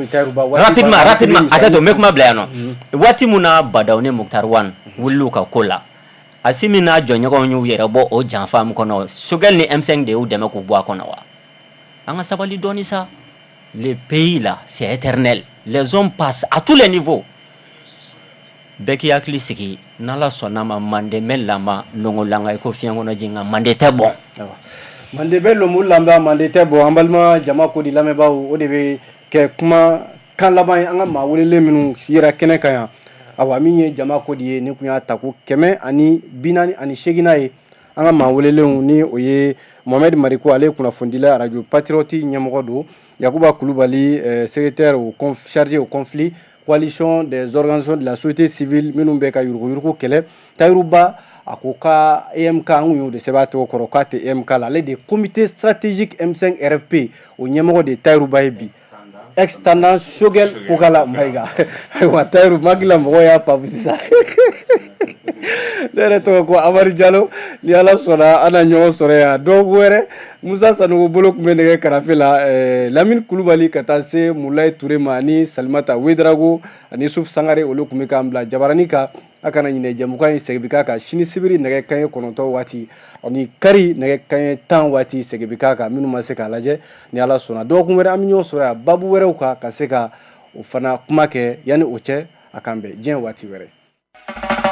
rapidement, rapidement, hakɛ to, n bɛ kuma bila yan nɔ. Waati mun na Badaw ni Moctar Ouane wulil'u ka ko la, Asimi n'a jɔɲɔgɔnw y'u yɛrɛ bɔ o janfa min kɔnɔ, Choguel ni M5 de y'u dɛmɛ k'u bɔ a kɔnɔ wa? An ka sabali dɔɔni sa. Le pays là, c'est éternel, les hommes passent à tous les niveaux. Bɛɛ k'i hakili sigi, n'Ala sɔnna ma, manden bɛ lama longolanga i ko fiɲɛ kɔnɔ ji, nka manden tɛ bɔn. Manden bɛ lomu lanba, manden tɛ bɔn. An balima jama ko di lamɛnbaaw, o de bɛ kɛ kuma kan laban ye an ka maa welelen minnu yera kɛnɛ kan yan. Awa, min ye jama ko di ye, ni kun y'a ta ko 148nan ye, an ka maa welelenw ni o ye Mohamed Mariko, ale ye kunnafonidila, radio Patriote ɲɛmɔgɔ don, Yakuba Kulubali, secrétaire au chargé au conflit, coalition des organisations de la société civile minnu bɛ ka yuruguyurugu kɛlɛ, Tayiruba, a ko ka EMK, an kun y'o de sɛbɛn a tɔgɔ kɔrɔ k'a tɛ EMK la, ale de ye comité stratégique M5 RFP o ɲɛmɔgɔ de ye Tayiruba ye bi, ex-tendance Choguel Kokala Mayiga. Ayiwa Tayiru, n hakili la mɔgɔw y'a faamu sisan. Ne yɛrɛ tɔgɔ ko Amadu Jalo. Ni Ala sɔnna, an na ɲɔgɔn sɔrɔ yan dɔgɔkun wɛrɛ. Musa Sanogo bolo tun bɛ nɛgɛ karafe la, Lamini Kulubali ka taa se Mulayi Ture ma ani Salimata Wedarago ani Yusuf Sangare, olu tun bɛ k'an bila jabarani kan. A kana ɲinɛ, jɛmukan in segin bɛ k'a kan sini sibiri nɛgɛ kanɲɛ 9 waati ani kari nɛgɛ kanɲɛ 10 waati, segin bɛ k'a kan minnu ma se k'a lajɛ. Ni Ala sɔnna, dɔgɔkun wɛrɛ an bɛ ɲɔgɔn sɔrɔ yan babu wɛrɛw kan ka se ka o fana kuma kɛ. Yanni o cɛ, a k'an bɛn diɲɛ waati wɛrɛ.